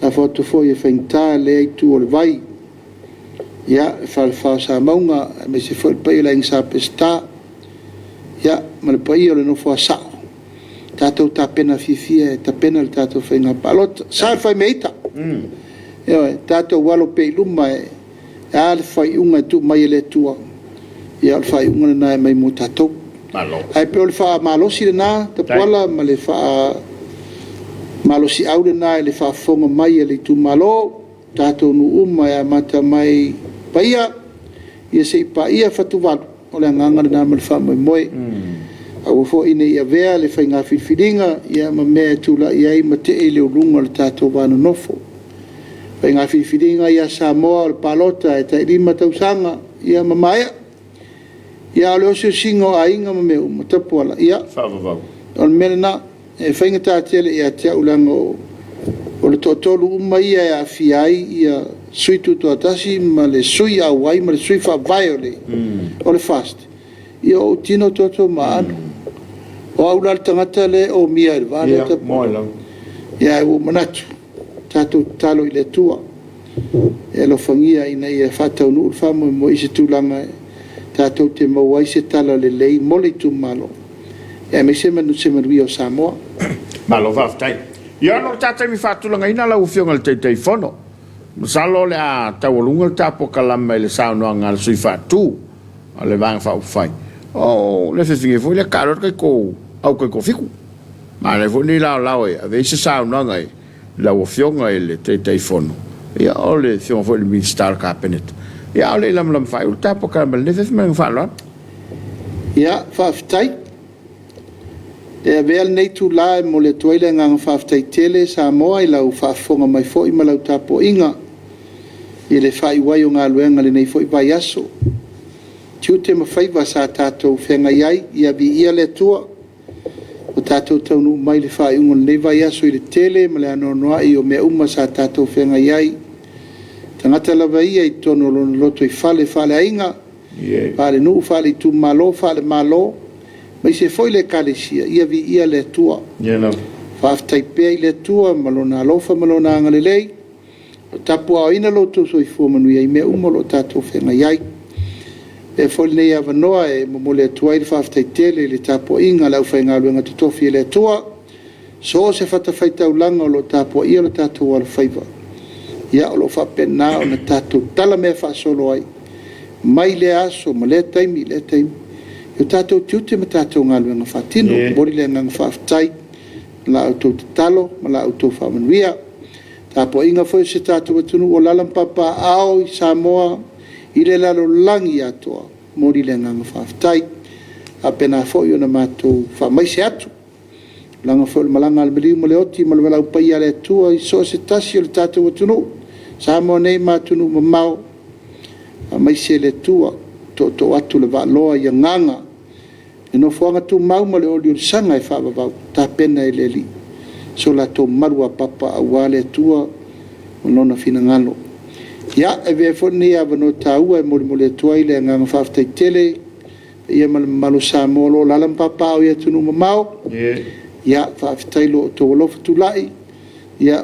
lafo atu foi e faigata lea itu o le vai, le falefa o Samauga aemaise foi le paia o le Aiga Sa Peseta, ma le paia o le nofo a sao, tatou tapena fiafia e tapena le tatou faiga palota. Sa le fai mea ita, ioe, tatou alo pea i luma, o le a le faaiuga e tuu mai e le Atua, ia o le faaiuga lena e aumai mo tatou. Ae pei o le faamalosi lena Tapuala ma le faamalosiau lena i le faafofoga mai a le itumalo, tatou nuu uma e amata mai i Paia seia paia Fatuvalu, o le agaga lena ma le faamoemoe. Aua foi ne i avea le faiga filifiliga ma mea e tulai ai ma tee i le uluga o le tatou va nonofo. O faiga filifiliga ia Samoa o le palota e tai 5 tausaga ia ma maea. Ia a o le osiosiga o aiga ma mea uma, Tapuala, ia, o le mea lena. E faigata tele ia te au leaga o le toatolu uma ia e aafia ai sui tutoatasi ma le sui auai ma le sui faavae o le FAST, ia o ou tino, toto ma aano. O au la le tagata lea e omia i le va lea Tapuala. Ae ua ou manatu, tatou tatalo i le Atua e alofagia ina ia faataunuu le faamoemoe i se tulaga tatou te maua ai se talalelei mo le itumalo, aemaise se manuia o Samoa. Malo faafetai. Ia ona o le ta taimi faatulagaina lau Afioga i le Taitaifono, masalo o le a taualuga le ta polokalame i le saunoaga a le sui faatu a le Vaega Faaupufai. O le afiafi nei foi lea taalo ai le tatou au taitoafitu. Manaia foi lenei laolao e ave ai se saunoaga i lau Afioga i le Taitaifono, ia o le Afioga foi i le Minisita o le Kapeneta, ia a o le i lamalama faaiu le ta polokalame i lenei afiafi ma le faaaloalo. Ia, faafetai. E avea lenei itula e momoli atu ai le agaga faafetai tele Samoa i lau faafofoga mai foi ma lau tapuaiga i le faaiu ai o galuega i lenei foi vaiaso. Tiute ma faiva sa tatou feagai ai, ia viia le Atua ua tatou taunuu mai i le faaiuga o lenei vaiaso i le tele ma le anoanoai o mea uma sa tatou feagai ai. O tagata lava ia i totonu o lona lotoifale faaleaiga, faalenuu, faleitumalo, faalemalo, aemaise foi le Ekalesia, ia viia le Atua. Faafetai pea i le Atua ma Lona alofa ma Lona agalelei o tapuaaoina lo outou soifua manuia i mea uma o lo o tatou feagai ai. Avea foi lenei avanoa e momoli atu ai le faafetai tele i le tapuaiga a le aufaigaluega totofi a le Atua, so o se fatafaitaulaga o lo o tapuaia lo tatou alofaiva, ia o lo o faapena ona tatou talamea faasolo ai mai lea aso ma lea taimi i lea taimi i o tatou tiute ma tatou galuega faatino. E momoli le agaga faafetai i la outou tatalo ma la outou faamanuia. Tapuaiga foi a si o tatou atunuu o alaala ma papaaao i Samoa i le lalolagi atoa, e momoli le agaga faafetai. E faapena foi ona matou faamaise atu, tulaga foi o le malaga a le maliu ma le oti ma le valaau paia a le Atua i so o se tasi o le tatou atunuu, Samoa nei ma atunuu mamao, faamaise le Atua, tootoo atu le vaaloa i agaga i nofoaga tumau ma le oliolisaga e faavavau tapena e le Alii so latou maluapapa aua le Atua ma Lona finagalo. Ia, e avea foi lenei avanoa taua e molimoli atu ai le agaga faafetai tele i le paia ma le mamalu o Samoa o lo o alaala ma papaaao i atunuu mamao. Ia, faafetai i lo outou alofa tulai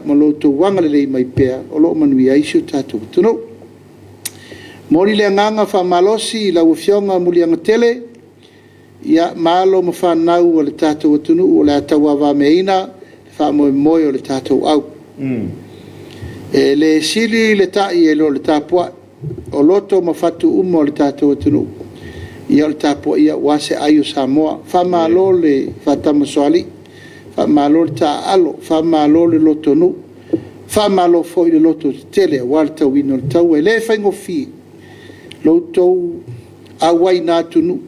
ma lo outou agalelei mai pea o lo o manuia ai si o tatou atunuu. E momoli le agaga faamalosi i lau Afioga Muliagatele, ia, ma alo ma fanau a le tatou atunuu o le a tauavameaina le faamoemoe o le tatou au. E le sili le ta'i e le o le tapuai, o loto ma fatu uma o le tatou atunuu, ia o le tapuaia aua se ai o Samoa. Faamalo le faatamasoalii, faamalo le taaalo, faamalo le lotonuu, faamalo foi le lototetele aua le tauina o le taua. E le faigofie lo outou auai i na atunuu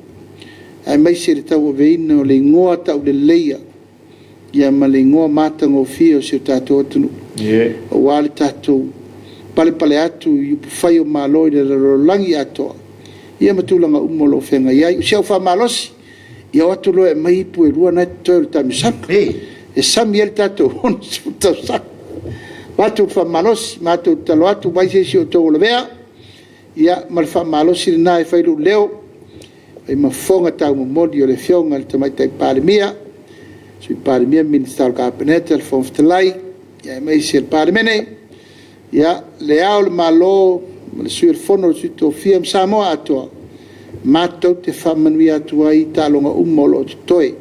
aemaise le tauaveina o le igoa tauleleia ma le igoa matagofie o si o tatou atunuu, aua le tatou palepale atu i upufai o Malo i le lalolagi atoa, ia ma tulaga uma o lo o feagai ai. O si au faamalosi, ia o atu loa e aumai ipu e lua na e totoe o le taamilosaga, e sami ai le tatou 60 tausaga. Matou faamalosi, matou tatalo atu, vaai se isi o outou o lavea, ia ma le faamalosi lena e fai lou leo e fai ma fofoga taumomoli o le Afioga i le Tamaitai Palemia, Sui Palemia, Minisita o le Kapeneta, le Fofoga Fetalai, aemaise le Palemene, ia, Le Ao o le Malo ma le Sui o le Fono a Sui Tofia ma Samoa atoa, matou te faamanuia atu ai i taaloga uma o lo o totoe,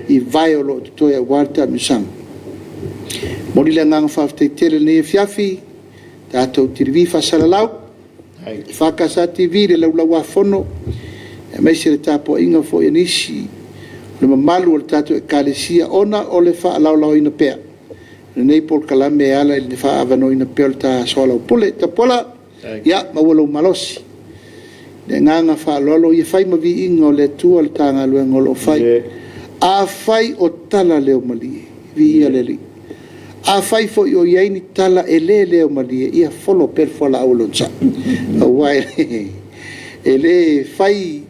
i vae o lo o totoe aua le taamilosaga. E momoli le agaga faafetai tele i lenei afiafi, tatou televaveve faasalalau, EFKS TV i le Laulau-a-Fono, aemaise le tapuaiga foi a nisi o le mamalu o le tatou Ekalesia ona o le faalaolaoina pea o lenei polokalame e ala i le faaavanoaina pea o le ta soalaupule. Tapuala, ia maua lou malosi. Le agaga faaaloalo ia fai ma viiga o le Atua le ta galuega o lo o fai. Afai o tala leo malie, viia le Alii. Afai foi o i ai ni tala e le leo malie, ia folo pea le fualaau a le onosai. Aua e le fai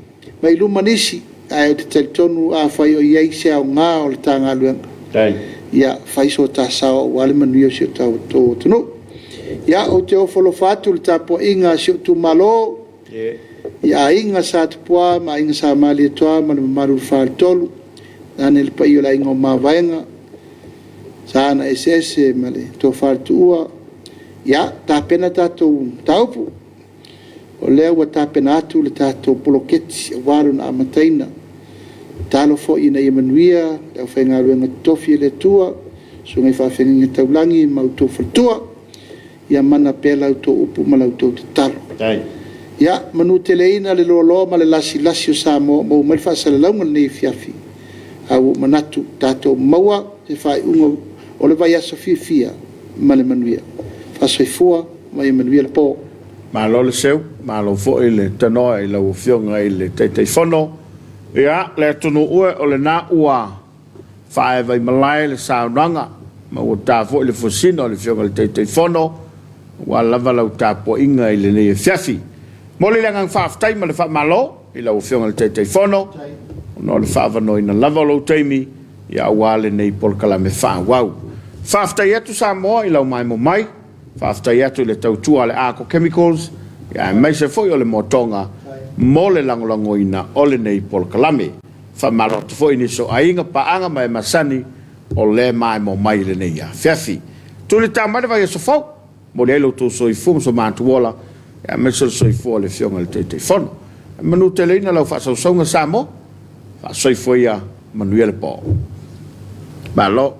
mai luma nisi, ae ou te talitonu afai o i ai se aoga o le ta galuega, ia fai so ta sao aua le manuia o si o tatou atunuu. Ia, ou te ofo alofa atu i le tapuaiga a si ou itumalo, i Aiga Sa Tupua ma Aiga Sa Malietoa ma le mamalu i le Faletolu, tainane le paia o le Aiga o Mavaega, Sa na Eseese ma le Tofa i le Tuua. Ia tapena tatou mataupu, o lea ua tapena atu le tatou poloketi aua lona amataina. Tatalo foi ina ia manuia le aufaigaluega totofi a le Atua, susuga i faafeagaiga taulagi ma outou faletua. Ia mana pea la outou upu ma la outou tatalo. Ia manuteleina le loaloa ma le lasilasi o Samoa ua maua mai le faasalalauga i lenei afiafi, ae ua ou manatu tatou maua se faaiuga o le vaiaso fiafia ma le manuia. Faa-soifua ma ia manuia le po. Malo le seu, malo foi le tanoa i lau Afioga i le Taitaifono. Ia, le atunuu e, o lena ua faaevaimalae le saunoaga ma ua ta foi le fuesina o le Afioga i le Taitaifono aua lava lau tapuaiga i lenei afiafi. Momoli le agaga faafetai ma le faamalo i lau Afioga i le Taitaifono ona o le faaavanoaina lava o lou taimi aua lenei polokalame faaauau. Faafetai atu Samoa i lau maemo mai. Faafetai atu i le tautua a le Arco Chemicals aemaise foi o le Motoga mo le lagolagoina o lenei polokalame. Faamalo atu foi i nisi o aiga, paaga ma e masani. o lea e maemo mai i lenei afiafi. Tuli tau mai le vaiaso fou, momoli ai lo outou soifua ma so matou ola, aemaise o le soifua o le Afioga i le Taitaifono. E manuteleina lau faasausauga Samoa, faasoifua ia manuia le po. Malo.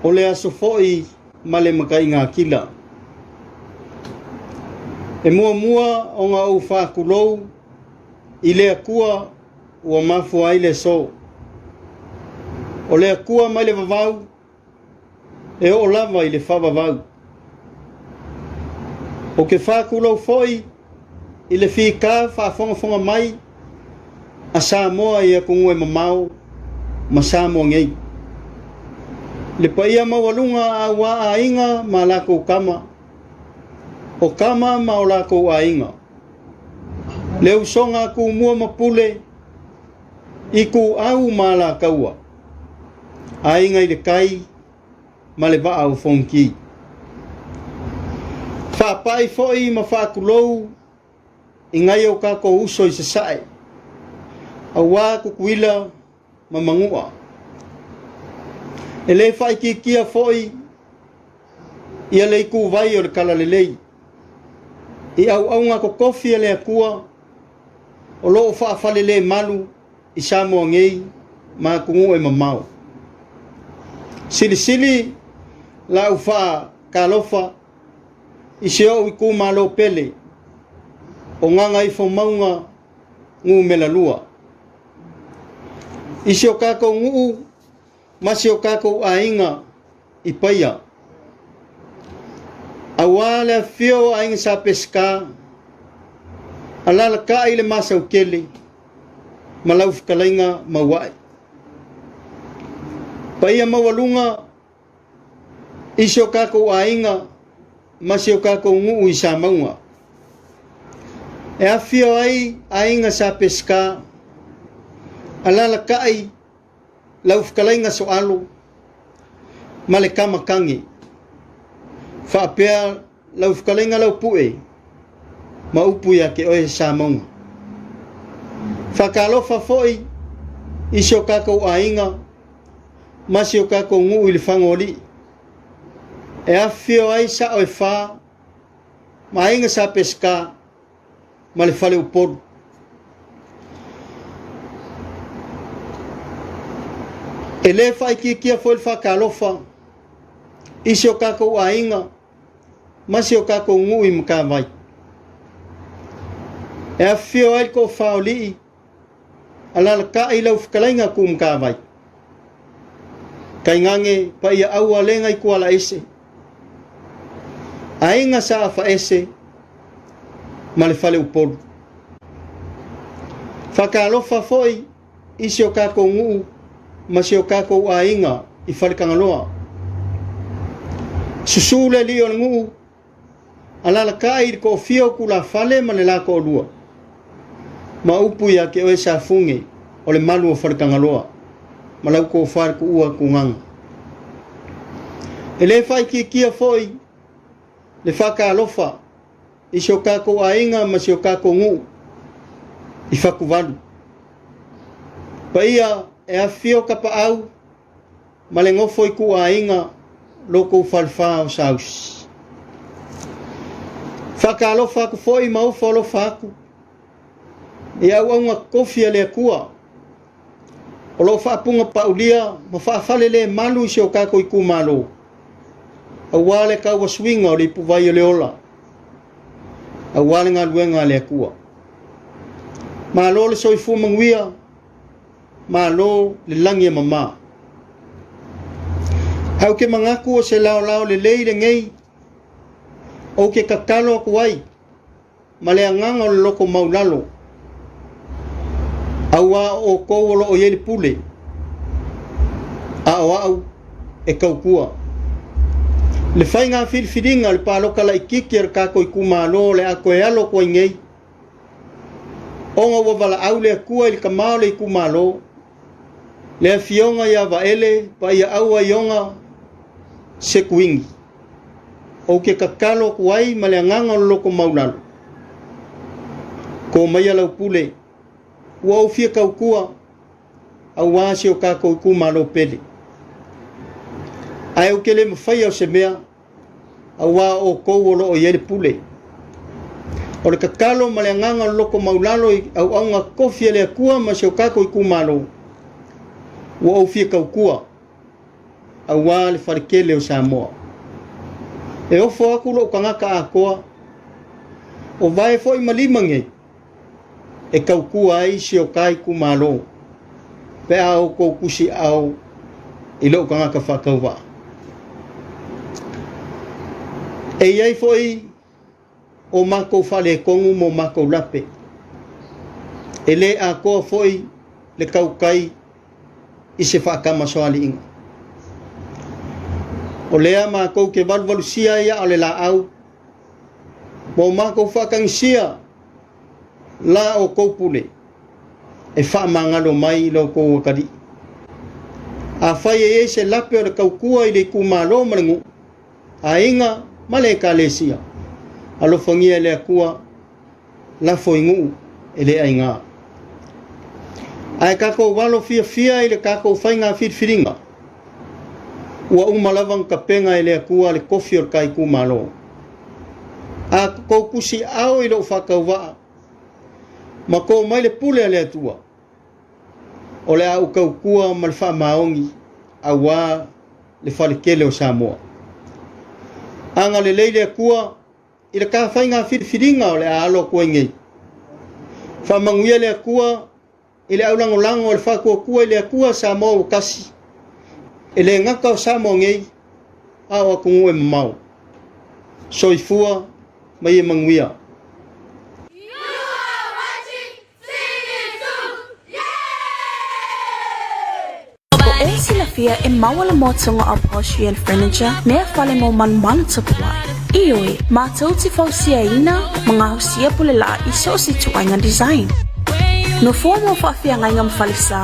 O le aso foi ma le makaiga kila. E muamua ona ou faatulou i le Atua ua mafua ai le aso. O le Atua mai le vavau e oo lava i le faavavau. Ou te faatulou foi i le fita faafogafoga mai a Samoa i atunuu e mamao ma Samoa nei. Le paia maualuga auā aiga ma latou tama, o tama ma o latou aiga. Le usoga a Tumua ma Pule, Ituau ma Alataua, Aiga i le Tai ma le Vaa o Fonoti. Faapai foi ma faatulou i nai o tatou uso i Sasae, auā Tutuila ma Manua. E le faaitiitia foi ia le ituvai o le Talalelei i auauna totofi a le Atua o lo o faafalelemalu i Samoa nei ma atunuu e mamao. Silisili la ou faatalofa i si ou itumalo pele o Gagaifomauga Nu.2. I si o tatou nuu ma si o tatou aiga i Paia. Auā le afifio o Aiga Sa Peseta, alalatai le Masautele ma lau fetalaiga Mauae. Paia maualuga i si o tatou aiga ma si o tatou nuu i Samauga. E afifio ai Aiga Sa Peseta, alalatai lau fetalaiga Soalo ma le tama Tage, faapea lau fetalaiga Laupue ma upu ia te oe Samauga. Faatalofa foi i si o tatou aiga ma si o tatou nuu i le Fagoalii, e afifio ai sao e fa ma aiga Sa Peseta ma le fale Upolu. E le faaitiitia foi le faatalofa i si o tatou aiga ma si o tatou nuu i Matavai. E afifio ai le toafa o alii, alalatai lau fetalaiga Tuumatavai. Tainane paia aua lega i Tualaese, aiga Sa Afaese ma le fale Upolu. Faatalofa foi i si o tatou nuu ma si o tatou aiga i Faletagaloa. Susu le alii o le nuu, alalatai i le toafia o tulafale ma le la toalua, ma upu ia te oe Safune o le malu o Faletagaloa ma lau tofa le tuua Tugaga. E le faaitiitia foi le faatalofa i si o tatou aiga ma si o tatou nuu i Fatuvalu. Paia e afifio Tapaau ma le nofo i ituaiga lo tou falefa o Sausi. Faatalofa atu foi ma ofo alofa atu i auauna totofi a le Atua o lo o faapugapaulia ma faafalelemalu i si o tatou itumalo, aua le tauasuiga o le ipuvai o le ola, aua le galuega a le Atua. Malo le soifua manuia, malo le lagi e mama. Ae ou te manatu o se laolao lelei lenei ou te tatalo atu ai ma le agaga o le loto maulalo, auā o outou o lo o i ai le pule, a o au e tautua. Le faiga filifiliga o le palota laitiiti a le tatou itumalo o le a toe alo atu ai nei, ona ua valaau le Atua i le tama o le itumalo, le Afioga ia Vaele Paiaaua Iona Sekuini. Ou te tatalo atu ai ma le agaga o le loto maulalo, to maia lau pule, ua ou fia tautua auā si o tatou itumalo pele. Ae ou te le mafaia o se mea, auā o outou o lo o i ai le pule. O le tatalo ma le agaga o le loto maulalo i auauna tofi a le Atua ma si o tatou itumalo, ua ou fia tautua auā le faletele o Samoa. E ofo atu lou tagata atoa, o vae foi ma lima nei e tautua ai si o ta itumalo pe a outou tusiaao i lou tagata faatauvaa. E i ai foi o matou faaletonu ma o matou lape. E le atoa foi le tautai i se faatamasoaliiga. O lea matou te valuvalusia ai aa o le laau ma o matou faatagisia la outou pule e faamagalo mai i lo outou atalii. Afai e i ai se lape o le tautua i le itumalo ma le nuu, aiga ma le Ekalesia, alofagia e le Atua, lafo i nuu e le aigā. Ae tatou alo fiafia i le tatou faiga filifiliga, ua uma lava ona tapena e le Atua le tofi o le ta itumalo. A tou tusiao i lou faatauvaa ma to mai le pule a le Atua, o le a ou tautua ma le faamaoni auā le faletele o Samoa. Agalelei le Atua i le ta faiga filifiliga o le a alo atu ai nei. Faamanuia le Atua i le aulagolago o le faatuatua i le Atua Samoa ua tasi, e le gata o Samoa nei, a o atunuu e mamao. Soifua ma ia manuia. You are watching TV2! Yeah! O e silafia e maua le moatoga o Upholstery and Furniture mea fale mo malumalu tapuai. Ioe, matou te fausiaina ma gaosia pulelaa i so o se ituaiga design. Nofoa mo faafeagaiga ma falesa.